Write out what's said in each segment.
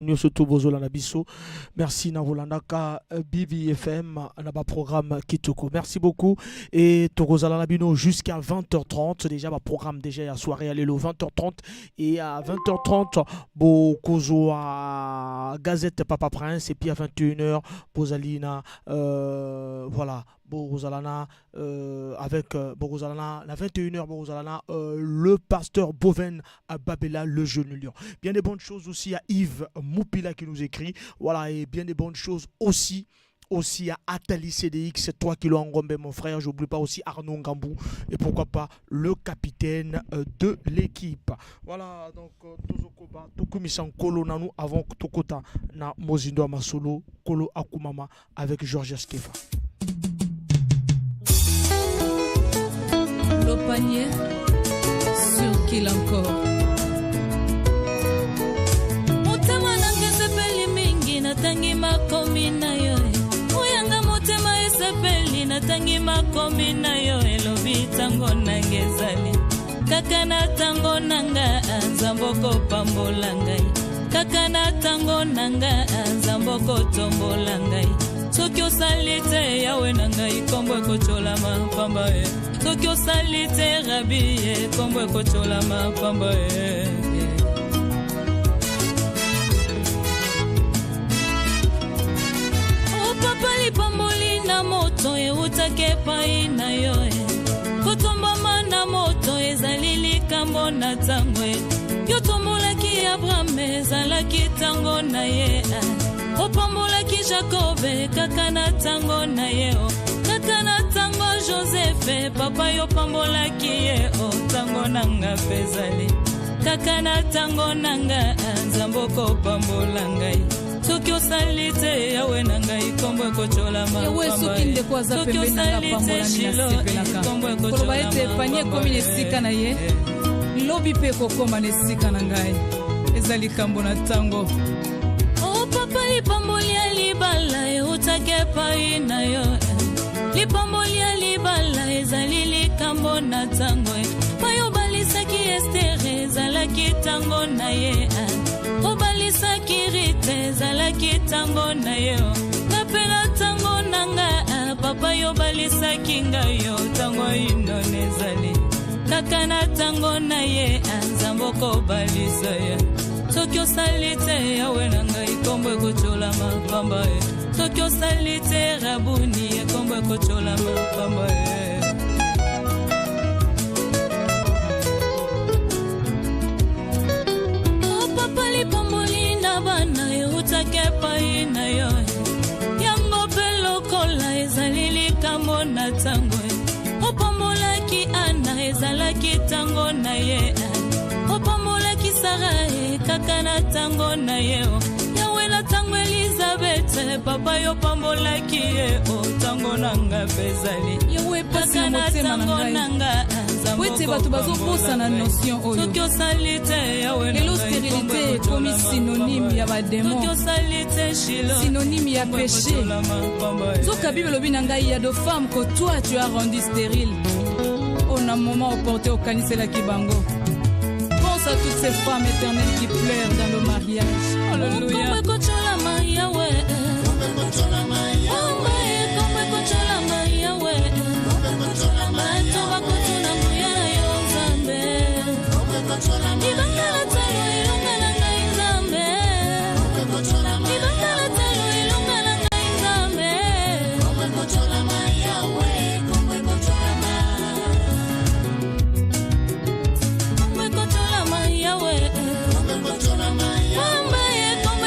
Nyonso to bozolanda biso, merci na kolandaka BBFM na baprogramme kitoko. Merci beaucoup et tokozala na bino jusqu'à 20h30. Déjà baprogramme déjà ya soirée ya lelo, 20h30, et à 20h30 bokozwa Gazette Papa Prince, et puis à 21h bozali na voilà, bozala na avec bozala na 21h, bozala na le pasteur Boven à Babela, le jeune lion. Bien des bonnes choses aussi à Yves Moupila qui nous écrit. Voilà, et bien des bonnes choses aussi à Atali CDX, 3 kilos en Ngombe, mon frère. J'oublie pas aussi Arnaud Ngambou et pourquoi pas le capitaine de l'équipe. Voilà, donc tozokoba, tokumisa Nkolo nanu avant tokota na mozindo ya masolo. Nkolo akumama avec Georges Skefa. Le panier sur qui encore? Motema nanga esepeli mingi, natangi makomi na yo. Oyanga motema esepeli, natangi makomi na yo. Elobi ntango nanga ezali kaka na ntango nanga, Nzambe okopambola ngai. Kaka na ntango nanga, Nzambe okotombola ngai. Soki osali te, Yawe na ngai, kombo ekotyolama pamba e. Soki osali te, Rabi ye, kombo ekotyolama pamba e. O papa, lipamboli na moto eutaki epai na yo e. Kotombama na moto ezali likambo na ntango e. Yo tombolaki Abraham, ezalaki ntango na ye. Opambolaki Jakobe kaka na ntango na ye o. Kaka na ntango Josefe, papa, yo pambolaki ye o. Ntango nanga mpe ezali kaka na ntango nanga, Nzambe okopambola ngai. Soki osali te, Yawe na ngai, kombo ekotyolama. Yawe, soki ndeko aza Soki pembeni na nga osali te, pambolami, Shilo, nasepelaka kombo koloba ete ekotyolama panier ekomi na esika na ye, lobi mpe ekokóma na esika na ngai. Eza likambo na ntango. O papa, lipamboli ya libala eutaki epai na yo. Lipamboli ya libala ezali likambo na ntango. Pai obalisaki Estere, ezalaki ntango na ye. Obalisaki Rite, ezalaki ntango na ye. Nga mpe na ntango na nga, papa, yo obalisaki ngai yo. Ntango inone ezali kaka na ntango na ye, Nzambe okobalisa ye. Soki osali te, Yawe na ngai, kombo ekotyolama pamba e. Soki osali te, Rabuni ye, kombo ekotyolama pamba e. O papa, lipamboli na bana eutaki epai na yo. Yango mpe lokola ezali likambo na ntango. Opambolaki Ana, ezalaki ntango na ye. Opambolaki Sara e, kaka na ntango na ye o. Yawe, na ntango Elizabeth, papa, yo pambolaki ye o. Ntango na nga mpe ezali Yawe, pasi na kaka na motema na ntango ngai na nga, Nzambe po ete bato bazobosana okopambola ngai. notion oyo. Soki osali te, Yawe na Lelo ngai, kombo stérilité ekomi ekotyolama synonyme pamba ya e. badémon, Soki osali te, Shilo, synonyme ya kombo péché. ekotyolama pamba e. Nzoka Bible elobi na ngai ya de femmes que toi tu as rendu stérile oyo na moment opportun okaniselaki bango. Pense à toutes ces femmes éternelles qui pleurent dans le mariage. Alléluia. Kombo ekotyolama, Yawe. Kombo e, kombo ekotyolama, Yawe. Bato bakotuna nguya na yo, Nzambe. Libanga na talo, elonga na ngai, Nzambe. Libanga na talo, elonga na ngai, Nzambe. Kombo ekotyolama, Yawe, kombo ekotyolama. Kombo ekotyolama, Yawe. Kombo e, kombo.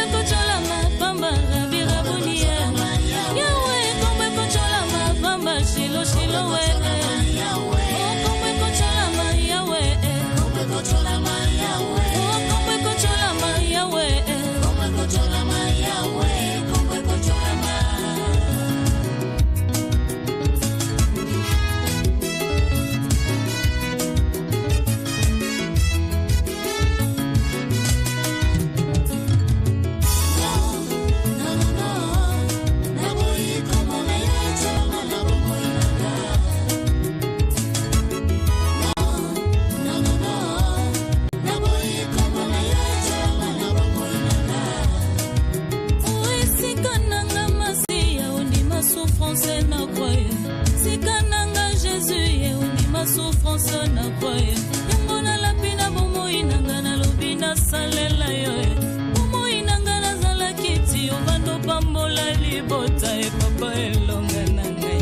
yo na kwa ye yango nalapi na bomoi na nga nalobi nasalela yo ye bomoi na nga nazalaki ti ovanda opambola libota e papa elonga na ngai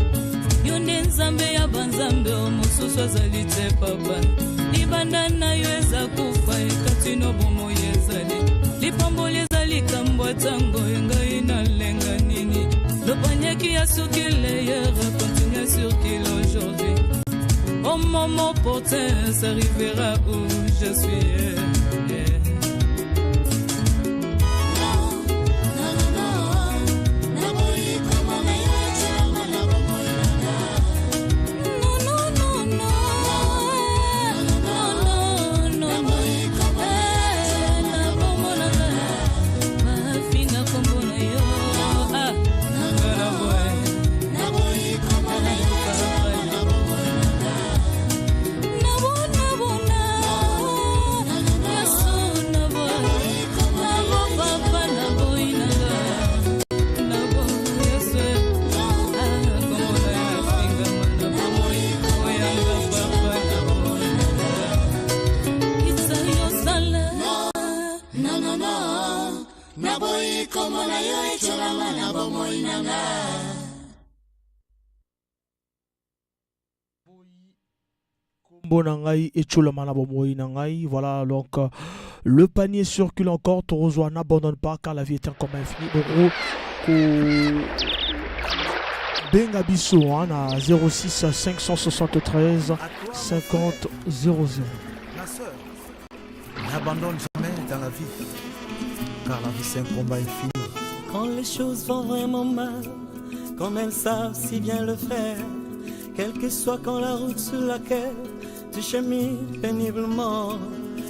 yo nde nzambe ya banzambe o mosusu azali te papa libanda na yo eza kufa ekati no bomoi ezali lipamboli eza likambo ya ntango engai nalenga nini lopanyaki ya suki leyere continue sur qu'il aujourd'hui au moment opportun ça arrivera où je suis yeah. Kombo na ngai etiolama na bomoi na ngai. Voilà, donc le panier circule encore. Tozwa, n'abandonne pas car la vie est un combat infini. Boko ko benga biso, hein, na 06 573 50 00. Ma sœur, n'abandonne jamais dans la vie, car la vie, c'est un combat infini. Quand les choses vont vraiment mal, comme elles savent si bien le faire, quelle que soit quand la route sur laquelle tu chemines péniblement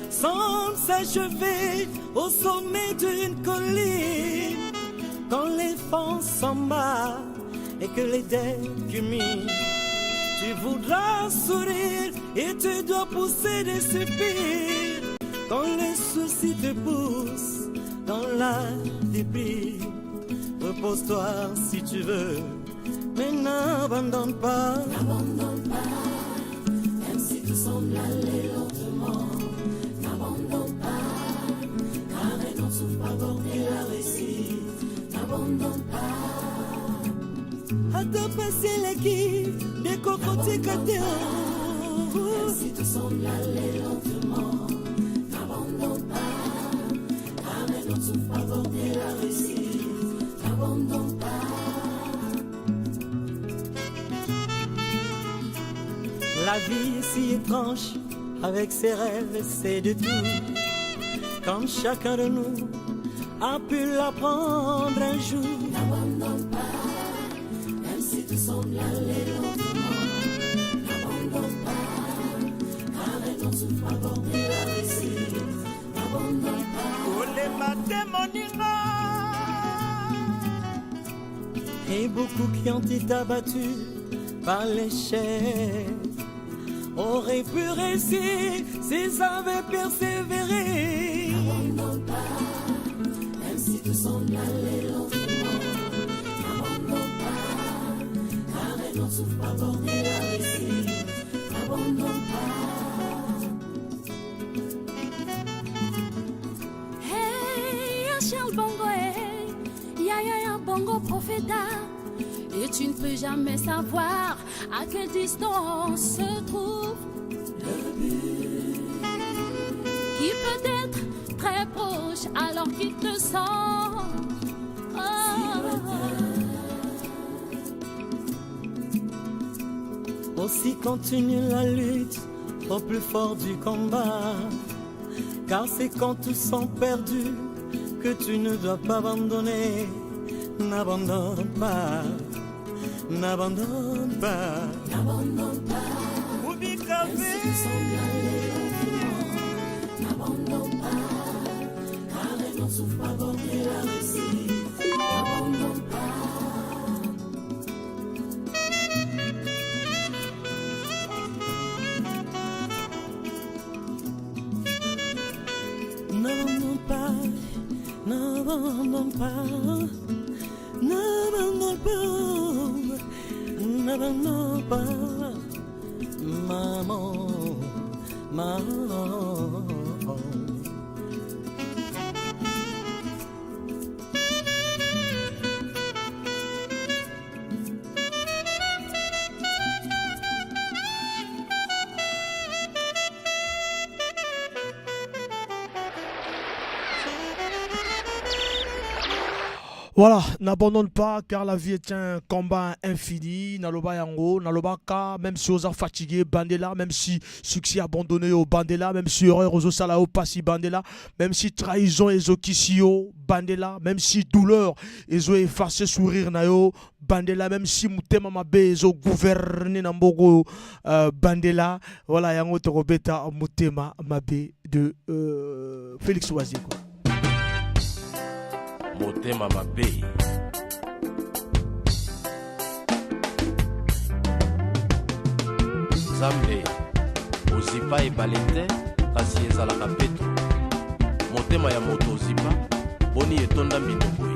semble s'achever au sommet d'une colline, quand les vents s'embarquent et que les dettes culminent, tu voudras sourire et tu dois pousser des soupirs. Quand les soucis te poussent dans la déprime, repose-toi si tu veux, mais n'abandonne pas. N'abandonne pas, même si tout semble aller lentement. N'abandonne pas, car un autre souffle pas porter la réussite. N'abandonne pas. Ata pasi eleki, ndeko, kotika te. Même si tout semble aller lentement, n'abandonne pas, car un autre souffle pas porter la réussite. N'abandonne pas. La vie est si étrange avec ses rêves et ses détours. Comme chacun de nous a pu l'apprendre un jour. N'abandonne pas, même si tout semble aller lentement. N'abandonne pas, car un autre souffle pas porter la réussite. N'abandonne pas. Kolemba te, moninga. Et beaucoup qui ont été abattus par l'échec auraient pu réussir s'ils avaient persévéré. N'abandonne pas, même si tout semble aller lentement. N'abandonne pas, car un autre souffle pas porter la réussite. N'abandonne pas. Hey, ya Charles Bongo, hey, ya ya ya Bongo Profeta. Et tu ne peux jamais savoir à quelle distance se trouve le but, qui peut être très proche alors qu'il te sent. Oh. Aussi continue la lutte au plus fort du combat. Car c'est quand tous sont perdus que tu ne dois pas abandonner. N'abandonne pas, n'abandonne pas. N'abandonne pas. Même si tout semble aller lentement. N'abandonne pas, car un autre souffle pas porter la réussite. N'abandonne pas. N'abandonne pas, n'abandonne pas, n'abandonne pas, n'abandonne pas, maman. Voilà, n'abandonne pas car la vie est un combat infini. Naloba yango, naloba ka, même si oza fatigué, bandela, même si succès abandonné au bandela, même si erreur ozosala o pasi bandela, même si trahison ezokisi yo bandela, même si douleur ezo effacer sourire na yo bandela, même si motema mabe ezo gouverner na mboka bandela. Voilà yango tokobeta motema mabe de Félix Wazekwa. Motema mabe. Nzambe ozipa ebale te kasi ezalaka peto. Motema ya moto ozipa boni etonda mbindo boye.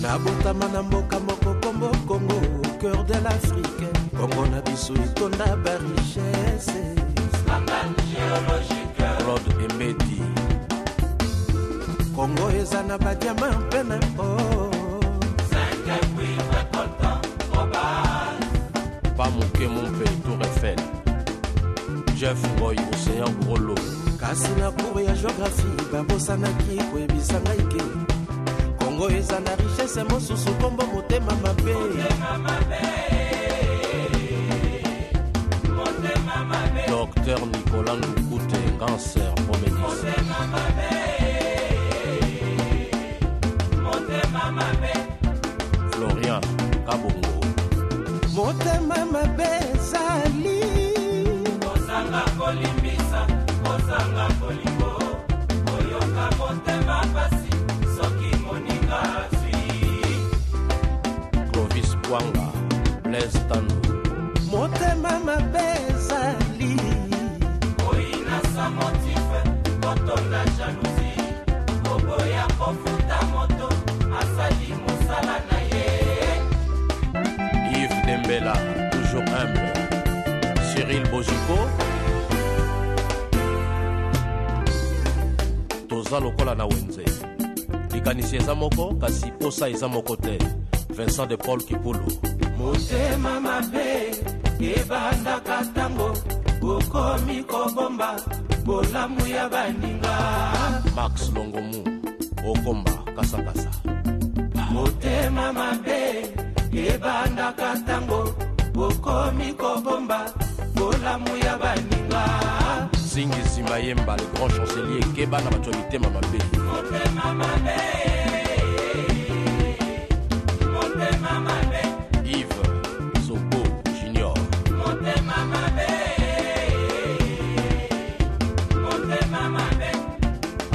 Nabotama na mboka moko kombo Congo, au cœur de l'Afrique. Congo na biso etonda ba richesse. Claude Emedi. Congo eza na ba diamant mpe na or. Pa moke mumpe Tour Eiffel. Jeff Ngoy Océan Grolo. Kasi na cours ya géographie babosanaki koyebisa ngai ke Congo eza na richesse mosusu kombo motema mabe. Docteur Nicolas Ndukute, cancer Promédis. Florian Kabongo. Motema mabe ezali kozanga kolimbisa, kozanga bolingo, koyoka motema pasi soki moninga azwi. Clovis Bwanga, Blaise Tando. Motema mabe ezali koyina sans motif, kotonda jalousie, koboya kofuta moto asali mosala na ye. Yves Dembela, toujours humble. Cyril Boziko. Toza lokola na wenze. Likanisi eza moko, kasi posa eza moko te. Vincent de Paul Kipulu. Motema mabe ebandaka ntango bokomi kobomba bolamu ya baninga. Max Longomu, Okomba Kasakasa. Motema mabe ebandaka ntango bokomi kobomba bolamu ya baninga. Zingi Zimayemba, le grand chancelier, keba na bato ya mitema mabe. Motema mabe, motema mabe. Yves Zobo Junior. Motema mabe, motema mabe.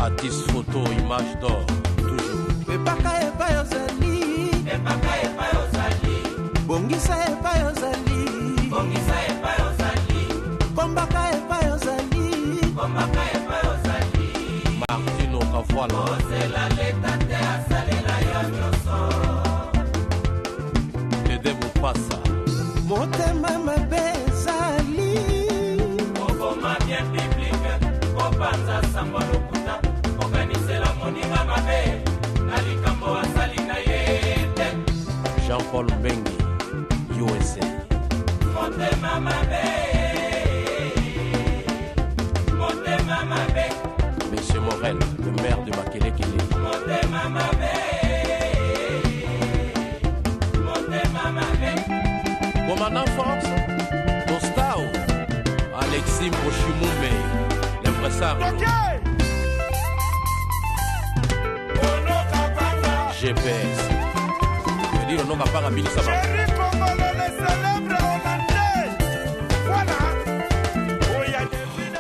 Atis photo, image d'or, toujours. Epaka epai ozali, epaka epai ozali, bongisa epai ozali, bongisa epai ozali, kombaka epai ozali, kombaka epai ozali. Martino Kavoila. Ozela leta te asalela yo nyonso. Dede Mupasa. Motema mabe ezali koboma bien public, kopanza sango lokuta, kokanisela moninga mabe na likambo asali na ye te. Jean-Paul Mbengi, USA. Motema mabe, motema mabe. Monsieur Morel, le maire de Makelekele. Motema mabe, motema mabe. Commandant Force, Tostao, Alexis Moshimume, l'impresario. GPS. Je dis le nom à part à Billy Saba.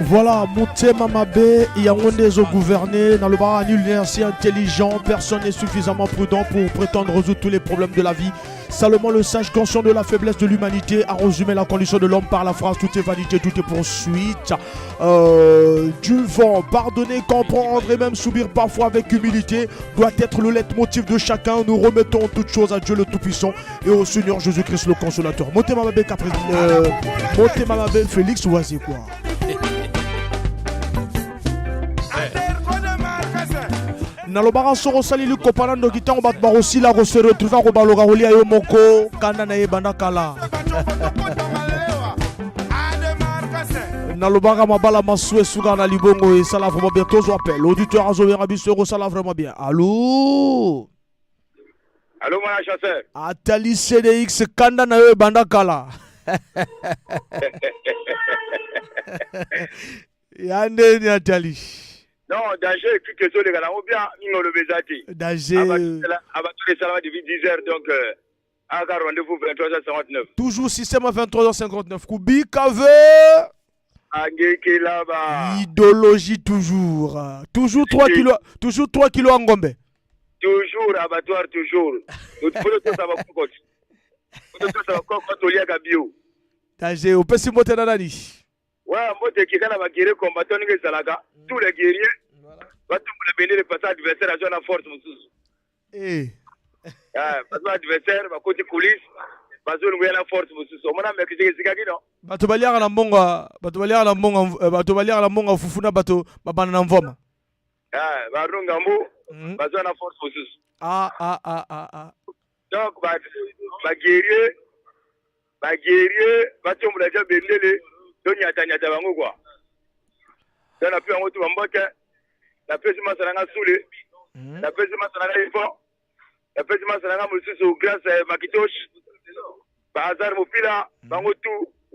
Voilà, motema mabe, yango nde ezo gouverner dans le bar, nul n'est assez intelligent, personne n'est suffisamment prudent pour prétendre résoudre tous les problèmes de la vie. Salomon le sage, conscient de la faiblesse de l'humanité, a résumé la condition de l'homme par la phrase Tout est vanité, tout est poursuite du vent. Pardonner, comprendre et même soubir parfois avec humilité doit être le leitmotiv de chacun. Nous remettons toutes choses à Dieu le Tout-Puissant et au Seigneur Jésus-Christ le Consolateur. Motema Mabe Motema Mabe Félix Wazekwa. Nalobaka soko osali likopa na ndoki, ntango bato bakosila kose retrouve, akobaloka kolia yo moko. Kanda na ye ebanda kala. Nalobaka mabala masu esukaka na libongo. Esala vraiment bien. Tozwa appel, auditeur azobenga biso, ekosala vraiment bien. Allo? Allô, mwana chasseur. Atali CDX, kanda na yo ebanda kala ya ndeni atali. Non, danger, et puis que ezoleka nango bien, mingi oloba eza te. Danger. Abato esalama depuis 10 heures, donc aka rendez-vous 23h59. Toujours système à 23h59, kubika ve Angekelaba. Idéologie toujours, toujours 3 kilos, toujours 3 kilos en ngombe. Toujours abattoir, toujours. Mpona tosa bakokoti, tosa bakoko, toliaka bio. Danger, opesi mbote na nani? Wa mbote ekeka na baguerrier combattant, ndenge ezalaka, tous les guerriers batombola bendele, pasa adversaire azwa na force mosusu. Ah, bazo adversaire bakoti coulisse, bazolingo ya na force mosusu, omona Mexique esikaki no. Bato baliaka na mbongo, bato baliaka na mbongo, bato baliaka na mbongo fufu na bato babanda na mvoma. Ah, barunga mbu bazwa na force mosusu. Ah, ah, ah, ah, ah. Donc baguerrier, baguerrier batombola ja bendele, tonyatanyata bango kwa. Donc nape yango tu bambote, napesi masa na nga Sule, napesi masa na nga Ifon, napesi masa na nga mosusu Grâce Makitosh, Bahazar Mopila, bango tu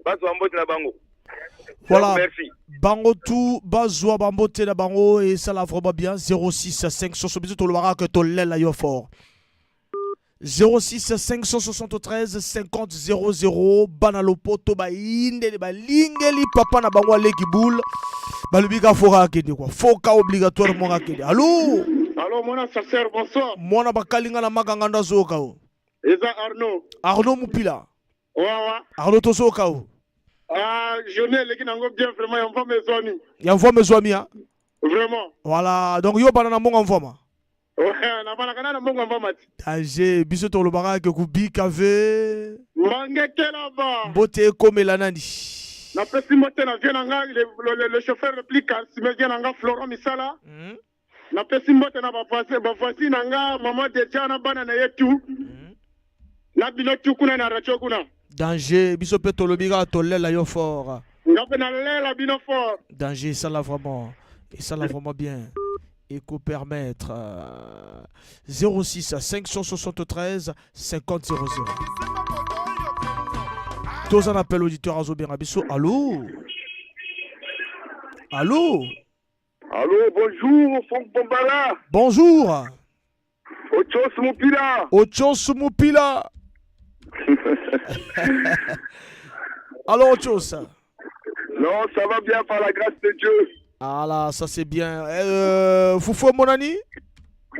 bazwa mbote na bango. Voilà. Donc, merci. Bango tu bazwa bambote na bango, esala vraiment bien. 06 500, biso tolobaka ke tolela yo fort. 06 573 50 00. Bana lopoto bayindeli, balingeli papa na bango aleki boule, balobi ka foka akende kwa foka obligatoirement akende. Allo? Allô, mwana chasseur, bonsoir. Mwana bakalinga na makanga ndo azoyoka o. Eza Arnaud. Arnaud Mupila. Wawa. Arnaud, tozoyoka o. Ah, journée eleki nango bien vraiment, ya mvama ezwami. Ya mvwama ezwami ya. Vraiment. Voilà, donc yo bana na mbongo mvwama. Ouais, nabalaka na mbongo ya mvama ti. Danger, biso tolobaka ke kubika ve Mangekelaba. Mbote ekomela nani? Napesi mbote na vieux na nga, le chauffeur le plus charismatique, vieux na nga Florent Misala. Napesi mbote na bavoisin, bavoisin na nga, mama Deja na bana na ye tu. Na bino tu kuna na radio kuna. Danger, biso mpe tolobi kaka tolela yo fort. Nga mpe nalela bino fort. Danger, esala vraiment, esala vraiment bien, ekopermettre 06 573 50 00. Toza na appel, auditeur azobenga biso. Allo, allo? Allô, bonjour, Franck Bombala. Bonjour. Ochos Mupila. Ochos Mupila. Alors, Ochos? Non, ça va bien par la grâce de Dieu. Ah là, ça c'est bien. Fufu monani?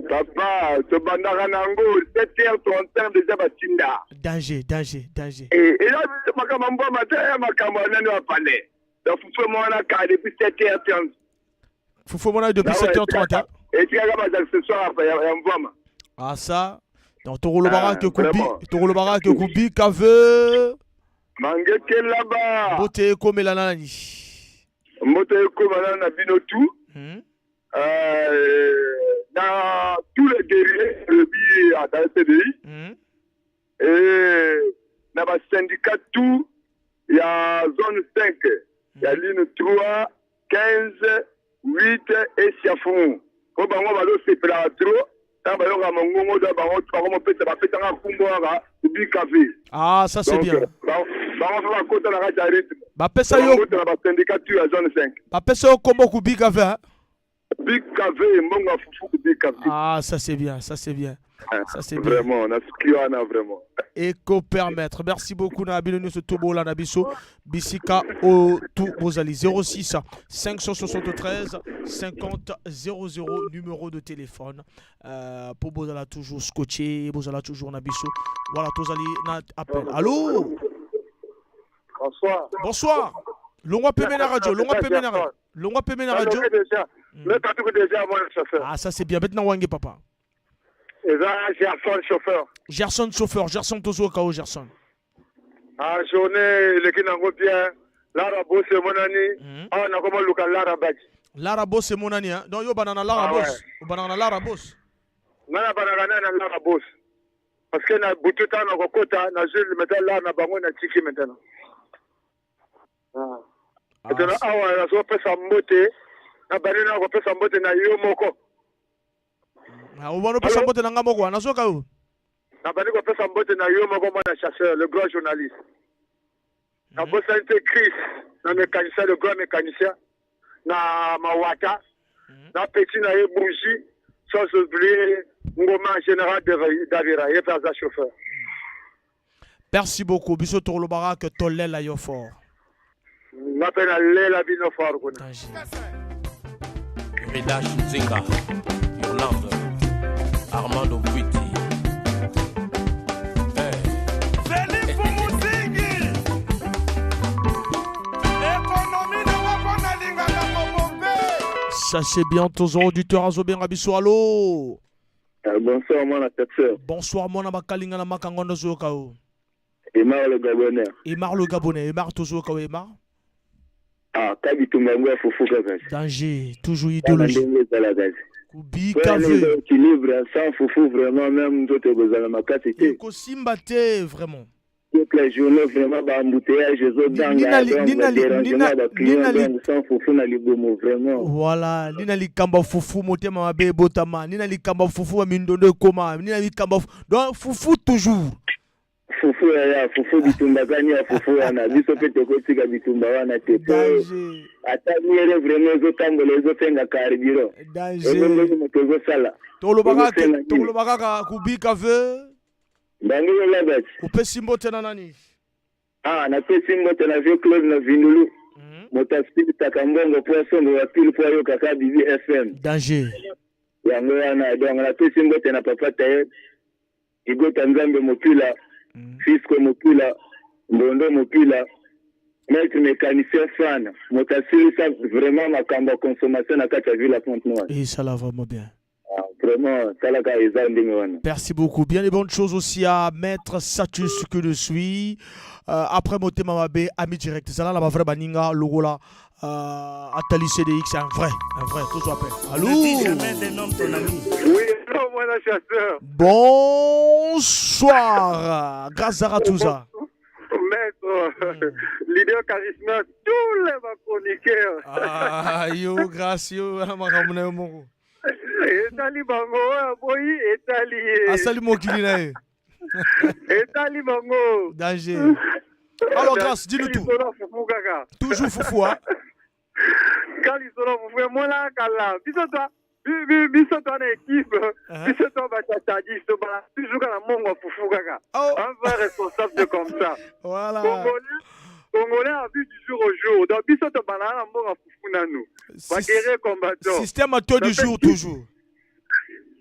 Papa, tobandaka nango 7h31 déjà batinda. Danger, danger, danger. Et là, makambo mboma te, makambo ya nani wapale. Donc fufu mwana ka depuis 7h30. Fufu monani depuis 7h30, hein? Etikaka ba accessoire ya mvwama. Ah ça. Donc tokolobaka Ah, ke kubi vraiment. tokolobaka ke kubika ve Mangekelaba. Mbote ekomela nani? Mbote ekoma nano na bino tu. Dans tous les guerriers lobi ata CDI et na basyndicat tout ya zone 5, ya ligne 3, 15, 8 et Siafumu, po bango bazosepelaka trop ntango bayoka mongongo do bango, bango mopesa bapesanga nkumbo kaka kubika ve. Ah, ça c'est Donc, bien. Bango mpe bakota na kati ya rythme. Bapesa yo Bakota na basyndicat tu ya zone 5. Bapesa yo kombo kubika ve, hein? Bika ve, mbongo ya fufu, kubika ve. Ah, ça c'est bien, ça c'est bien. Ça c'est bien. Vraiment, nasuki wana vraiment. Eko permettre. Merci beaucoup na bino nyonso tobola na biso bisika o tout bozali 06 573 50 00 numéro de téléphone pour bozala toujours scotché, bozala toujours na biso. Voilà tozali na appel. Allô? Bonsoir. Bonsoir. Longwa peme na radio, longwa peme na radio. Longwa peme na radio. Ah ça c'est bien. Maintenant wange papa. Eza Gerson chauffeur. Gerson chauffeur, Gerson tozo kao Gerson. Ah journée eleki nango bien. Lara Boss emonani. Awa nakoma luka Lara Baki. Lara Boss emonani hein. Donc yo banana Lara Ah Boss. ouais. Banana Lara Boss. Nga na banaka naye na Lara Boss. Parce que na butu ntango nakokota nazwi maintenant lara na bango natiki maintenant. Ah. Maintenant awa nazopesa mbote na bandi na kopesa mbote na yo moko. Ah, obano pesa mbote na nga moko wana nazoka yo. Nabandi kopesa mbote na yo moko mwana chasseur, le grand journaliste. Nabosani te Chris na mécanicien, le grand mécanicien na Mawata, na petit na ye Bougie, sans oublier Ngoma général Davira, ye mpe aza chauffeur. Merci beaucoup. Biso tolobaka que tolela yo fort. Nga mpe nalela bino fort kuna. Redash Nzinga, Yolande, Armando Bwiti. Sachez bien tous auditeurs azobenga biso allo. Bonsoir mwana chasseur. Bonsoir mwana bakalinga na makango ndozoyoka yo. Emar le Gabonais. Emar le Gabonais, Emar tozoyoka yo Emar. Ah, ka bitumba yango ya fufu kaka. Danger, toujours Kaka idéologie. ndenge ezalaka te. Kubika Wana ve. eza équilibre sans fufu vraiment même nzoto ekozala makasi te. Kosimba te vraiment. Toute la journée vraiment ba embouteillage ezoganga Nina li- donc nina ba li- dérangement nina- ya ba client nina li- donc sans fufu na libumu vraiment. Voilà, nina likambo fufu motema mabe ebotama, nina likambo fufu ya mindondo ekoma, nina likambo donc fufu toujours. Fufu yaya fufu bitumba kani ya fufu wana biso mpe tokotika bitumba wana te po ata miere vraiment ezotambola ezosenga carburant. Danger. Ezondenge moto ezosala. Tolobaka Ezosenga nini? tolobaka kaka kubika ve. Ndenge olabati. Opesi mbote na nani? Ah, napesi mbote na vieux Claude na Vindulu. Moto asilisaka mbongo po asomba bapile po ayokaka Bibi FM. Danger. Yango wana donc napesi mbote na papa Tayeb, Igota Nzambe Mopila, Fisco Mopila, Mbondo Mopila, maître mécanicien fan, moto asilisa vraiment makambo ya consommation na kati ya ville ya Pointe-Noire. Et ça là vraiment bien. Ah, vraiment talaka eza ndenge wana. Merci beaucoup. Bien les bonnes choses aussi à Maître Satus que je suis. Après Motema Mabe, ami direct. Ça là, la vraie baninga, logo là, Atali CDX, c'est un vrai, un vrai, tout soit appel. Allô? Oui, hello, mwana chasseur. Bonsoir. Grâce à Ratouza. Maître, leader charismatique, tous les chroniqueurs. Ah, yo, grâce, yo, makambo na yo moko. Etali bango oyo aboyi etali ye. Asali mokili na ye. Etali bango. Danger. Alors, Grâce, dis-nous tout. Lisolo fufu kaka. Toujours fufu, hein? Ka lisolo fufu emona kala. Biso toa biso toa na équipe. Biso toa bachatadiste tobala toujours kaka na mongo ya fufu kaka. Un vrai responsable de comme ça. Voilà. Congolais, Congolais a vu du jour au jour. Donc biso tobala na mbongo ya fufu nanu. Ba guerrier combattant. Système à taux du jour, toujours.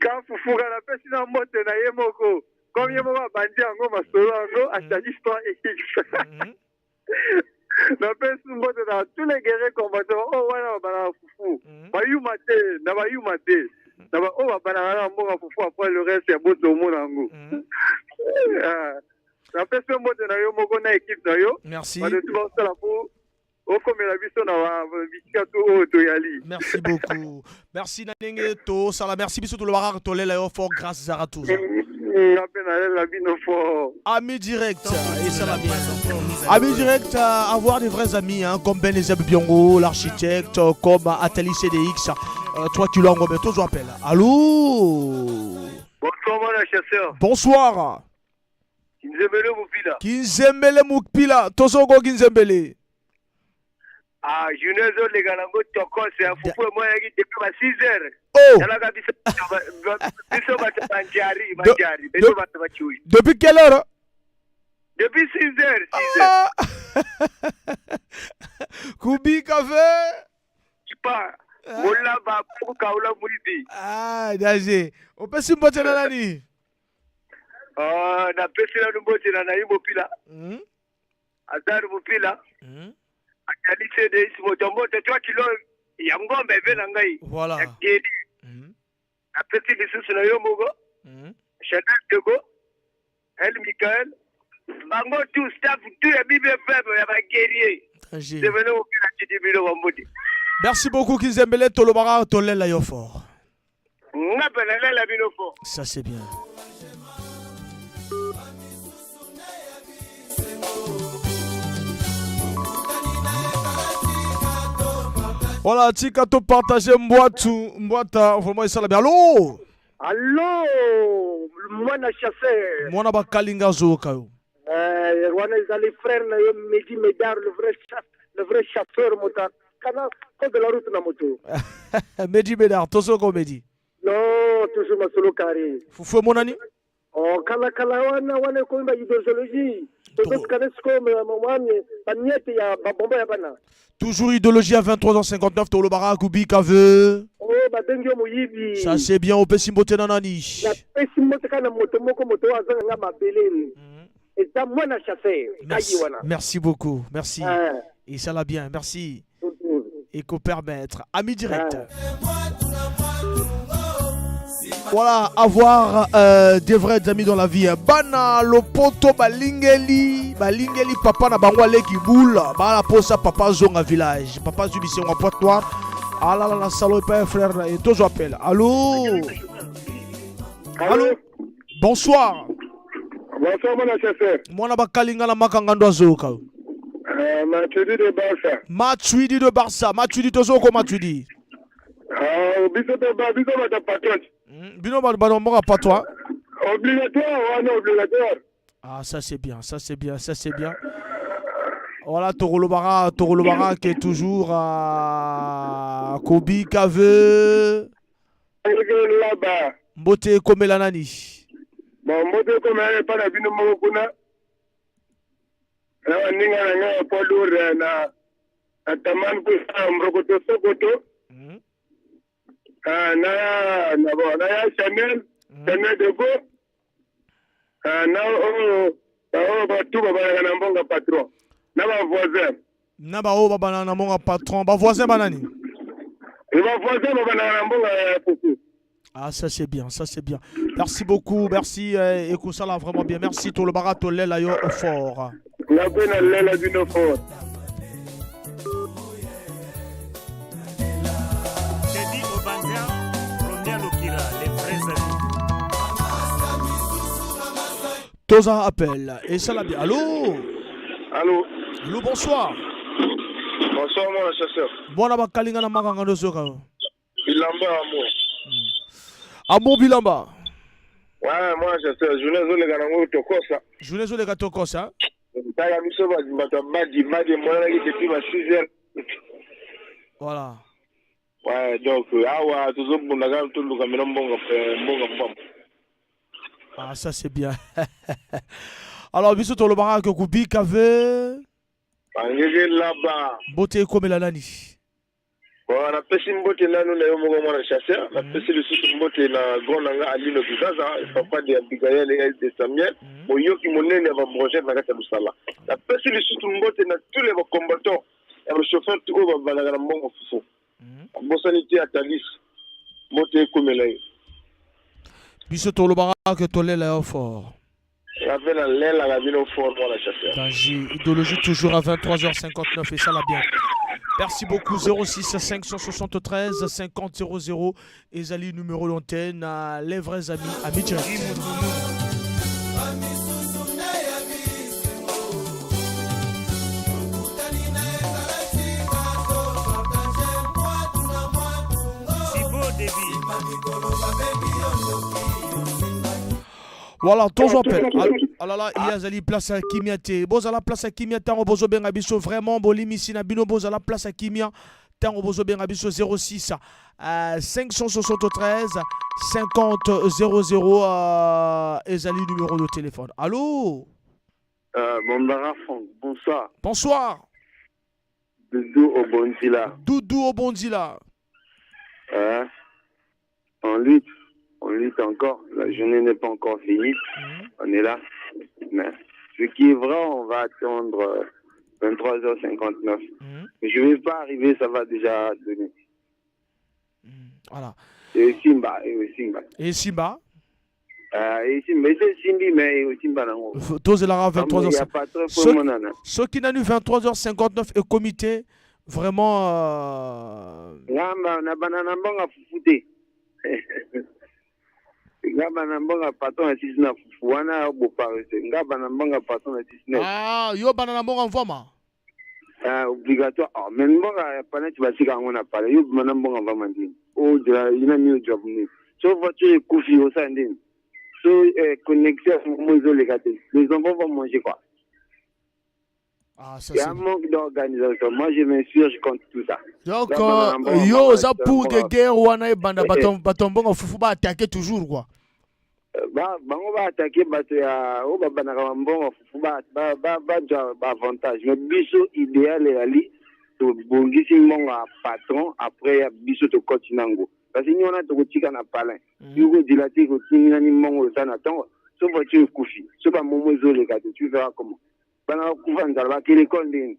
Ka fufu kaka napesi na mbote na ye moko. Comme ye moko abandi yango masolo yango atadiste 3 x. Napesi mbote na tous les guerriers combattants oyo wana babalaka fufu bayuma te na bayuma te na oyo babalaka na mbongo ya fufu après le reste ya boto omona yango. Ah, napesi yo mbote na yo moko na équipe na yo. Merci. Bato tu basala po okomela biso na bisika tu oyo toyali. Merci beaucoup. Merci Nanenge To Sala. Merci biso tolobaka tolela yo fort grâce Zaratouza. Nga mpe nalela bino fort. Ami direct, et ça va bien. Ami direct, avoir des vrais amis, hein, comme Ben Ezeb Biongo, l'architecte, comme Atali CDX. Toi, tu l'as bientôt, je rappelle. Allô? Bonsoir, mon chasseur. Bonsoir. Kinzembele Mopila. Kinzembele Mopila. Tozogo Kinzembele. Ah, journée ezoleka nango tokos ya fufu emonaki depuis ba 6 heures. Oh! Talaka biso biso bato banjari, banjari, biso bato bachui. Depuis quelle heure? Depuis 6 heures, 6 heures. Kubi café. Pa. Molaba kukaula mwibi. Ah, danger. Opesi mbote na nani? Ah, napesi nanu mbote na Nayi Mopila. Azar Mopila. Azali CDS moto mbote 3 kilo ya ngombe eve na ngai. Voilà. Ya keli. Napesi lisusu na yo moko. Chanel Dego. El Michael. Bango tout staff tout ya BBFM ya ba guerrier. Danger. Devene Mopila tidi bino bambote. Merci beaucoup Kizembele Tolobara Tolela yo fort. Nga pe nalela bino fort. Ça c'est bien. Voilà, tika to partager mbwatu mbwata vraiment esala bien. Allô? Allo, mwana chasseur. Mwana bakalinga zoka yo. Wana ezali frère na yo Medi Medar, le vrai chasse, le vrai chasseur moto kana code de la route na moto. Medi Medar, tosoko Medi. Non, toujours masolo carré. Fufu emonani? Oh, kala kala wana wana ekomi ba idéologie. Tozotikana sikoyo mwami bamiete ya babombo ya bana. Toujours idéologie à 23h59 Tolobara Kubi Kave. Oh, babengi yo moyibi. Ça c'est bien opesi mbote na nani? Napesi mbote kaka na moto moko moto oyo azanga nga mabele. Eza mwana chasseur. Merci, Kayi wana. merci beaucoup, merci. Ah. Et ça l'a bien, merci. Et qu'on permettre. Ami direct. Voilà, avoir des vrais amis dans la vie. Bana lopoto balingeli, balingeli papa na bango aleki boule, bala posa papa zonga village. Papa zubisi en pointe noire. Ah là là la salon pas frère et toujours appel. Allô? Allô? Bonsoir. Bonsoir mon chasseur. Mwana bakalinga na makanga ndo azoka. Matuidi de Barça. Matuidi de Barça, Matuidi tozoko Matuidi. Ah, biso to ba biso ba patron. Bino ba ba mboka patois. Obligatoire wana obligatoire. Ah ça c'est bien, ça c'est bien, ça c'est bien. Voilà Torolobara, Torolobara qui est toujours à Kobi Kave. Là-bas. Mbote komela nani. Bon mbote komela pa na bino moko kuna. Na baninga na ngai ya poids lourd na na Taman kusa Mbrokoto Sokoto. Ah, na ya na bon na ya Chanel, Chanel de Go. Ah, na oyo oyo batu babalaka na mbonga patron. Na ba voisin. Na ba oyo babana na mbonga patron, ba voisin banani. E ba voisin babalaka na mbonga ya fufu. Ah ça c'est bien, ça c'est bien. Merci beaucoup, merci écoute ça là vraiment bien. Merci Tolobara Tolela yo fort. Nga mpe nalela bino fort. Teddy Obandia, Ronia Lokira, les vrais amis. Toza appel et ça l'a bien. Allô? Allô? Allô, bonsoir. Bonsoir mon chasseur. Mwana bakalinga na makanga ndo zoka. Bilamba amour. Amour Bilamba. Ouais, moi chasseur, journée ezoleka nango tokosa. Journée ezoleka tokosa. Tala biso bato ya madi madi emonanaki depuis ba 6 heures. Voilà. Ouais, donc awa tozobunda kaka toluka mena mbonga mbonga mbamba. Ah ça c'est bien. Alors biso tolobaka ke kubika ve Bangeke laba. mbote ekomela nani? Bon, napesi mbote nanu na yo moko mwana chasseur, napesi lisusu mbote na grand na nga Alino Kizaza, papa de Abigail et de Samuel, moyoki monene ya ba brochette na kati ya mosala. Napesi lisusu mbote na tous les combattants ya ba chauffeur tout oyo babalaka na mbongo fufu. Abosani te Atalis, mbote ekomela ye. Biso tolobaka ke tolela yo fort. Nga mpe nalelaka bino fort mwana chasseur. Danger. Idéologie toujours à 23h59 et ça l'a bien. Merci beaucoup 06 573 50 00 Ezali numéro d'antenne à les vrais amis amis direct. Voilà, toujours appel. Alala oh ye azali place ya kimia te. Bozala place ya kimia tango bozobenga biso vraiment bolimisi na bino bozala place ya kimia tango bozobenga biso 06 573 50 00 ezali numéro de téléphone. Allô? Bombara Franck, bonsoir. Bonsoir. Doudou Obonzila. Doudou Obonzila. On lutte, on lutte encore. La journée n'est pas encore finie. On est là. Mais ce qui est vrai, on va attendre 23h59. Mais je ne vais pas arriver, ça va déjà donner. Voilà. Et Simba, et Simba. Et Simba? Et Simba, et Simbi, mais et Simba nango. Tozelaka Il y a 23h. pas trop Ce, pour mon ce qui n'a eu 23h59 est comité, vraiment. Ngamba na banana mbonga fufu te. Ngamba na mbonga patron na sisi na fufu wana boparese. Ngamba na mbonga patron na sisi na. Ah, yo banana mbonga mvoma. Ah, obligatoire. Ah, mais mbonga paneti basika yango na pale. Yo bima na mbonga mvama ndini. Ojra ina mi ojra bumi. So voiture ekufi osala ndini. So connexion mo ezoleka te. Les enfants vont manger quoi. Ah, ça Il y a un manque d'organisation. Moi, je m'insurge contre tout ça. Donc, Là, banana mbonga, yo mbonga, oza pour que mbonga. guerre wana ebanda Eh, bato bato mbonga fufu ba attaquer toujours quoi. Bango baattaquer bato ya oyo babandaka bambongo fufu bazwa baavantage, mais biso idéal ezali tobongisi mbongo ya patron, après ya biso tokoti nango, parce que ni wana tokotika na palin yo kodila te, kotinginani mbongo oza na ntongo. So voiture ekufi, so bamomo ezoleka te, tu verras comment bana bakufa nzala, bakele ekole ndenge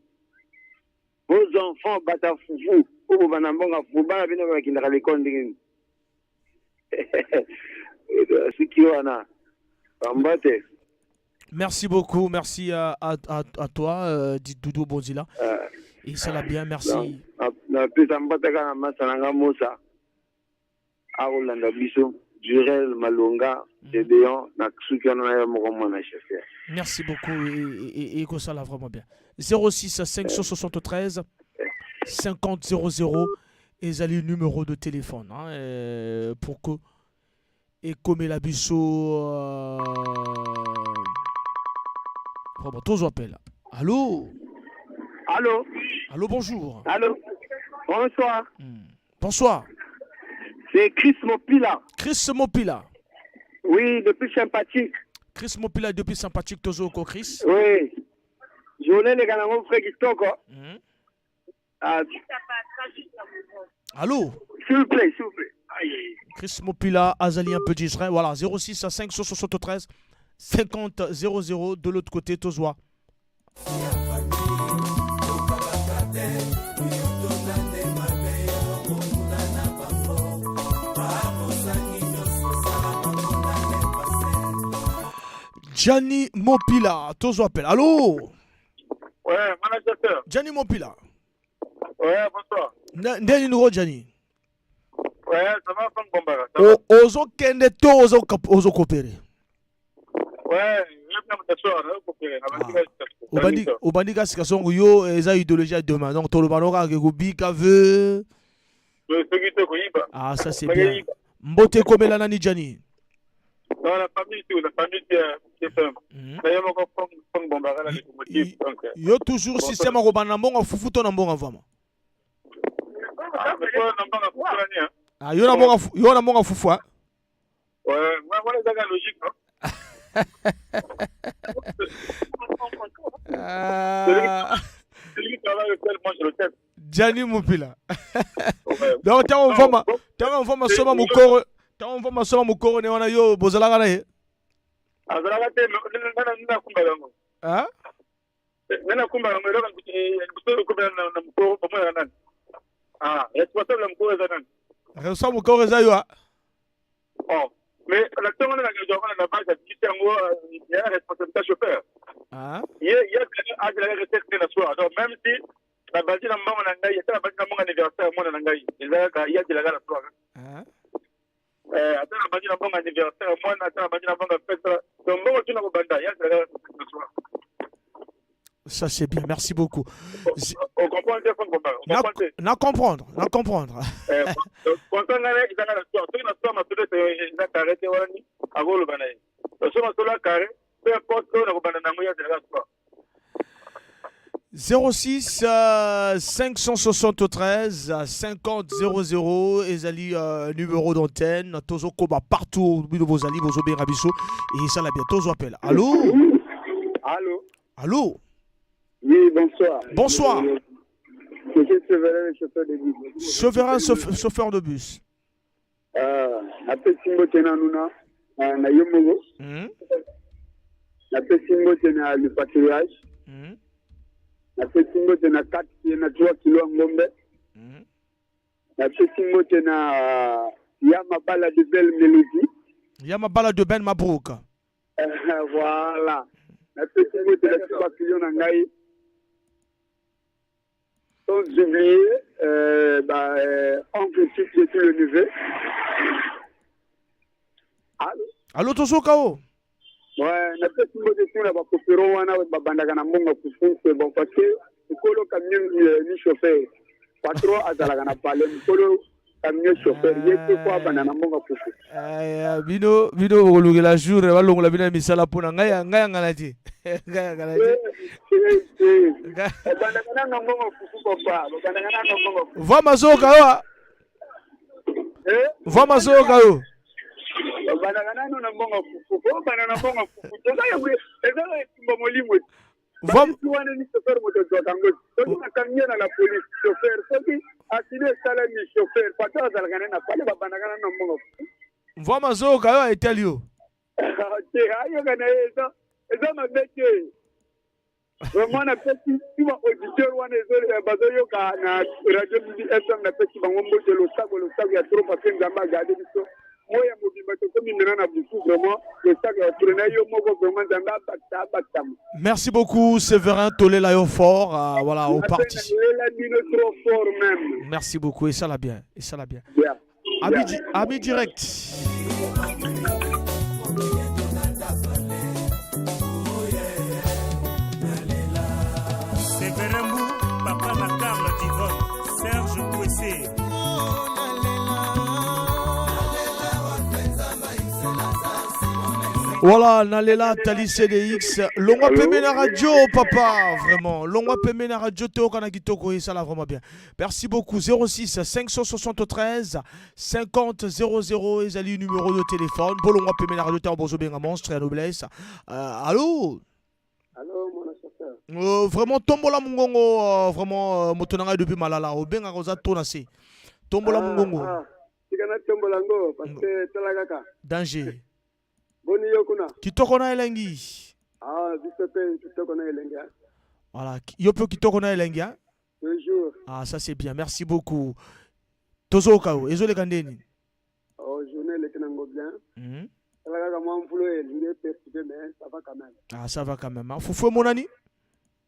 vos enfants bata fufu oyo bobanda mbongo ya fufu, bana bino bakendaka lekole ndenge nini? Soki wana bambote. Merci beaucoup, merci à toi, dit Doudou Bonzila. Et ça l'a bien, merci. Napesa mbote kaka na masa na nga Mosa akolanda biso, Durel Malonga Gedeon, na suki wana na ye moko mwana chauffeur. Merci beaucoup et que ça l'a vraiment bien. 06 573 50 00 ezali numéro de téléphone, hein, pour que ekomela biso vraiment tozo appel. Allô? Allô? Allô, bonjour. Allô? Bonsoir. Bonsoir. C'est Chris Mopila. Chris Mopila. Oui, depuis Sympathique. Chris Mopila depuis Sympathique, tozo ko Chris. Oui. Journée les gars, frère Kitoko. Ah, Allô? S'il vous plaît, s'il vous plaît. Aïe. Chris Mopila, Azali un peu distrait. Voilà, 06 à 573 50 00 de l'autre côté, Tozoa. Gianni Mopila, Tozo appelle. Allô? Ouais, manager. Gianni Mopila. Ouais, bonsoir. Ndeni nuro Gianni. Ouais, ça va, Franck Bombara. Ça va? Ozo kende to ozo ozo coopérer. Ouais, je viens de t'asseoir, hein, coopérer. Obandi obandi kasi kasongo yo eza idéologie ya demain. Donc toloba no kaka kobika ve. Soki te koyiba. Ah, ça c'est bien. Mbote komela nani Gianni? Dans la famille tout, la famille qui est ferme. D'ailleurs, mon Franck Franck Bombara la locomotive. Donc Yo toujours système akobanda mbongo fufu to na mbongo vraiment. Ah, mais toi, na mbongo fufu nani, hein? Ah, yo na mbongo yo na mbongo fufu, hein? Ouais, moi voilà, c'est la logique, hein. Ah. Celui qui travaille au tel mange l'hôtel. Gianni Mopila. Donc tango mvama, tango mvama soma mukoro, tango mvama soma mukoro ne wana yo bozalaka na ye. Azalaka te, nga nakumba yango. Hein? Nga nakumba yango, eloko liboso okomela na mokoro, omonaka nani? Ah, responsable ya mokoro eza nani? Responsable mukoro eza yo. Oh, mais na ntongo nde nakendaka na base akiti yango ya responsabilité chauffeur. Ah? Ye ye azelaka recette te na soir. Donc même si nabandi na mbongo na ngai, ata nabandi na mbongo anniversaire ya mwana na ngai, ezalaka ye azelaka na soir. Ata nabandi na mbongo anniversaire ya mwana, ata nabandi na mbongo ya fête, donc mbongo tina kobanda, ye azelaka na soir. Ça c'est bien, merci beaucoup. On comprend te, Franck Bombara? On comprend te? Na comprendre, na comprendre. Konsa ngai ezanga na soir, soki na soir masolo eza carré te, wana ni akoloba na ye. So masolo ya carré, peu importe. 06 573 50 00 ezali numéro d'antenne. Tozokoba partout bino bozali, bozobenga biso et esala bien. Tozo appel. Allô? Allô? Allô? Oui, bonsoir. Bonsoir. Monsieur Séverin, le chauffeur de bus. Séverin, chauffeur de bus. Napesi mbote nanu na yo moko. Napesi mbote na le patrouillage. Napesi mbote na 4 na 3 kilo ya ngombe. Napesi mbote na ya mabala de belle mélodie. Ya mabala de Ben Mabrouk. Voilà. Napesi mbote na ba client na ngai. Sans oublier oncle Tite de tout le neveu. Allô? Allô, tozoka o? Ouais, napesi mbote tuna bakopero wana babandaka na mbongo fufu, c'est bon, parce que mokolo camion ni chauffeur, patron azalaka na palais, mokolo camion chauffeur ye te po abanda na mbongo fufu. Bino bino bokolukela jour balongola bino ya misala mpona ngai, ngai yangana te, ngai yangana te. Babandaka nanga mbongo fufu, papa, babandaka nanga mbongo fufu. Va mazoka yo. Eh? Va mazoka yo. Babandaka nano na mbongo fufu, po banda na mbongo fufu ezaka etumba molimo. Balisi wana ni chauffeur moto azwaka yango. Soki bakangi ye na la police, chauffeur, soki accident esalami, chauffeur, patron azalaka nde na pale, babandaka nano na mbongo fufu. Va mazoka yo etali yo. Te, ayoka na ye, eza mabe te. Vraiment, napesi ti ba auditeur wana bazoyoka na radio Bibi FM, napesi bango mbote, losako, losako ya trop, parce que Nzambe agarde biso moya mobimba, tokomi mena na butu. Vraiment, losako ya trop na yo moko. Vraiment, Nzambe abakisa, abakisama. Merci beaucoup, Séverin. Tolela yo fort. Voilà, au parti. Nalela bino trop fort même. Merci beaucoup. Et ça l'a bien. Et ça l'a bien. Yeah. Ami, ami direct. Séverin Mou, papa na Karl Divon, Serge Kwese. Voilà, Nalela Tali CDX. Longwa pembe na radio, papa, vraiment. Longwa pembe na radio, toyoka na kitoko et ça l'a vraiment bien. Merci beaucoup. 06 573 50 00 ezali numéro de téléphone. Bolongwa pembe na radio, te bozo benga monstre ya noblesse. Allô? Allô, mon chauffeur. Vraiment tombola mungongo, vraiment moto na ngai depuis Malala obenga koza to na se. Tombola mungongo. Ah, tika na tombola ngo parce que tala kaka. Danger. Boni yo kuna? Kitoko na elengi. Ah, biso pe kitoko na elengi, hein. Voilà, yo pe kitoko na elengi, hein? Toujours. Ah, ça c'est bien. Merci beaucoup. Tozoka yo, ezoleka ndeni? Oh, journée eleki nango bien. Tala kaka mwa mvula elingi eperturbe, mais ça va quand même. Ah, ça va quand même, hein. Fufu emonani?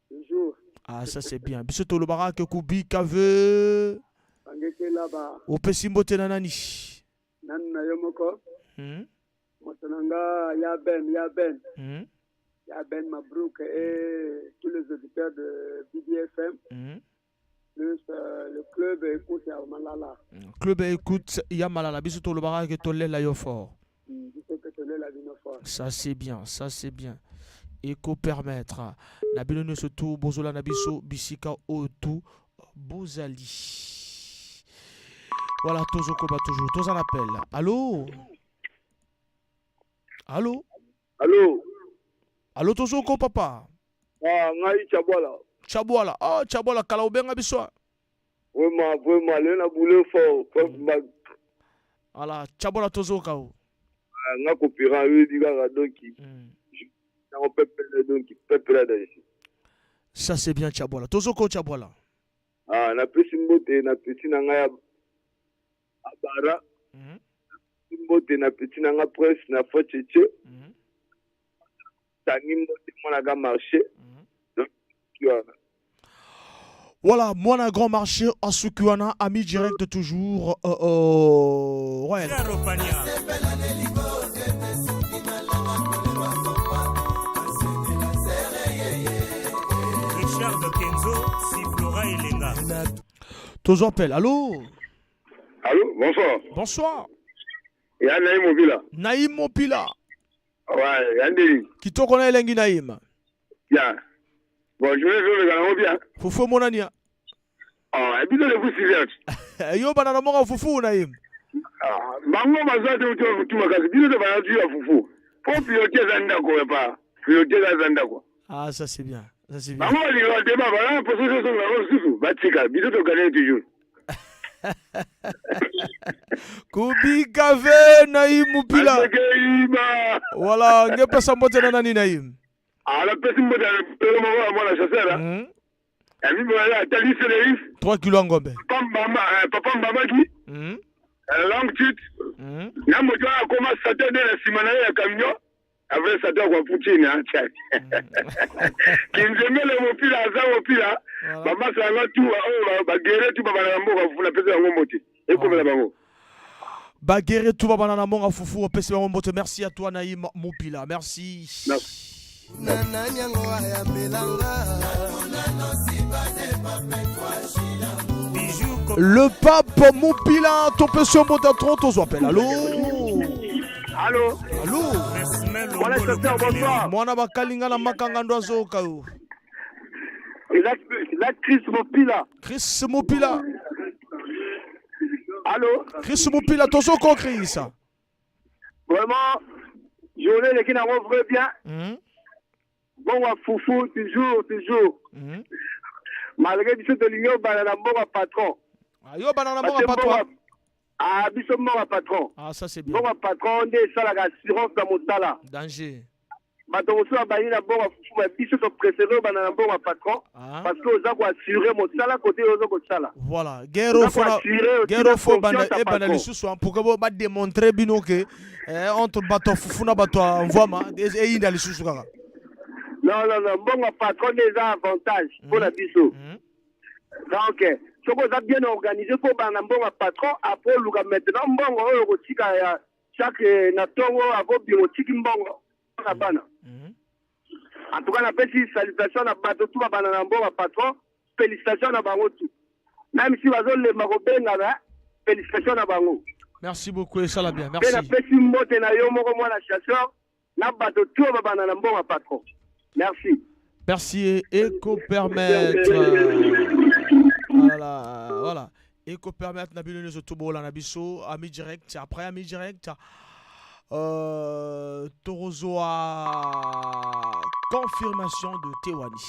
Toujours. Ah, ça c'est bien. Biso tolobaka ke kubika ve. Bangekela ba. Opesi mbote na nani? Nanu na yo moko. Moto na nga ya Ben, ya Ben. Ya Ben Mabrouk et tous les auditeurs de BDFM. Plus le club Écoute ya Malala. Club Écoute ya Malala. Biso tolobaka ke tolela yo fort. Biso pe tolela bino fort. Ça c'est bien, ça c'est bien. Eko permettre na bino nyonso tu bozola na biso bisika oyo tu bozali. Voilà, tozokoba toujours. Toza na appel. Allô? Allô? Allô? Allô, tozoko papa? Ah, ngai Chabwala. Chabwala. Oh, Chabwala kala obenga biso. Vraiment, vraiment, le na boulot fort. Voilà, Chabwala tozoka o. Ah, nga kopira yo kaka donc. Nango pepele donc pepele da ici. Ça c'est bien, Chabwala. Tozoko Chabwala. Ah, napesi mbote na petit na ngai ya Abara. Mbote na petit na nga presse na Focheche. Tangi mbote mwana ga marché. Donc, wana. Voilà, moi, un grand marché en Sukuana, ami direct toujours. Ouais. Richard Kenzo, Siflora Elenga. Toujours appel. Allô? Allô, bonsoir. Bonsoir. Ya Naïm Mopila. Naïm Mopila. Ouais, ya Ndeli. Kitoko na elengi, Naïm. Ya. Bon, journée ezoleka nango bien. Fufu emonani ya. Ah, biso le fufu vierge. Yo bana na moko fufu na ye. Ah, bango baza te uti fufu makasi. Biso te bana ya fufu. Po pilote eza ndako ya pa. Pilote eza ndako. Ah, ça c'est bien. Ça c'est bien. Bango balingaka te ba bana poso soso na bango susu batika biso tokane toujours. Kubika ve Naïm Mupila. Azekeiba. Voilà, ngepesa mbote na nani Naïm? Ah, napesi mbote na pelo moko ya mwana chasseur. Ya mibale atali Céléris. 3 kilos ya ngombe. Papa Mbamba, eh, Papa Mbambaki. Longue chute. Na moto wana akoma saturday na nsima na ye ya camion. Avec Satan kwa Poutine, hein, tiens. Kinzembele mopila, aza mopila. Bamasa yanga tu, oyo bagere tu babana na mboka fufu napesa yango mbote. Ekomela bango. Bagere tu babana na mboka fufu opesi bango mbote. Merci à toi Naïm Mupila. Merci. Na nani yango ayambelanga Le pape Mupila, topesi yo mbote trop tozwa appel. Allô? Allô? Allô? Mwana chasseur, bonsoir. Mwana bakalinga na makanga ndo azoyoka yo. Eza eza Chris Mopila. Chris Mupila. Allô? Chris Mupila tozoko Chris. Vraiment, journée eleki nango vrai bien. Mbongo ya fufu toujours toujours. Malgré biso tolingi obanda na mbongo ya patron. Ah, yo bana na Parce mbongo que patron. Ah, biso mbongo ya patron. Ah, ça c'est bien. Mbongo ya patron nde esalaka assurance na mosala. Danger. Bato mosusu babandi na mbongo ya fufu mais biso topréféré obanda na mbongo ya patron parce que oza koassure mosala kote oyo oza kosala. Voilà, guerre Oza fo na koassure aussi guerre na fo banda confiance ya e banda patron. lisusu hein, pour que bo ba démontrer bino que eh, entre bato ya fufu na bato ya mvwama eyinda lisusu kaka. Non, non, non, mbongo ya patron nde eza avantage mpona biso. Donc, soki oza bien organisé fo obanda na mbongo ya patron après oluka maintenant mbongo oyo okotika ya chaque na ntongo akobima otiki mbongo na bana. En tout cas, napesi salutation na bato tu babanda na mbongo ya patron, félicitation na bango tu. Même si bazolemba kobengana, félicitation na bango. Merci beaucoup et ça la bien. Mpe Merci. napesi mbote na yo moko mwana chasseur na bato tu oyo babanda na mbongo ya patron. Merci. Merci et Eco permettre. Voilà, voilà. Eco permettre na bino nyonso tobola na biso ami direct après ami direct torozoa confirmation de Tewani.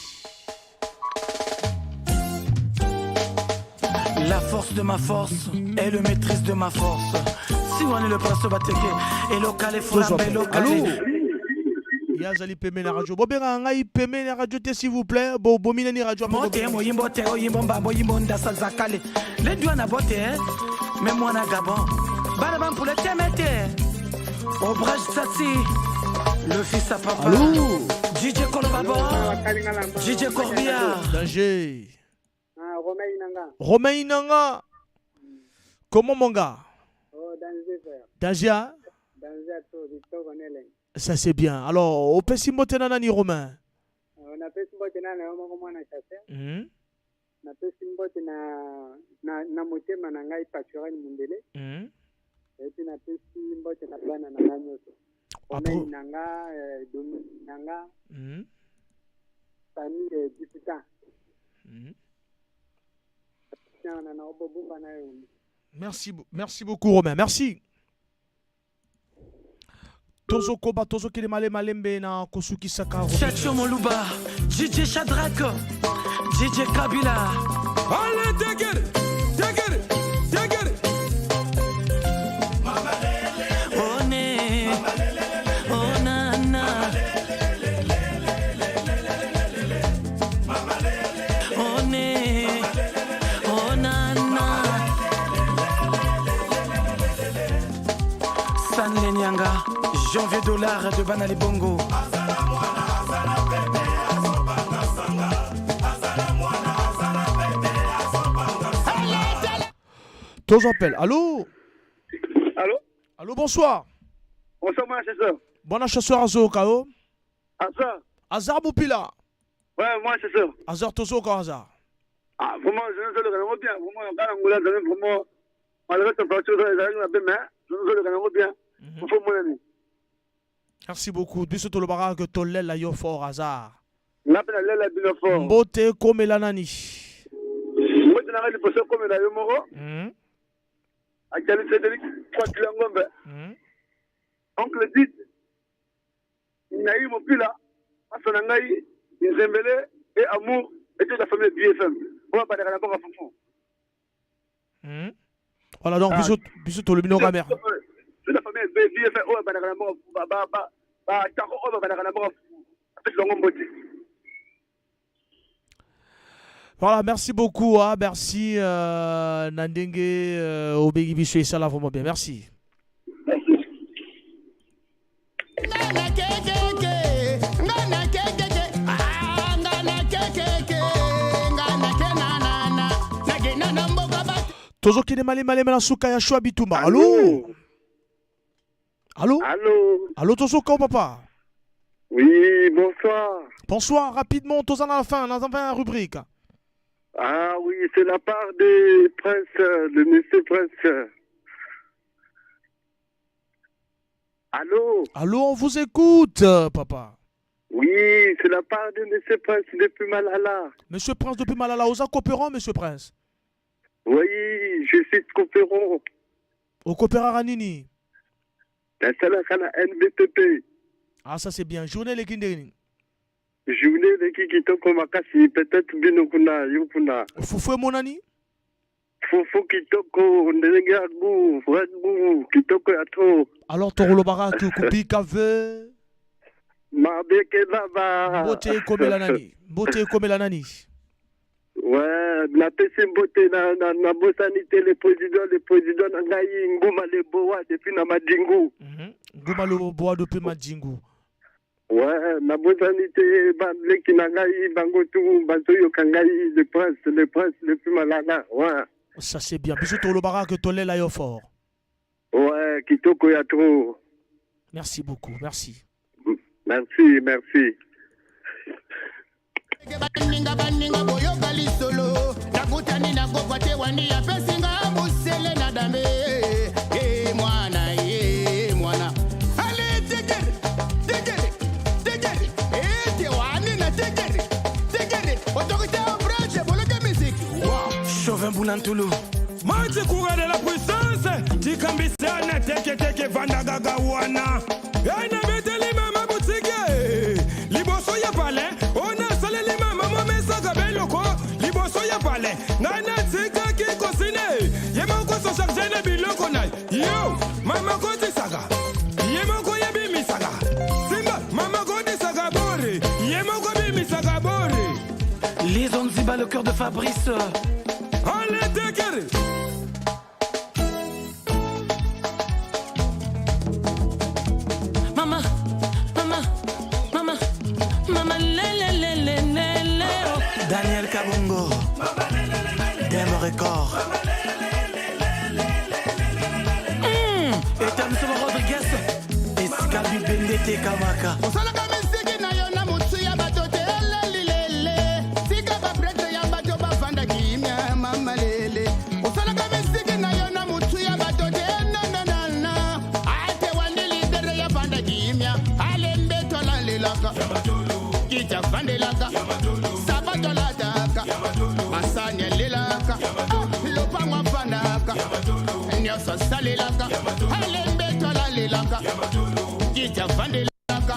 La force de ma force est le maîtrise de ma force. Si on est le prince Bateke et local et Tozwa Foulambe pe. local. Allô? Yazali peme na radio. Bobenga ngai peme na radio te s'il vous plaît. Bo bomina ni radio. Mote moyimbo te oyimbo mbambo yimbo ndasa zakale. Les douanes à botte hein. Mais moi na Gabon. Bana bampule temete. Obraj Tsatsi. Le fils à papa. Allô? DJ Kolobabo. DJ Corbia. Danger. Ah, Romain Inanga. Romain Inanga. Comment mon gars? Oh, danger frère. Danger. hein? Danger à toi, Victor Gonele. Ça c'est bien. Alors, opesi mbote na nani Romain? Napesi mbote na yo moko mwana chasseur. Napesi mbote na motema na ngai Paturel Mundele. Et puis napesi mbote na bana na ngai nyonso. Romain Inanga, Dominique Inanga, famille Diputa. Na na obobumba na yo. Merci, merci beaucoup Romain. Merci. Tozokoba tozokende male malembe na kosukisaka Chacho Moluba, DJ Shadrach, DJ Kabila. Allez, take it, take it, take it. One, oh nana. One, oh nana. San Lenyanga, Janvier Dollar de Banali Bongo. Tozo appel. Allô? Allô? Allô, bonsoir. Bonsoir, mon chasseur. Bon chasseur Azoka o. Azar. Azar Mupila. Ouais, moi chasseur. Azar tozoka Azar. Ah, vraiment, je ne sais le bien. Vraiment, quand Angola, vraiment, malgré température, mais je ne sais le bien. Faut mon ami. Merci beaucoup. Biso tolobaka que tolela yo fort Azar. Nga mpe nalela bino fort. Mbote ekomela nani? Mbote na ngai liboso ekomela yo moko. Akali Frédéric Kwakila Ngombe. Oncle Dit Nayi Mopila masa na ngai Nzembele et Amour et toute la famille BFM. Oyo abandaka na mboka fufu. Voilà donc biso biso tolobi no kamera. Toute la famille BFM oyo abandaka na mboka ba ba ba ba tako oyo babandaka na mboka fufu. Apesi bango mbote. Voilà, merci beaucoup. Hein, merci Nandenge obengi biso et ça là vraiment bien. Merci. Tozokende malema na suka ya shwa bitumba. Allô? Allô? Allô? Allô, tozoka papa? Oui, bonsoir. Bonsoir, rapidement, toza na la fin, na la rubrique. Ah oui, c'est la part des princes, de monsieur Prince. Allô? Allô, on vous écoute, papa. Oui, c'est la part de monsieur Prince depuis Malala. Monsieur Prince depuis Malala, oza coopérant, monsieur Prince? Oui, je suis coopérant. Au coopérant nini? Nasalaka na NBTP. Ah, ça c'est bien. Journée eleki ndenge nini? Journée eleki kitoko makasi, peut-être bino kuna, yo kuna. Fufu emonani? Fufu kitoko, ndenge ya goût, vrai goût, kitoko ya trop. Alors tokolobaka kubika ve mabeke baba. Mbote ekomela nani? Mbote ekomela nani? Ouais, napesi mbote na, na, nabosani te le président na ngai Nguma Leboa depuis na Madingu. Nguma Leboa depuis Madingu. Ouais, nabosani te baleki na ngai bango tu bazoyoka ngai, le prince depuis Malala. Ouais. Ça c'est bien. Biso tolobaka que tolela yo fort. Ouais, kitoko ya trop. Merci beaucoup, merci. Merci, merci. Baninga, baninga, boyoka lisolo. Nakutani na kokwa te wani apesinga busele na dambe e mwana ye mwana ale tegere tegere tegere ete wani na tegere tegere autorité branche boloke musique. Chauvin Boulantulu. Mati courant de la puissance tikambisana teketeke vandagaga wana enabeteli mama butike liboso ya pale ona asaleli mama momesaka beloko liboso ya pale ngai natikaki kosine ye moko so charge na biloko na yo mama kotisaka ye moko yebimisaka simba mama kotisaka bore ye moko bimisaka bore. Les Onziba, le cœur de Fabrice. Ale tekere. Mama, mama, mama, mama, le, le, le, le, le, le, oh. Daniel Kabongo, Dem Record. Établissement Rodriguez, Esika Bibende Kamaka. Osalaka misiki na yo na motu ya bato te elelilele tika baprêtre ya bato bafanda kimia mama lele osalaka misiki na yo na motu ya bato te nananana ate wandi leader ya fanda kimia alembe tolalelaka kiti afandelaka sapato alataka masani alelaka. Ah, lopango afandaka nyonso asalelaka alembe tolalelaka kiti afandelaka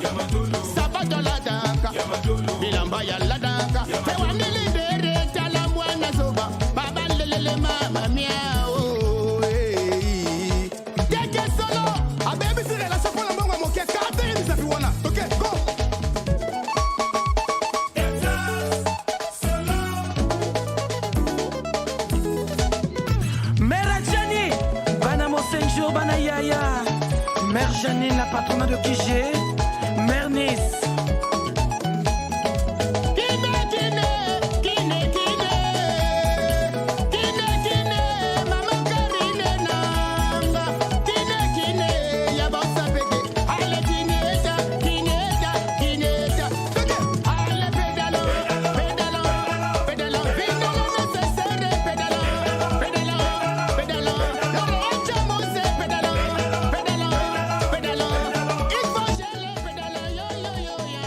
sapato alataka bilamba ya ladaka ewandi leader tala mwana zoba babalelele mama miao. Teke solo abebisi relation mpona mbongo ya moke kate misapi wana toke go. Mère Gianni, Bana Mosenjo, Bana Yaya. Mère Janine, la patronne de Kijé. Mère Nice. Kine kine kine kine kine kine mama Karine nanga kine kine ya bosapeke ale kineta kineta kineta toke ale pédalo pédalo pédalo vindalo nécessaire pédalo pédalo pédalo lorecha mose pédalo pédalo pédalo il faut geler pédalo yo yo yo yo.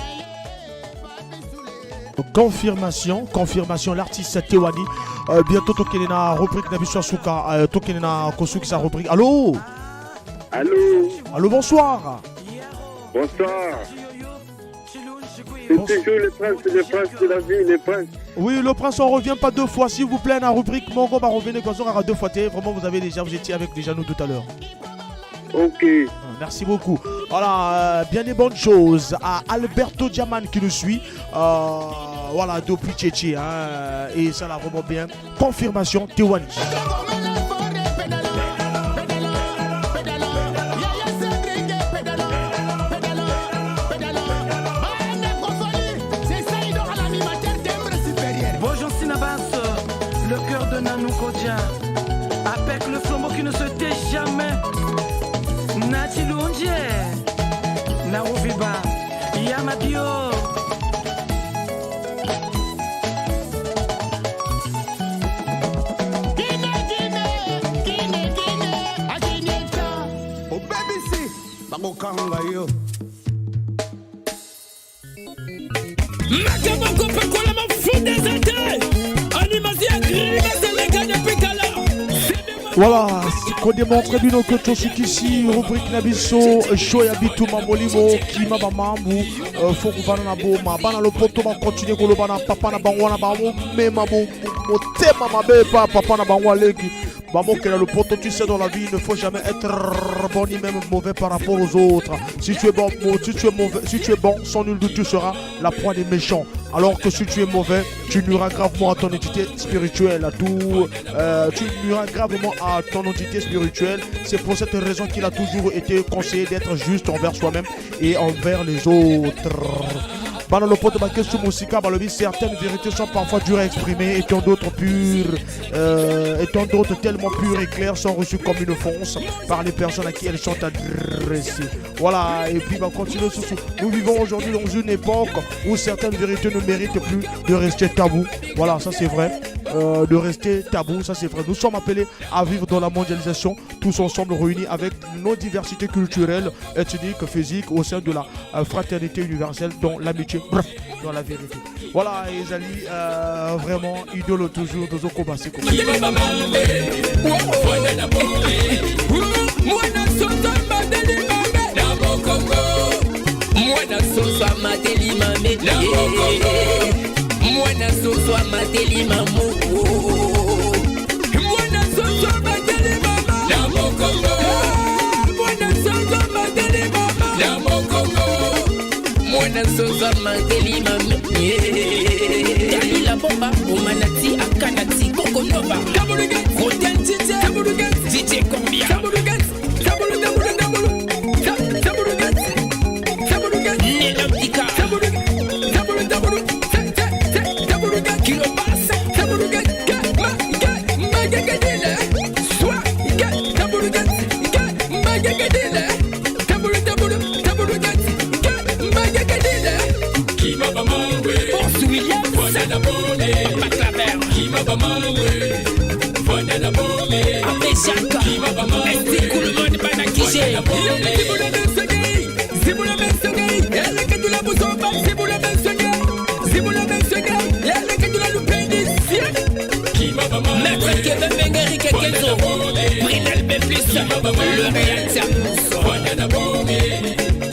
Confirmation, confirmation, l'artiste Tewani. Bientôt, tokende na rubrique na biso ya suka. Tokende na kosukisa rubrique. Allô? Allô? Allô, bonsoir. Bonsoir. C'est toujours le prince de la ville, le prince. Oui, le prince, on revient pas deux fois, s'il vous plaît, la rubrique Mongo va revenir quand on aura deux fois. Vraiment, vous avez déjà, vous étiez avec déjà nous tout à l'heure. Ok. Merci beaucoup. Voilà, bien des bonnes choses à Alberto Diaman qui nous suit. Voilà, depuis Tchétché, hein, et ça l'a vraiment bien. Confirmation, Tewani. Bonjour Sinabas, le cœur de Nanou Kodja, avec le flambeau qui ne se tait jamais. Nati Lunje, Narouviba, Yamabio. Bakokanga yo. Makambo kopakola mafuta eza te. Animation ya grimace eleka depuis kala. Voilà, qu'on démontre bino que tosukisi rubrique na biso show ya bituma molimo kima bamambu faut kovanda na boma bana lopoto bakontinue koloba na papa na bango wana bamomema motema mabe pa papa na bango aleki bamokela lopoto. Tu sais, dans la vie, il ne faut jamais être bon ni même mauvais par rapport aux autres. Si tu es bon, si tu es mauvais, si tu es bon, sans nul doute tu seras la proie des méchants, alors que si tu es mauvais, tu nuiras gravement à ton entité spirituelle, à tout, tu nuiras gravement à ton entité spirituelle. C'est pour cette raison qu'il a toujours été conseillé d'être juste envers soi-même et envers les autres. Bana lopoto bakesu mosika balobi certaines vérités sont parfois dures à exprimer et tant d'autres pures et tant d'autres tellement pures et claires sont reçues comme une offense par les personnes à qui elles sont adressées. Voilà, et puis bah, continue sous, sous. Nous vivons aujourd'hui dans une époque où certaines vérités ne méritent plus de rester tabou. Voilà, ça c'est vrai. De rester tabou, ça c'est vrai. Nous sommes appelés à vivre dans la mondialisation, tous ensemble réunis avec nos diversités culturelles, ethniques, physiques, au sein de la fraternité universelle, dans l'amitié, bref, dans la vérité. Voilà, Ezali, vraiment idole toujours de Zoko Basiko. Mwana soso amateli mame, mwana soso amateli mamu, mwana soso amateli mama na mokongo, mwana soso amateli mama na mokongo, mwana soso amateli mame. Dalila bomba omanati akanati kokonova Roden DJ DJ Kombia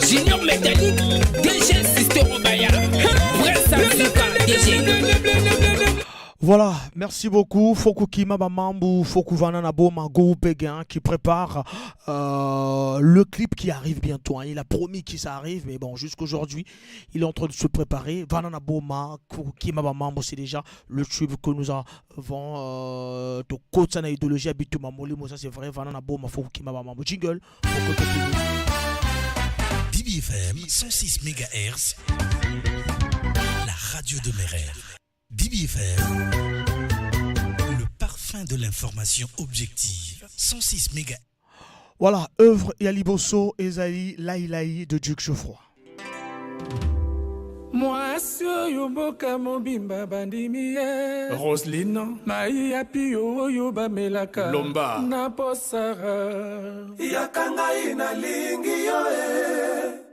Junior Métallique, DG Sister Obaya, DG. Voilà, merci beaucoup. Foku Kima Bamambu, Foku Vanana Boma, Go Peguin qui prépare le clip qui arrive bientôt. Hein. Il a promis qu'il ça arrive, mais bon, jusqu'aujourd'hui, il est en train de se préparer. Vanana Boma, Foku Kima Bamambu, c'est déjà le tube que nous avons de Kotsana idéologie Abituma Molimo, ça c'est vrai. Vanana Boma, Foku Kima Bamambu. Jingle, Foku Kima. DBFM 106 MHz, la radio de mes rêves. DBFM, le parfum de l'information objective. 106 méga. Voilà, œuvre Yaliboso, Esaïe, Laïlaï de Duc Geoffroy. Mwasi oyo mboka mobimba bandimi ye. Roseline. Mai ya pio oyo bamelaka. Lomba. Na posara. Yaka ngai nalingi yo e.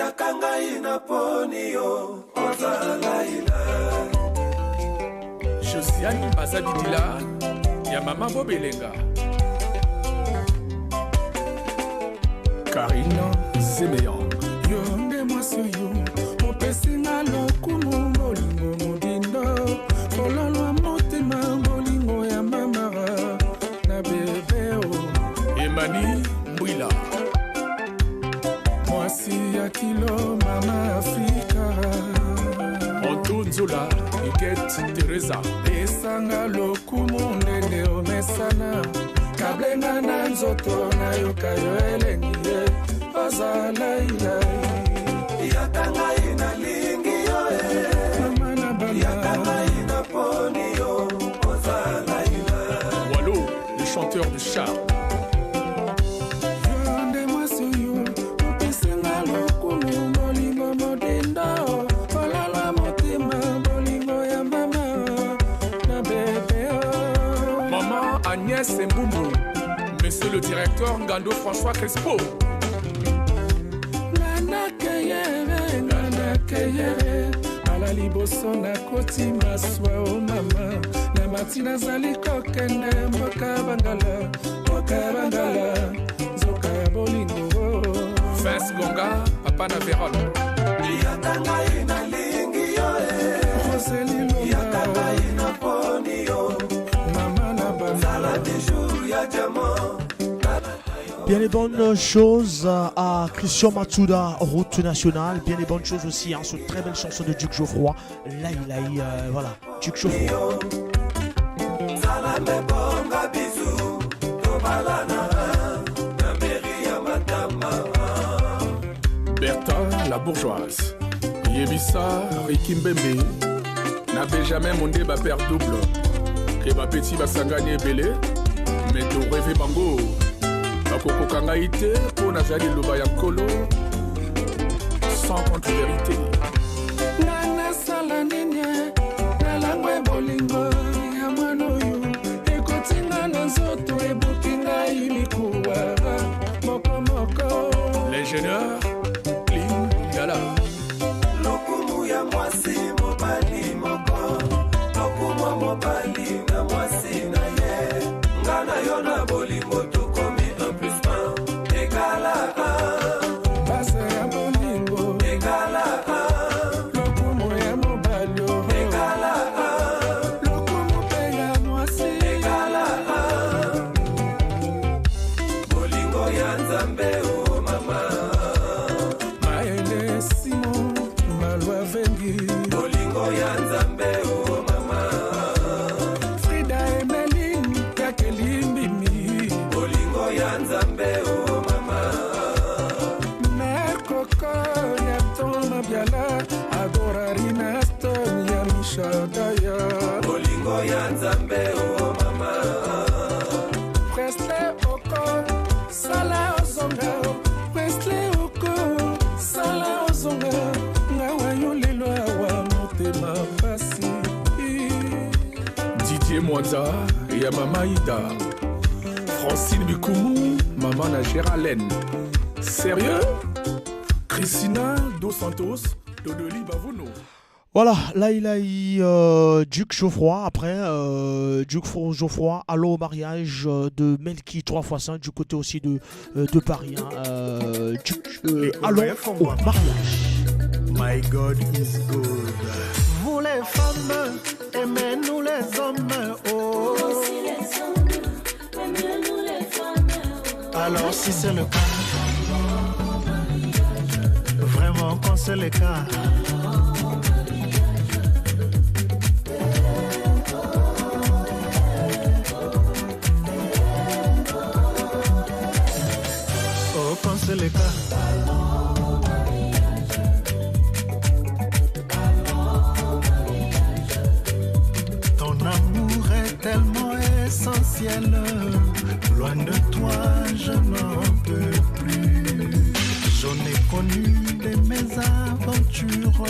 Yaka ngai naponi yo ozala ila. Josiane Bazabidila ya mama Bobelenga. Karine Zemeyan. Yo nde mwasi oyo opesi nga lokumu, bolingo modindo, kololwa motema, bolingo ya mama na bebe o. Emani Mbwila. Mwasi ya kilo, mama Afrika. Anto Nzola, Iget Teresa. Esanga lokumu ndenge omesana, kablenga na nzoto, nayoka yo elengi ye ozala ilai. Yaka ngai nalingi yo e. Mama na bana. Yaka ngai naponi yo ozala ila. Wallo, le chanteur de charme. Yo nde mwasi oyo opesinga lokumu, bolingo modindo, olala motema, bolingo ya mama na bebe o. Maman Agnès Mbumbu. Monsieur le directeur Ngando François Crespo. Nga nakeyere, nga nakeyere ala liboso, nakoti maswa o mama na mati, nazali kokende mboka bangala, mboka bangala, nzoka ya bolingo. Vince Gonga, Papa na Vérone. Yaka ngai nalingi yo e. Roseli. Yaka ngai naponi yo. Mama na bana. Zala bijou ya diamant. Bien les bonnes choses à Christian Matsuda, route nationale. Bien les bonnes choses aussi, hein, cette très belle chanson de Duc Geoffroy. Là, il a, voilà, Duc Geoffroy. Zala mebonga bizu, tobalana na mairie ya Matama. Bertha la bourgeoise. Yebisa Ricky Mbembe. Na Benjamin Monde ba père double. Ke ba petit basangani ebele. Mais to rêver bango. Bakokoka ngai te mpo nazali liloba ya Nkolo. Sans contre-vérité. Nga nasala nini? Nalangwe bolingo ya mwana oyo, ekotinga na nzoto, ebuki ngai mikuwa moko moko. L'ingénieur Clean Gala. Lokumu ya mwasi mobali moko, lokumu ya mobali na mwasi na ye. Nga na yo na bolingo tokomi 1 plus 1 égale 1. Base ya bolingo égale 1. Lokumu ya mobali o. Égale 1. Lokumu mpe ya mwasi égale 1. Bolingo ya Nzambe o mama. Maele Simon Malwa Vengi. Bolingo ya Nzambe o mama. Frida Emeline Yakelimbimi. Bolingo ya Nzambe o mama. Mère Koko ya Toma Biala, Agora Rinaston ya Michadaya. Bolingo ya Nzambe o mama. Presley Oko sala ozonga, Presley Oko sala ozonga, ngawa yo lelo awa motema pasi. Didier Mwanza ya Mama Ida. Francine Bikumu, Maman na Géralène. Sérieux? Christina Dos Santos, Dodoli Bavuno. Voilà, là il a eu Duc Geoffroy. Après, Duc Geoffroy, allô au mariage de Melki 3 x 5 du côté aussi de Paris. Hein, Duc, allons au mariage. My God is good. Vous les femmes, aimez-nous les hommes. Oh. Alors si c'est le cas, vraiment quand c'est le cas. Oh, quand c'est le cas. Ton amour est tellement essentiel. Loin de toi, je n'en peux plus. J'en ai connu des mésaventures,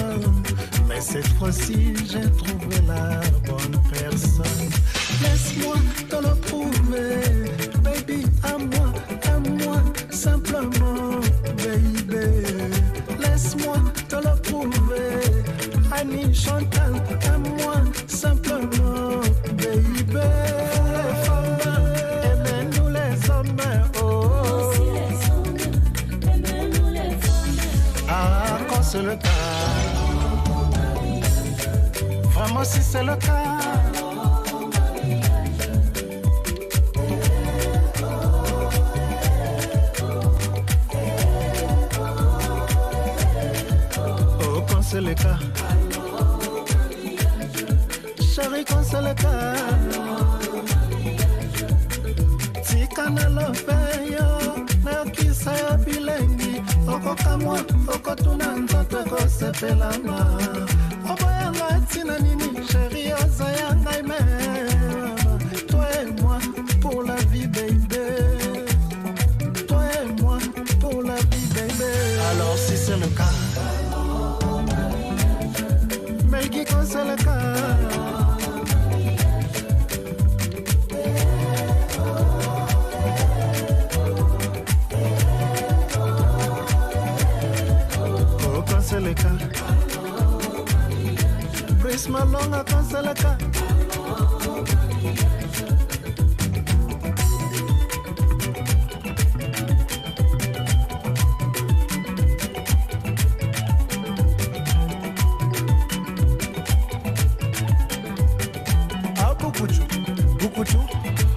mais cette fois-ci, j'ai trouvé la bonne personne. Laisse-moi te le prouver, baby, à moi, simplement, baby. Laisse Chantal, aime-moi simplement, baby. Les femmes, aimez-nous les hommes, oh. Ah, quand c'est le cas. Vraiment, si c'est le cas. Oh, quand c'est le cas. Chérie, quand c'est le cas. Tika nalobe yo nayokisa yo bilengi okokamwa okotuna nzoto ekosepelama oboyanga ntina nini chéri oza ya ngai meme toi et moi pour la vie baby toi et moi pour la vie baby alors si c'est le cas Melki quand c'est le cas Oh, quand c'est le cas. Brice Malonga, quand c'est le cas. Ah, Bukuchu, Bukuchu,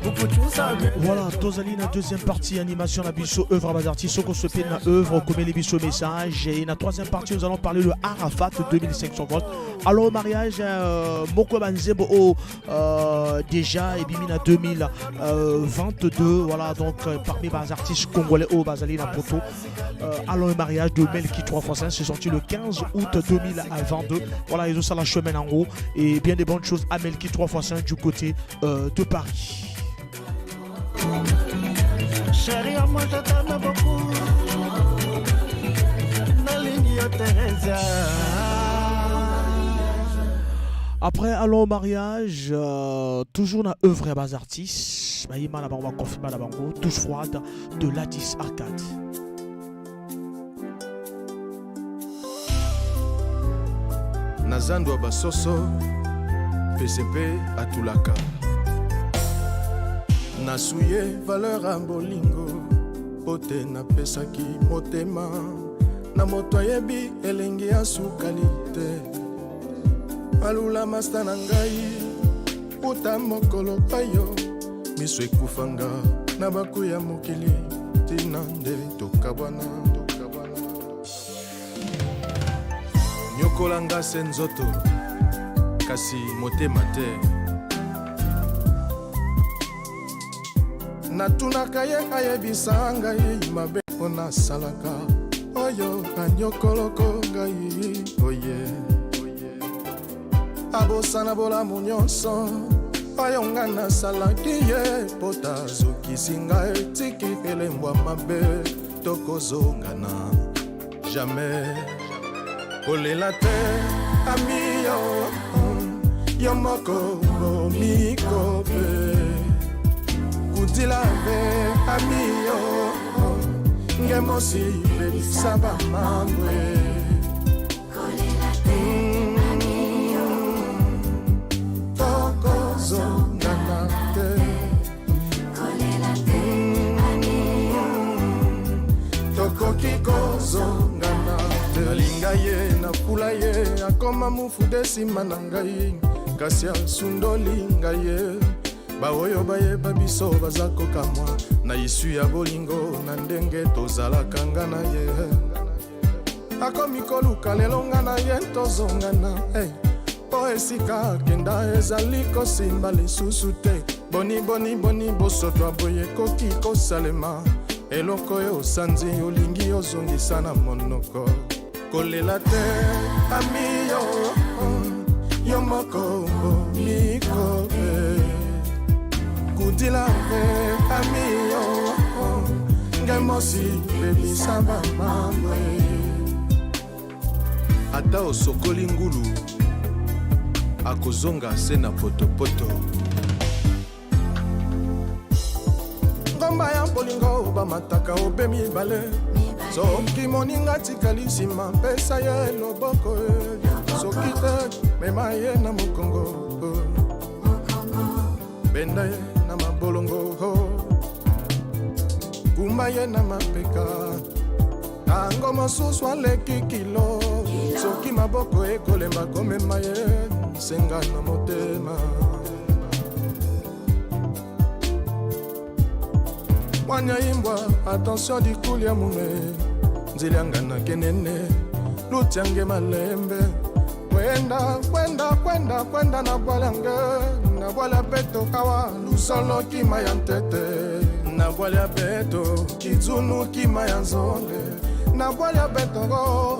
Bukuchu, ça vient. Voilà, tozali na deuxième partie animation na biso œuvre à artistes soko sope na œuvre komeli biso message et na troisième partie nous allons parler de Arafat 2500 volts. Alors au mariage euh, moko ya banzembo oyo euh, déjà ebimi na 2022 voilà donc euh, parmi ba artistes congolais oyo bazali na poto euh, alors au mariage de Melki 3 x 5 c'est sorti le 15 août 2022 voilà ezosala chemin yango et bien des bonnes choses à Melki 3 x 5 du côté euh, de Paris. Chérie, moi je t'aime beaucoup. Nalingi yo Theresia. Après, allons au mariage, euh, toujours na œuvre ya bas artistes, bayima na bango baconfirma na bango, touche froide de Ladis Arcade. Na zando ya basoso pcp atulaka nasuye valeur ya bolingo po te napesaki motema na moto ayebi elengi ya sukali te alula masta na ngai uta mokolo oyo miso ekufanga na baku ya mokili ntina nde tokabwana nyokola nga se nzoto kasi motema te natunaka ye ayebisa ngai mabe mpo nasalaka oyo anyokoloko ngai oye abosana bolamu nyonso oyo nga nasalaki ye mpo tazokisi ngai etiki elembwa mabe tokozongana jamais kolela te amiyo yo moko bomikope kutilave amiyo ngemosi bebisa bamambwe tokozongana te tokoki kozongana te nalinga ye nafula ye akoma mufude nsima na ngai kasi asundoli ngai ye baoyo bayeba biso baza kokamwa na isu ya bolingo na ndenge tozalaka nga na ye akomi koluka lelo nga na ye tozongana hey. Mpo esika akenda ezali kosimba lisusu te boni boni boni bosoto ya boye ekoki kosalema eloko oyo osanzi olingi ozongisa na monoko kolela te amiyo yo moko mikobe kudila mpe amiyo ngai mosi bebisa bamamwe ata osokoli ngulu akozonga se na potopoto ngomba ya bolingo bamataka obe mibale soki moninga atikali nsima pesa ye loboko e. Soki te mema ye na mokongo, benda ye na mabolongo, kumba ye na mapeka. Tango mosusu aleki kilo, soki maboko ekolemba komema ye, senga na motema. Mwanya imbwa, attention dikulia mume, nzilianga na kenene, lutiange malembe. Kwenda kwenda kwenda kwenda na bwalyange, na bwalya beto kawa lusolo kima ya ntete, na bwalya beto kizunu kima ya nzonde, na bwalya beto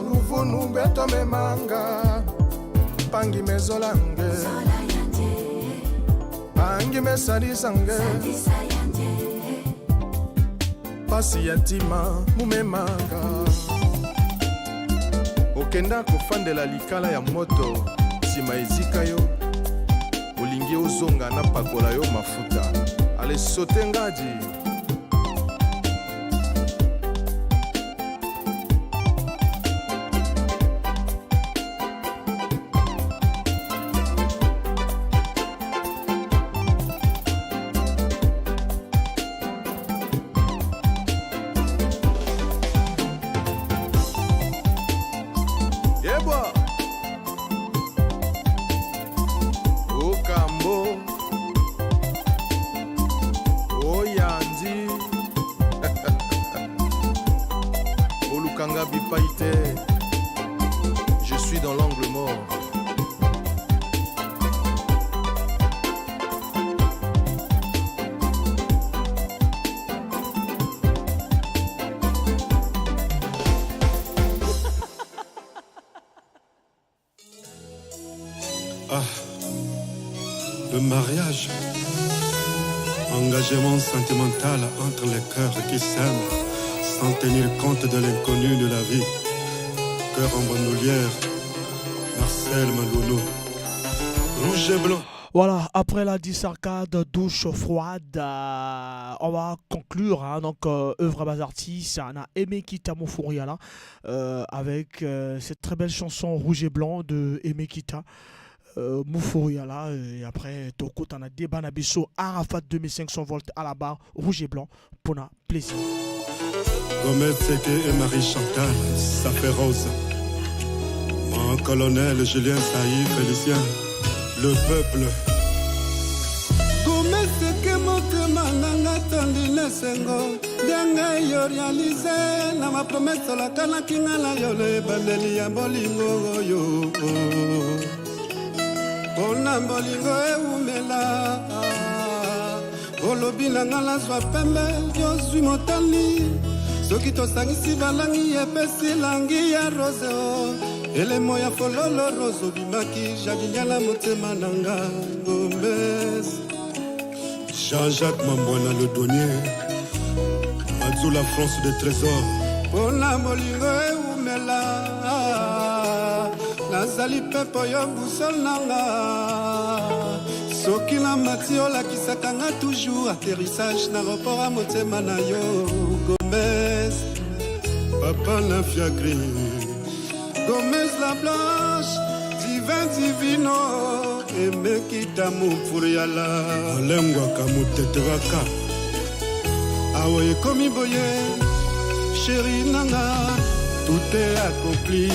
luvunu beto memanga, pangi mezolange, pangi mesalisange, pasi ya ntima mumemanga. Okenda kofandela likala ya moto, nsima ezika yo, olingi ozonga napakola yo mafuta. Ale sote ngadi. Yebwa okambo oyandi olukanga bipai te, je suis dans l'angle mort. Ah, le mariage, engagement sentimental entre les cœurs qui s'aiment, sans tenir compte de l'inconnu de la vie. Cœur en bandoulière, Marcel Malono, rouge et blanc. Voilà, après la disarcade, douche froide, on va conclure, hein, donc, œuvre à bas artiste, on a Aimé Kita Moufuriala, avec cette très belle chanson Rouge et Blanc de Aimé Kita Moufuriala, et après Toko, t'en as débat Nabiso, Arafat 2500 volts à la barre, Rouge et Blanc, pour notre plaisir. Gomez Seke et Marie Chantal, ça fait rose. Mon colonel Julien Saï, Félicien, le peuple. Gomez Seke motema nanga tondi na esengo ndenge yo réalise na mapromese olakanaki nga na yo na ebandeli ya bolingo oyo. Mpona bolingo ewumela, olobi na nga nazwa pembe, yozwi motani. Soki tosangisi balangi epesi langi ya rose o. Elemo ya fololo rose obimaki jardiniala motema na nga Gomez. Jean-Jacques Mambwana le douanier, Mazou la France de trésor. Mpona bolingo ewumela, nazali pepo yo busol na nga. Soki na mati olakisaka nga toujours atterrissage na report ya motema na yo Gomez. Papa na fiacre Gomez la blanche divin divino emekita mofuriala alengwaka moteteraka awa ekomi boye chéri nanga tout est accompli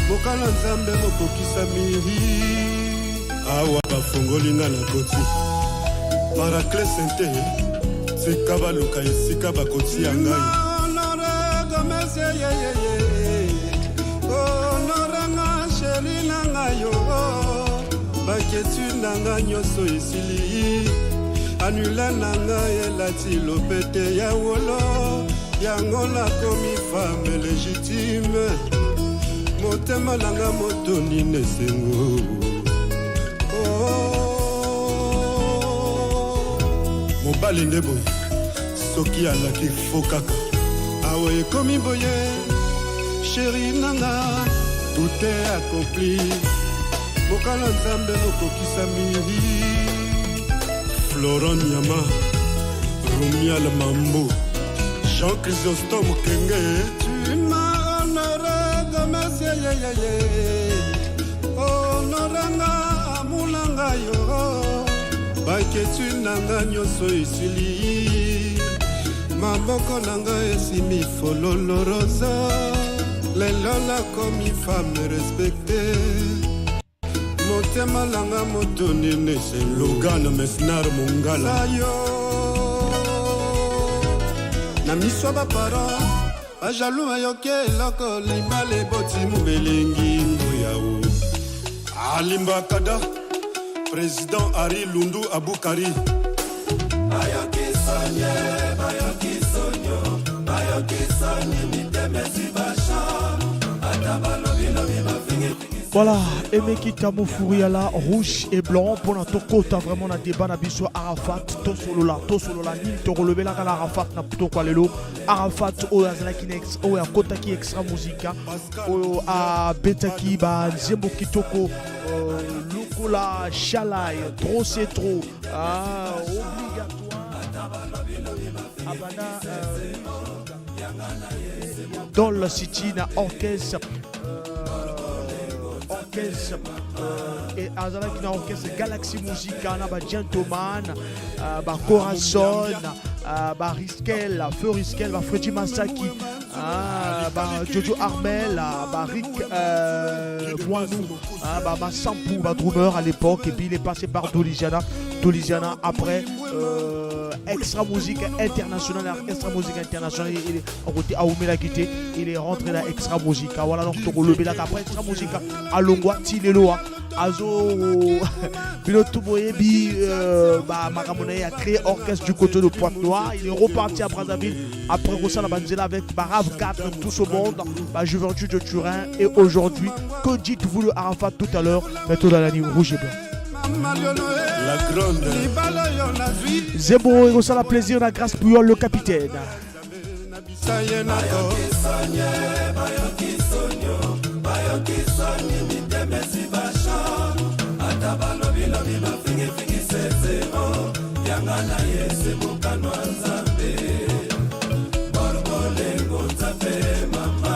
mokala nzambe mokokisami awa bafongoli nga na koti paracle sente tika baluka esika bakotia ngai. Honore Gomez yeyeye honore nga chéri nanga yo baketu nanga nyonso esili anule nanga elati lopete ya wolo yango nakomi femme légitime motema nanga motoni na esengo. Mobali nde boye soki alaki fo kaka awa ekomi boye chéri nanga tout est accompli mokala nzambe mokokisami. Florent Nyama, Romial Mambo, Jean Chrysostome Kenge. Tu m'as honoré Gomez yeyeye Inquiétude na nga nyonso esili. Maboko na nga esimbi fololo rosa. Lelo nakomi femme respecte. Motema na nga moto nini Logan Mesnar Mongala. Yo na miso ya baparent bajalu bayoki eloko libala eboti mobelengi ngoyao. Alimba Kada, président Ari Lundu Aboukari. Bayoki sonye, bayoki sonyo, bayoki soni, mitema ezwi basha, ata balobilobi bafingifingi. Voilà, Emeki Mofouriala, rouge et blanc, pour notre kota vraiment na débat na biso Arafat, tosolola, tosolola, nini tokolobela kala Arafat na pokwa lelo. Arafat oyo azalaki na ex, oyo akotaki Extra Musica, oyo abetaki ba nzembo kitoko, lokola Shalai, trop c'est trop, ah, obligatoire. Abana Doll City na orchestre orchestre et azalaki na orchestre Galaxy Musica na ba Gentleman, ba Corazon, ba Riskel, Feu Riskel, ba Freddy Masaki, ba Jojo Armel, ba Rick Boinou, ba Masampu, ba drummer à l'époque, et puis il est passé par Dolisiana, Dolisiana après Extra Musique Internationale, Extra Musique Internationale, il est en côté Aoumela quitté, il est rentré dans Extra Musica. Voilà donc tokolobela après Extra Musica alongwa ti lelo azo bino tout boyebi ba makambo na ye a créé orchestre du côté de Pointe-Noire. Il est reparti à Brazzaville après Rossana Banzela avec Barav 4, tout ce monde, ba Juventus de Turin. Et aujourd'hui, que dites-vous de Arafat tout à l'heure, mais tout dans la ligne rouge et blanc. La grande Zebo et Rossana plaisir la grâce Puyol le capitaine. Bayoki sonye, bayoki sonyo, bayoki soni, mitema ezwi basha, ata balobilobi bafingifingi sezero yanga na ye se mokano ya Nzambe. Bolbolengo Nzambe mama,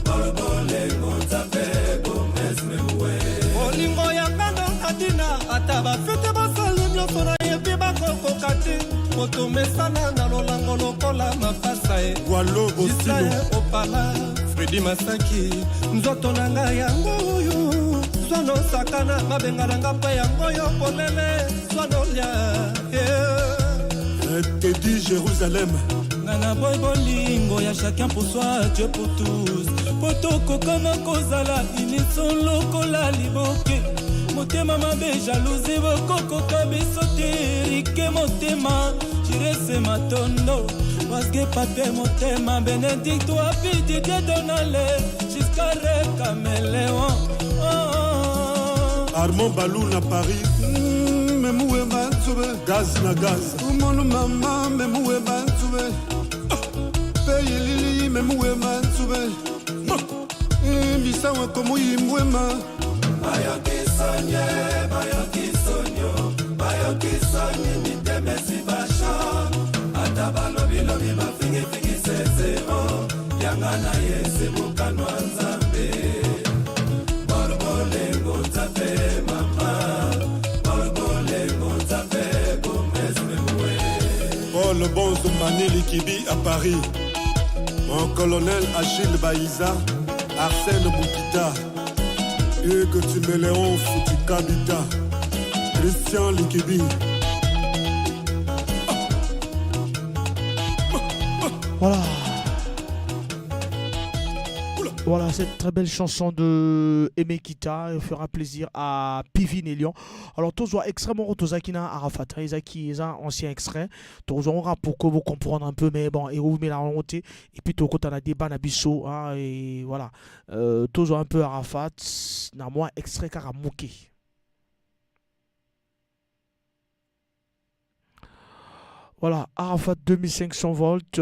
bolbolengo Nzambe Gomez mewe. Bolingo ya ngando na ntina ata bafete basali nyonso nayebi bakokoka te. Moto mesana na lolango lokola mapasa e. Walo Bosino. Israel Opala, Fredi Masaki, nzoto na ngai yango oyo. Zwano sakana, babenga na nga mpe yango oyo polele, zwano lia. Yeah. Teddy Jérusalem. Nga na boy bolingo ya chacun pour soi, Dieu pour tous. Po tokokana kozala unison lokola liboke. Motema mabe jalousie bokokoka biso te. Rike motema, Jirese matondo. Parce pape motema, Benedicte wapi Didier Donale, Giscard Caméléon. Oh, oh, oh. Armand Balou na Paris. Memuwe banzube. Gaz na gaz. Umonu mama memuwe banzube. Peyi lili memuwe banzube. Misawa komuyimbwema. Bayoki sonye, bayoki sonyo, bayoki soni, mitema ezwi basha, ata balobilobi bafingifingi sezero yanga na ye se mokano ya Nzambe. Bolbolengo Nzambe mama, bolbolengo Nzambe Gomez mewe. Paul Bonzo Mani Likibi à Paris. Mon colonel Achille Baïza, Arsène Boukita, Hugues Timéléon Foutikabita, Christian Likibi. Voilà. Voilà, cette très belle chanson de Aimé Kita fera plaisir à Pivine et Lyon. Alors, tozwa extrêmement tozaki na Arafat, hein, ezaki eza ancien extrait. Tozwa pour que vous comprendre un peu, mais bon, et vous mettez la honte, et puis tokota na débat na biso, hein, et voilà. Tozwa un peu Arafat, na moi extrait kaka moke. Voilà, Arafat 2500 volts.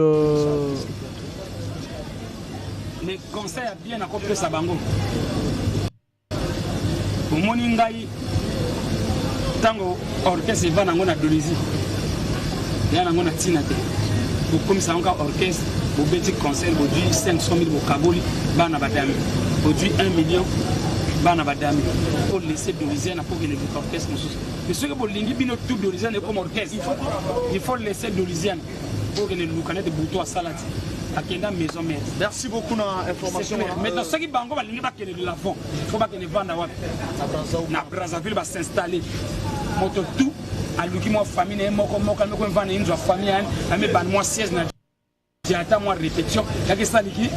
Mais conseil ya bien nakopesa bango. Omoni ngai ntango orchestre eva nango na Dolisie, ya nango na ntina te. Bokomisa yango kaka orchestre, bobeti concert, bozwi 500 000 bokaboli bana badami, bozwi 1 million bana badami. Olese Dolisie na pokende luka orchestre mosusu. Mais soki bolingi bino tout Dolisiane ekoma orchestre, il faut laisser Dolisiane okende luka nete butu asala ti akenda maison mère. Merci beaucoup na information. Maintenant soki bango balingi bakende de l'avant, faut bakende vanda wapi? Na Brazzaville ba s'installer. Moto tout aluki mwa famille na ye moko moko ameko mvanda ye nzwa famille yani amebana mwa siège na ata mwa répétition yaki esaliki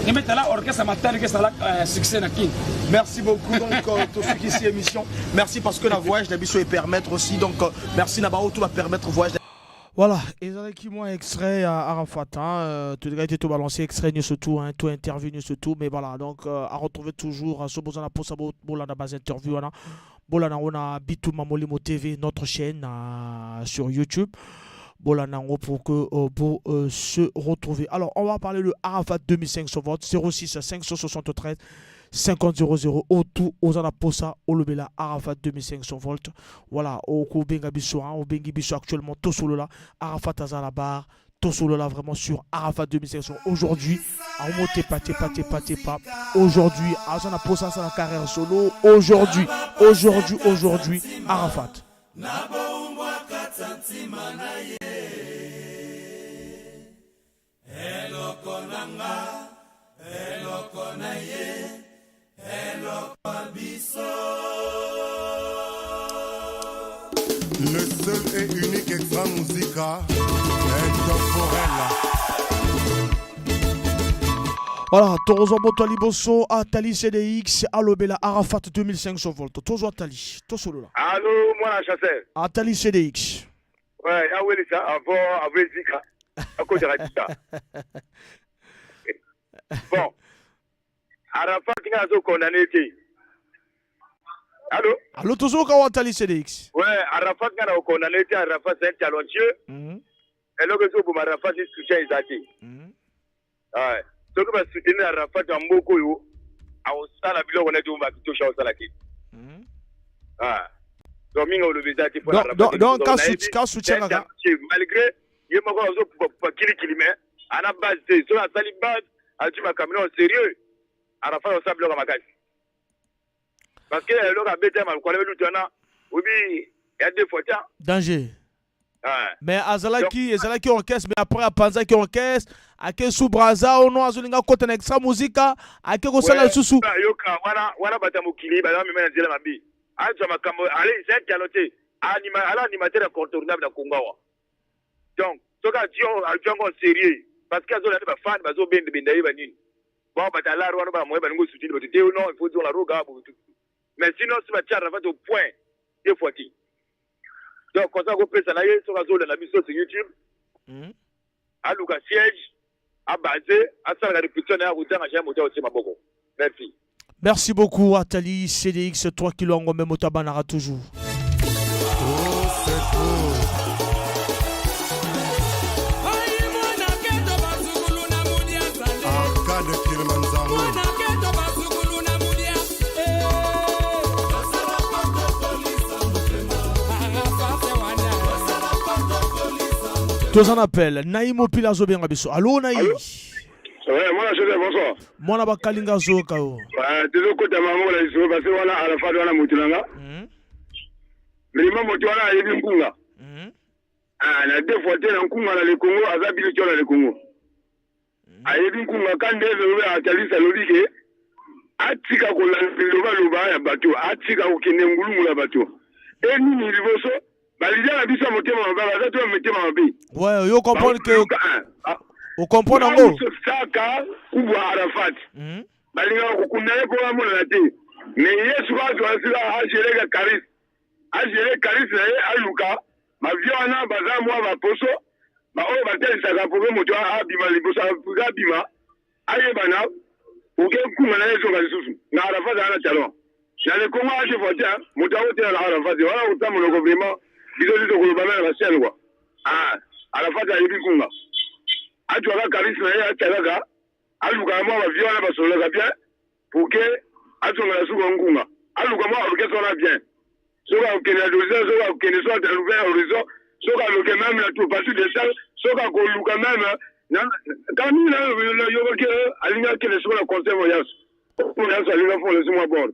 ebetala orchestre matali ke esala succès na kin. Merci beaucoup. Donc, tous ceux qui ici émission, merci parce que la voyage d'Abisso est permettre aussi. Donc, merci Nabao, tout va permettre voyage. Voilà, ezalaki mwa extrait à Arafat, hein, tout gars était tout balancé, extrait nous surtout, hein, tout interview nous surtout, mais voilà, donc à retrouver toujours, ce besoin pour ça, bolanda base interview, voilà. Bolanda, on a Bitumba Molimo TV, notre chaîne sur YouTube. Bolanda, en gros, pour que pour se retrouver. Alors, on va parler de Arafat 2500 volts, 06 573 50 00, au tout ozana posa olobela Arafat 2500 volts. Voilà, au Benga biso, hein, au Bengi biso actuellement tout solo là, Arafat aza la barre, tout solo là vraiment sur Arafat 2500 aujourd'hui, à monter pas pas pas pas aujourd'hui, azana posa sa carrière solo aujourd'hui, aujourd'hui, aujourd'hui Arafat. Eloko nanga, eloko na ye, eloko biso. Le seul et unique Extra Musica, intemporel. Voilà, tozo moto liboso atali CDX alobela Arafat 2500 volts. Tozo atali, tosolo là. Allô, moi chasseur. Atali CDX. Ouais, awelisa avant avant zika. Akota kabisa. Bon. Arafat nga azo condamné te. Allô? Allô, tozo ka atali CDX. Ouais, Arafat nga na condamné te, Arafat c'est un talentueux. Eloko ezoboma Arafat ni soutien eza te. Ouais. Soki ba soutenir Arafat ya mboka oyo akosala biloko neti oyo bakitosha akosala te. Ah. Donc mingi olobi eza te mpona Donc, donc, ka soutien c'est un kaka. talentueux. Malgré ye moko azopupapupa kilikili, mais ana base te. Soki asali base, azwi makambo nao sérieux, Arafat akosala biloko ya makasi, parce que eloko abeta ya malukwala belutu wana obi ya deux fois tia. Danger. Ah. Mais azalaki ezalaki orchestre, mais après apanzaki orchestre, ake su Braza ono azolinga kota na Extra Musica, ake kosala lisusu. Yoka wana wana, bato ya mokili baza mema na nzela mabe. Azwa makambo ale, c'est un talent te. Ala animateur incontournable na Kongo awa. Donc soki azwi yango sérieux, parce que azolanda bafani bazobendabenda ye banini, bon, bato alare wana bamoye balingi osutini bato te. Non, il faut zonga roga, mais sinon si batia Arafat au point deux fois te. Donc conseil akopesa na ye, soki azolanda biso sur YouTube, aluka siège abase, asalaka répétition na ye, akotanga jamais moto akotie maboko. Merci. Merci beaucoup Atali CDX, 3 kilos ngombe motabanara toujours. Trop, c'est trop. Arcade Kilimanjaro. Toza na appel. Naïm Opila azobenga biso. Allô, Naïm. Ouais, mwana chef, bonsoir. Mwana bakalinga zoka yo. Ouais, tozokota mama na liso parce que wana Arafat wana motu na nga. Vraiment motu wana ayebi nkunga. Ah, na deux fois te na nkunga na le Congo aza biso tio na le Congo. Ayebi nkunga ka nde elobi atalisa alobi ke atika kolanda bilobaloba ya bato, atika kokende ngulungulu ya bato. E nini liboso balidia na biso ya motema mabe, baza to ya motema mabe. Ouais, yo comprendre que o comprendre yango. Saka kubwa Arafat balingaka kokunda ye mpo bamonana te, mais ye soki azwa sika agéreka charisme, agérer charisme na ye, aluka bavie wana baza mwa baposo baoyo batalisaka poke moto abima liboso, abima ayebana oke nkunga na ye ezoka lisusu na Arafat aza na talon na le Congo age voiture moto akotela na Arafat wana kota monoko. Vraiment biso ti tokoloba na bachaîne quoi. Ah, Arafat ayebi nkunga, azwaka charisme na ye, atia kaka, alukaka mwa bavie wana basololaka bien pour que azongela suka nkunga, aluka mwa orchestre wana bien. Soki akokende na deuxième, soki akokende soit à nouvel horizon, soki aluke même na tout partir de ça, soki akoluka même kala mingi nayokoki alingi akende soki na concert voyage voyage, alingi afongola si mwa bord,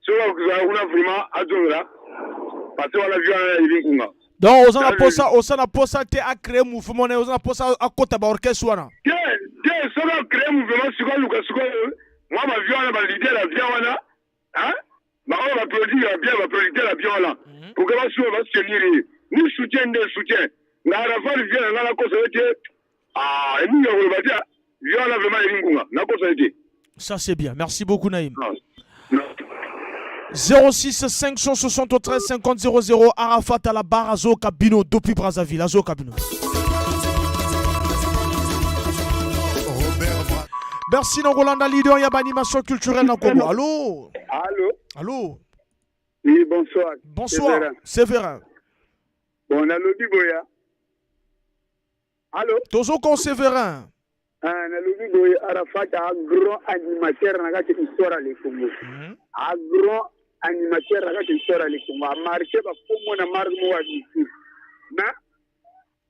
soki akozala kuna vraiment azongela. Parce que wana vieux wana Eli Nkunga. Donc oza na posa, oza na posa te a créer mouvement na ye, oza na posa akota ba orchestre wana. Te, te, soki a créer mouvement sikoyo aluka sikoyo mwa ba vieux wana, ba leader ya bien wana, hein? Ba oyo ba produire ya bien, ba producteur ya bien wana, pour que ba suivre, ba soutenir ye. Ni soutien nde soutien. Nga Arafat vieux na nga nakosa ye te. Ah, emingi ya koloba te. Vieux wana vraiment Eli Nkunga, nakosa ye te. Ça c'est bien. Merci beaucoup Naïm. 06 573 50 00 Arafat à la barre Azoka Bino depuis Brazzaville. Azoka Bino. Merci Nangolanda leader ya animation culturelle na Congo. Allô? Allô? Allô? Oui, bonsoir. Bonsoir. Séverin. Bon, nalobi boya. Allô? Tozoko Séverin. Ah, nalobi boye Arafat a grand animateur na kati histoire ya le Congo. A grand animateur na kati histoire ya le Congo. A marqué ba kombo na marque moko ya musique. Mais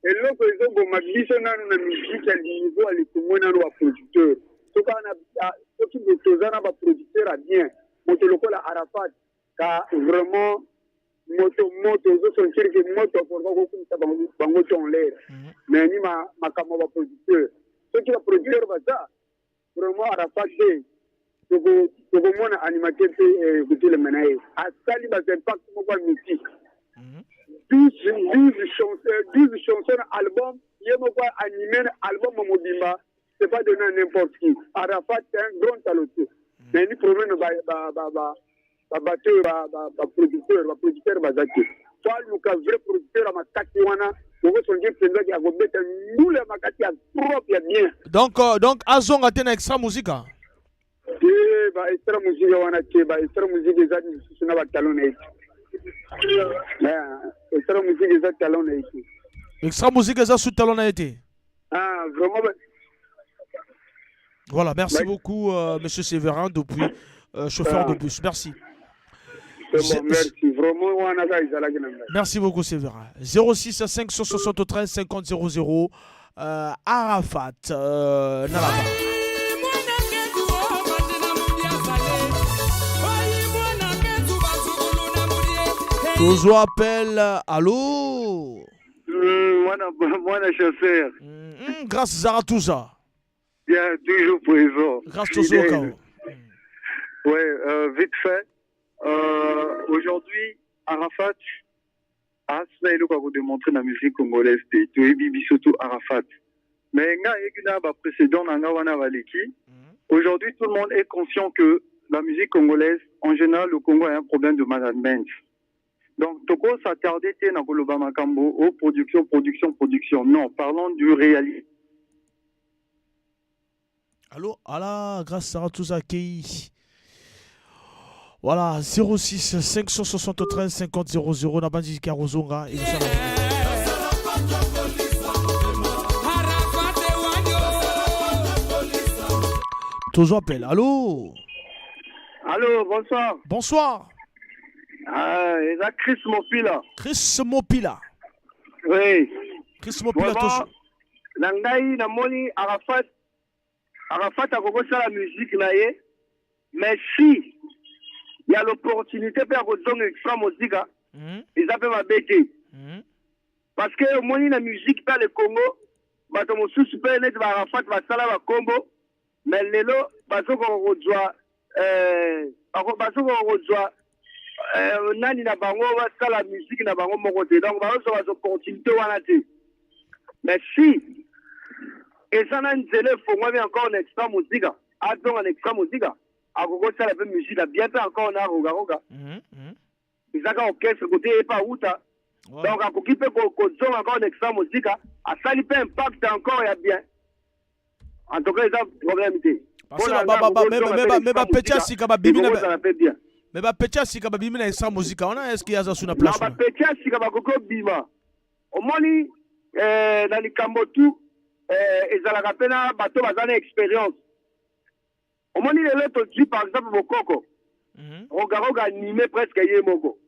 eloko ezoboma biso nanu na musique ya niveau ya le Congo nanu ba producteur. Soki ana soki toza na ba producteur ya bien, moto lokola Arafat ka vraiment moto moto ozo sentir que moto akoka kokumisa bango bango to en l'air. Mais ni ma makambo ba producteur. Soki ba producteur baza vraiment Arafat te toko tokomona animateur te kotelema na ye. Asali ba impact moko ya mystique. 12 12 chansons, 12 chansons na album, ye moko animé na album mobimba, c'est pas donné à n'importe qui. Arafat c'est un grand talentueux. Mais ni problème ba ba ba ba ba bateau ba ba ba producteur, ba producteur baza te. Faut aluka vrai producteur ya makasi wana, okosongi mpenza ke akobeta ndule ya makasi ya propre ya bien. Donc donc azonga te na extra musica. Te ba extra musica wana te, ba extra musica eza lisusu na ba talon na ye te. Extra musica eza talon na ye te. Extra musica eza sous talon na ye te. Ah, vraiment. Ba... Voilà, merci beaucoup, Monsieur Séverin, depuis chauffeur de bus. Merci. C'est bon, merci. Vraiment, wana ka ezalaki na ngai. Merci beaucoup, Séverin. 06 573 50 00, Arafat, Nalaba. Tozo appel, allô? Mwana, mwana chasseur. Grâce Zaratouza. Bien, toujours présent. Grâce Tozoka. Ouais, vite fait. Aujourd'hui, Arafat asala eloko ya kodémontrer na musique congolaise te. Toyebi biso to Arafat. Mais nga yebi na ba précédent na nga wana baleki. Aujourd'hui, tout le monde est conscient que la musique congolaise, en général, le Congo a un problème de management. Donc, toko s'attarder te na koloba makambo aux production, production, production. Non, parlons du réalisme. Allô, ala, grâce à tous accueillis. Voilà, 06 573 50 00, Nabandi Karozonga et nous sommes. Toujours appel. Allô? Allô, bonsoir. Bonsoir. Ah, eza Chris Mopila. Chris Mopila. Oui. Chris Mopila toujours. Na ngai namoni Arafat, Arafat akokosala musique na ye, mais si y a l'opportunité pe ya kozonga extra musica, eza pe mabe te. Parce que omoni na musique pe le Congo, bato mosusu pe neti ba Arafat basala ba kombo, mais lelo bazokoka kozwa bazokoka kozwa nani na bango basala musique na bango moko te. Donc bazozwa ba opportunité wana te. Mais si eza na nzela efongwami encore na extra musica, azonga na extra musica, akokosala pe musique ya bien pe encore na roga roga. Ezaka orchestre côté ye pa uta. Donc akoki pe kozonga encore na extra musica, asali pe impact encore ya bien. En tout cas, eza problème te. Parce que mais ba petit ya sika babimi na mais ba petit ya sika babimi na extra musica wana, est-ce qu'il y a ça sur la place? Na ba petit ya sika bakoki obima. Omoni na likambo tout ezalaka pe na bato baza na expérience. Omoni lelo tozwi par exemple Bokoko. Roga Roga animé presque ye moko.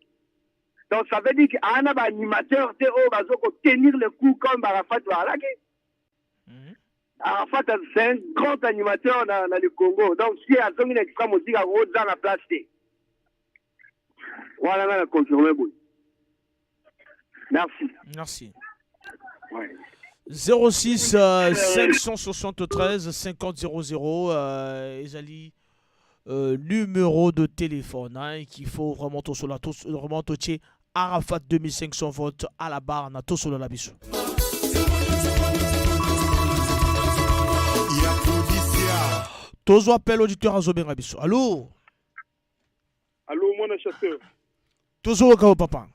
Donc ça veut dire que ana ba animateur te oyo bazo ko tenir le coup comme Arafat bazalaki. Arafat c'est un grand animateur na le Congo. Donc si azongi na extra musique akoza na place te. Wana nga na confirme boye. Merci. Merci. Ouais. 06 573 50 00 ezali numéro de téléphone, hein, qu'il faut vraiment tosola tous vraiment totie Arafat 2500 volts à la barre na tosolo la biso. Tozo appel auditeur azobenga biso. Allô? Allô, mwana chasseur. Tozoyoka papa.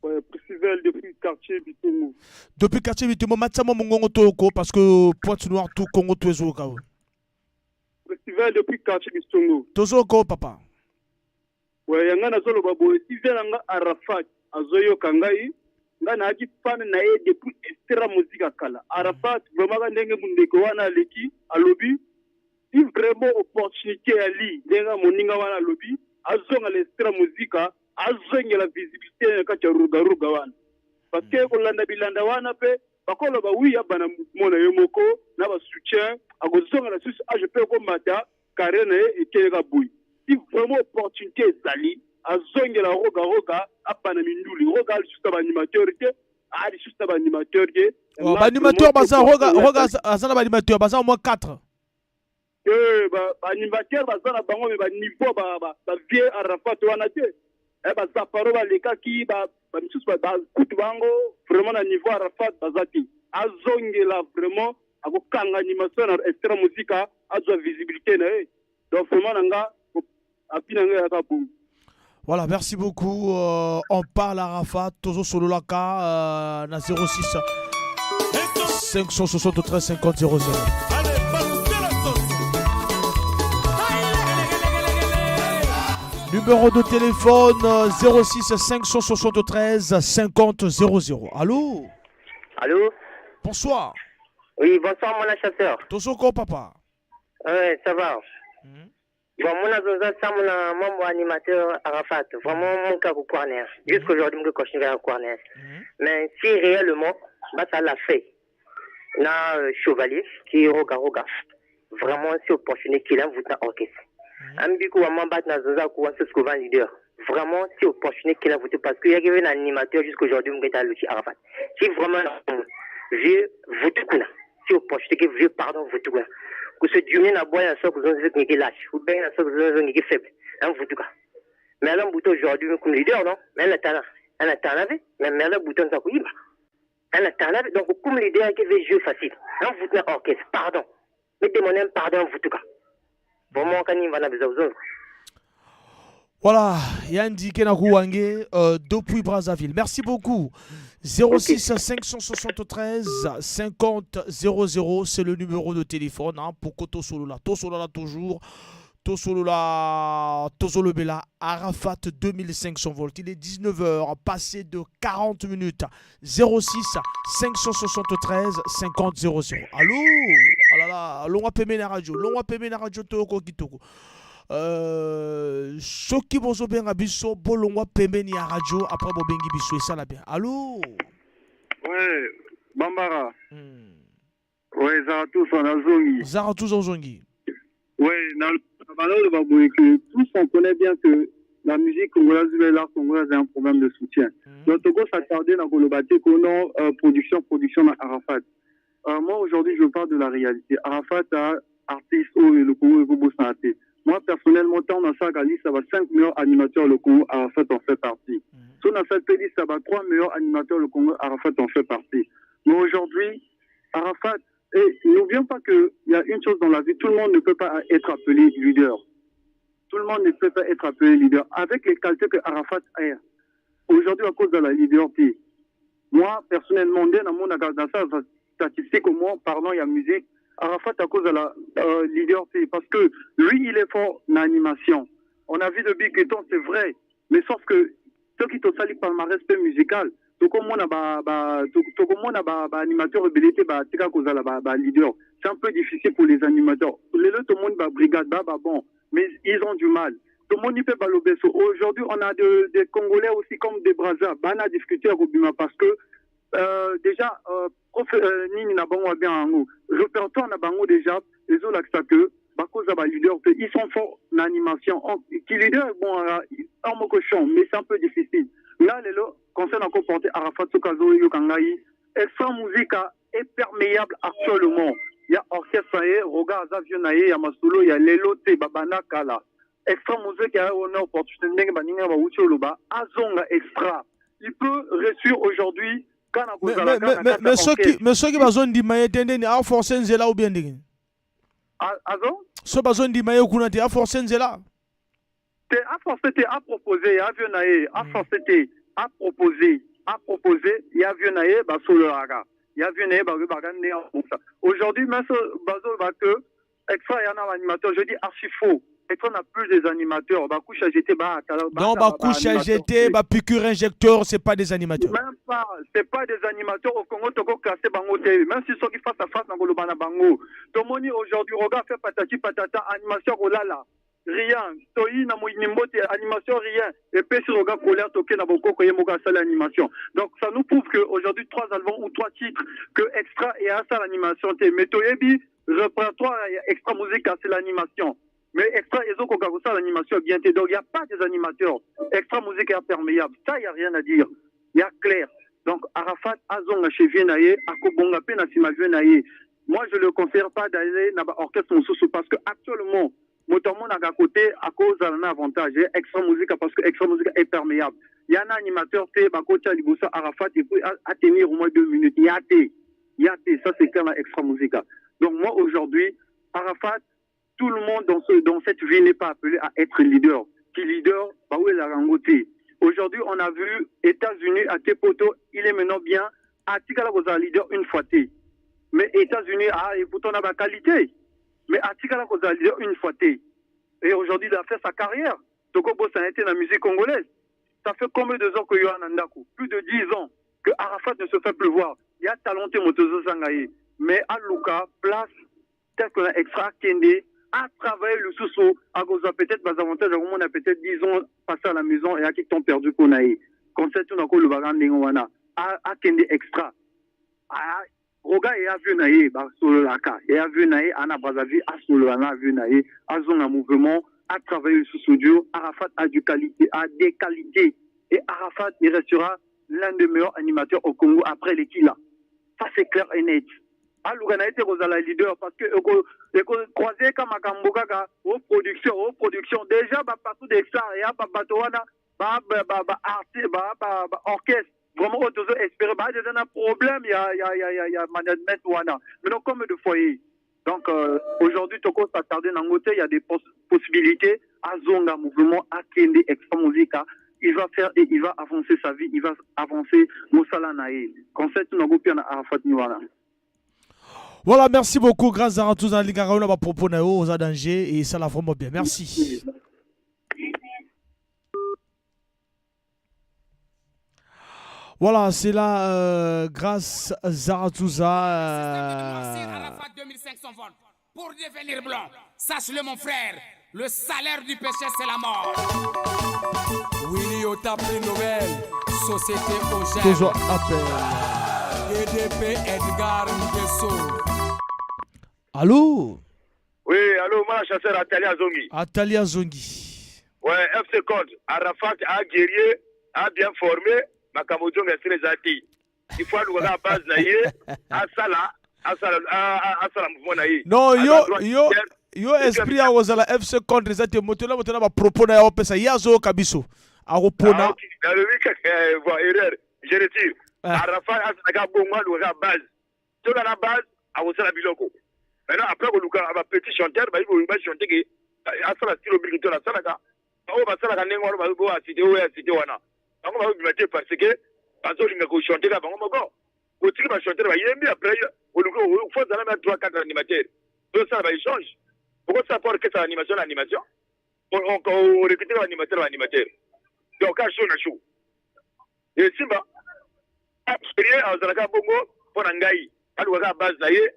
Ouais, Précivel depuis quartier Bitongo. Depuis quartier Bitongo, matisa mongongo toko parce que Pointe Noire tout Congo tout ezoyoka. Précivel depuis quartier Bitongo. Tozoyoka papa. Ouais, yanga nazoloba boye, si vieux na nga Arafat azoyoka ngai, nga nayaki fan na ye depuis Extra Musica kala. Arafat vraiment ka ndenge mundeko wana aleki alobi si vraiment opportunité ya li ndenge moninga wana alobi azonga na Extra Musica, azongela visibilité na kati ya ruga ruga wana, parce que kolanda bilanda wana mpe bakoloba wi abana mouvement na ye moko na basoutien, akozonga na susu age mpe ekomata carrière na ye eteleka boye. Si vraiment opportunité ezali, azongela roga roga, abana minduli roga lisusu na baanimateur te, lisusu na baanimateur te. Oh, baanimateur baza roga roga aza na baanimateur baza au moins 4. Baanimateur baza na bango, mais baniveau bavieux Arafat wana te. Bazaparo balekaki, bamisusu bakutu bango vraiment na niveau Arafat baza te. Azongela vraiment, akokanga animation na Extra Musica, azwa visibilité na ye. Donc vraiment na nga api na nga yaka bongo. Voilà, merci beaucoup. On parle à Arafat, Tozo Sololaka, na 06 573 50 00. Numéro de téléphone 06 573 50 00. Allô? Allô? Bonsoir. Oui, bonsoir mon chasseur. Tozoko papa. Ouais, ça va. Bon, mon azoza ça mon membre animateur Arafat. Vraiment mon cas au corner. Jusqu'aujourd'hui mon continue à corner. Mais si réellement bah ça l'a fait. Na chevalier qui roga roga. Vraiment c'est opportunité qu'il a voulu orchestre. Ambiku wa mambat na zoza ko ce que leader. Vraiment c'est opportunité qu'il a voulu parce qu'il y avait un animateur jusqu'aujourd'hui mon gars Luchi Arafat. Si vraiment vieux votukuna. Si opportunité que vieux pardon votukuna. Que ce dieu n'a boya na soki zonzi qui lâche ou bien na soki zonzi qui faible. Un votuka. Mais là bouton aujourd'hui comme leader non, mais la talent. Elle a talent mais là bouton ça kuiba. Elle a talent donc comme leader qui veut jouer facile. Un votuka orchestre pardon. Mais demandez un pardon votuka. Vraiment quand il va na besoin. Voilà, Yandi Kenarouangue depuis Brazzaville. Merci beaucoup. 06 573 50 00, c'est le numéro de téléphone, hein, pour Koto Solola. Tosolola toujours. Tosolola, Tosolobela, Arafat 2500 volts. Il est 19h, passé de 40 minutes. 06 573 50 00. Allô? Oh là là, longwa peme na radio, longwa peme na radio toko kitoko. Soki bozobenga biso bolongwa pembeni ya radio après bobengi biso esala bien. Allô? Ouais, Bambara. Ouais, Zarathustra Nazongi. Zarathustra Zongi. Ouais, na balolo que tous on connaît bien que la musique congolaise et l'art congolais a un problème de soutien. Donc Togo s'attarder dans le bâti qu'on a production production Arafat. Moi aujourd'hui je parle de la réalité. Arafat a artiste au le Congo et Bobo Santé. Moi, personnellement, tant dans sa liste, ça va 5 meilleurs animateurs le Congo, Arafat en fait partie. Sur dans cette liste, ça va 3 meilleurs animateurs le Congo, Arafat en fait partie. Mais aujourd'hui, Arafat, et n'oublions pas qu'il y a une chose dans la vie, tout le monde ne peut pas être appelé leader. Tout le monde ne peut pas être appelé leader. Avec les qualités que Arafat a, aujourd'hui, à cause de la leadership, moi, personnellement, dans mon dans sa statistique, au moins, parlant, il y a musique, Arafat à cause de la leadership, parce que lui, il est fort en animation. On a vu de Big Eton, c'est vrai, mais sauf que ceux qui te saluent par ma respect musical, tout comme on a tout comme on a ba animateur rebellité, ba tika cause la ba leader. C'est un peu difficile pour les animateurs. Les autres, tout le monde ba brigade, ba bon, mais ils ont du mal. Tout le monde y peut pas l'obéir. Aujourd'hui, on a des Congolais aussi comme des Brazza. Ba na discuté à Robima parce que déjà, prof, nini na bango bien en haut. Répertoire na bango déjà, les autres là que Bakoza ba leader te, ils sont forts na animation. Ki leader ebongaka heure moko chant, mais c'est un peu difficile. Nga lelo conseil nako porter Arafat soki azoyoka ngai, Extra Musica est permeable actuellement. Ya orchestre na ye, Roga aza vieux na ye ya masolo ya lelo te, babanda kala. Extra Musica ya wana opportunité ndenge baninga bawuti oloba, azonga Extra. Il peut réussir aujourd'hui kana kozala Mais, mais, mais, soki, mais soki bazondima ye te ndeni aforce nzela ou bien ndenge azo so bazondima ye kuna te aforce nzela te aforce te apropose ya vieux na ye aforce te apropose apropose ya vieux na ye basololaka ya vieux na ye balobaka ndenge abongisa aujourd'hui même so bazoloba que Extra ya na animateur je dis archi faux Extra n'a plus des animateurs ba couche à jeter ba donc ba couche à jeter ba piqûre injecteur c'est pas des animateurs même pas c'est pas des animateurs au Congo toko classer bango te même si soki face à face na koloba na bango tomoni aujourd'hui Roga fait patati patata animation kolala rien toyi na moyini mbote animation rien epesi Roga colère toke na bokoko ye moko asali animation donc ça nous prouve que aujourd'hui trois albums ou trois titres que Extra et asala animation te mais toyebi répertoire ya Extra Musica c'est l'animation mais Extra ezokoka kosala animation bien te donc il y a pas des animateurs Extra Musica ya perméable ça y a rien à dire ya clair donc Arafat azonga chez vieux na ye akobonga mpe na nsima vieux na ye moi je le conseille pas d'aller na ba orchestre mosusu parce que actuellement moto amonaka côté akozala na avantage ya Extra Musica parce que Extra Musica est perméable ya na animateur te bakotia liboso Arafat et puis à tenir au moins 2 minutes ya te ya te ça c'est clair na Extra Musica donc moi aujourd'hui Arafat tout le monde dans cette vie n'est pas appelé à être leader. Qui leader, bah où est la rangoté. Aujourd'hui, on a vu États-Unis à Tepoto, il est maintenant bien. Atikala kozala leader une fois te. Mais États-Unis, ah, et pourtant on a la qualité. Mais atikala kozala leader une fois te. Et aujourd'hui, il a fait sa carrière. Toko ça a été la musique congolaise. Ça fait combien de ans que Yohan Ndako? Plus de 10 ans que Arafat ne se fait plus voir. Il y a talenté moto azanga ye. Mais aluka, place, peut-être qu'on a Extra kende, à travailler le sous à cause peut-être des avantages, on a peut-être 10 ans passé à la maison et à qui temps perdu qu'on a eu. Conseil tout n'a le ndenge wana. Akende Extra. Roga ya vieux na ye basololaka ya vieux na ye ana Brazzaville asolola na vieux na ye azonga mouvement a travaillé le sous-studio. Arafat a du qualité, a des qualités et Arafat il restera l'un des meilleurs animateurs au Congo après les Kila. Ça c'est clair et net. Aluka na ye te kozala leader parce que ekocroise ka makambo kaka o production o production déjà bapartout de star ya babato wana baartiste baorchestre vraiment oyo tozo espérer baa déjà na problème ya management wana maintenant comme de foyer. Donc aujourd'hui toko s'attarder nango te, il y a des possibilités azonga mouvement akende Extra Musica, il va faire et il va avancer sa vie, il va avancer mosala na ye. Conseil nango pia na Arafat ni wana. Voilà, merci beaucoup, grâce à tous dans la à propos na yo, aux danger et ça l'a vraiment bien. Merci. Voilà, c'est là grâce Zaratouza. 2500 volts pour devenir blanc. Sache-le, mon frère, le salaire du péché, c'est la mort. Willy Ota, prix Nobel, Société Ogem. Toujours appel. DDP Edgar Ngeso. Allô? Oui, allô, moi, chasseur Atalia Zongi. Atalia Zongi. Ouais, FC Code. Arafat a guerrier, a bien formé, makambo zonga esili eza te. Il faut aluka kaka base na ye, asala, asala, asala mouvement na ye. Non, yo, yo, yo esprit ya kozala FC contre eza te moto na moto na bapropos na ye opesa ye azoyoka biso akopona. Ah, ok, nalobi kaka bon, erreur, je retire. Arafat asalaka bongo aluka kaka base. Soki na base, akosala biloko. Maintenant, après koluka ba petit chanteur, bayi bachante ke asala style obiki to asalaka oyo basalaka ndenge wana oyo asite oyo asite wana bango bazobima te parce que bazolinga kochante kaka bango moko otiki bachanteur bayembi après oluki faut ozala na 3 4 animateur tozosala baéchange okosala po orchestre animation na animation orecrute baanimateur baanimateur donc ka show na show esimba rien azalaka bongo mpo na ngai alukaka base na ye.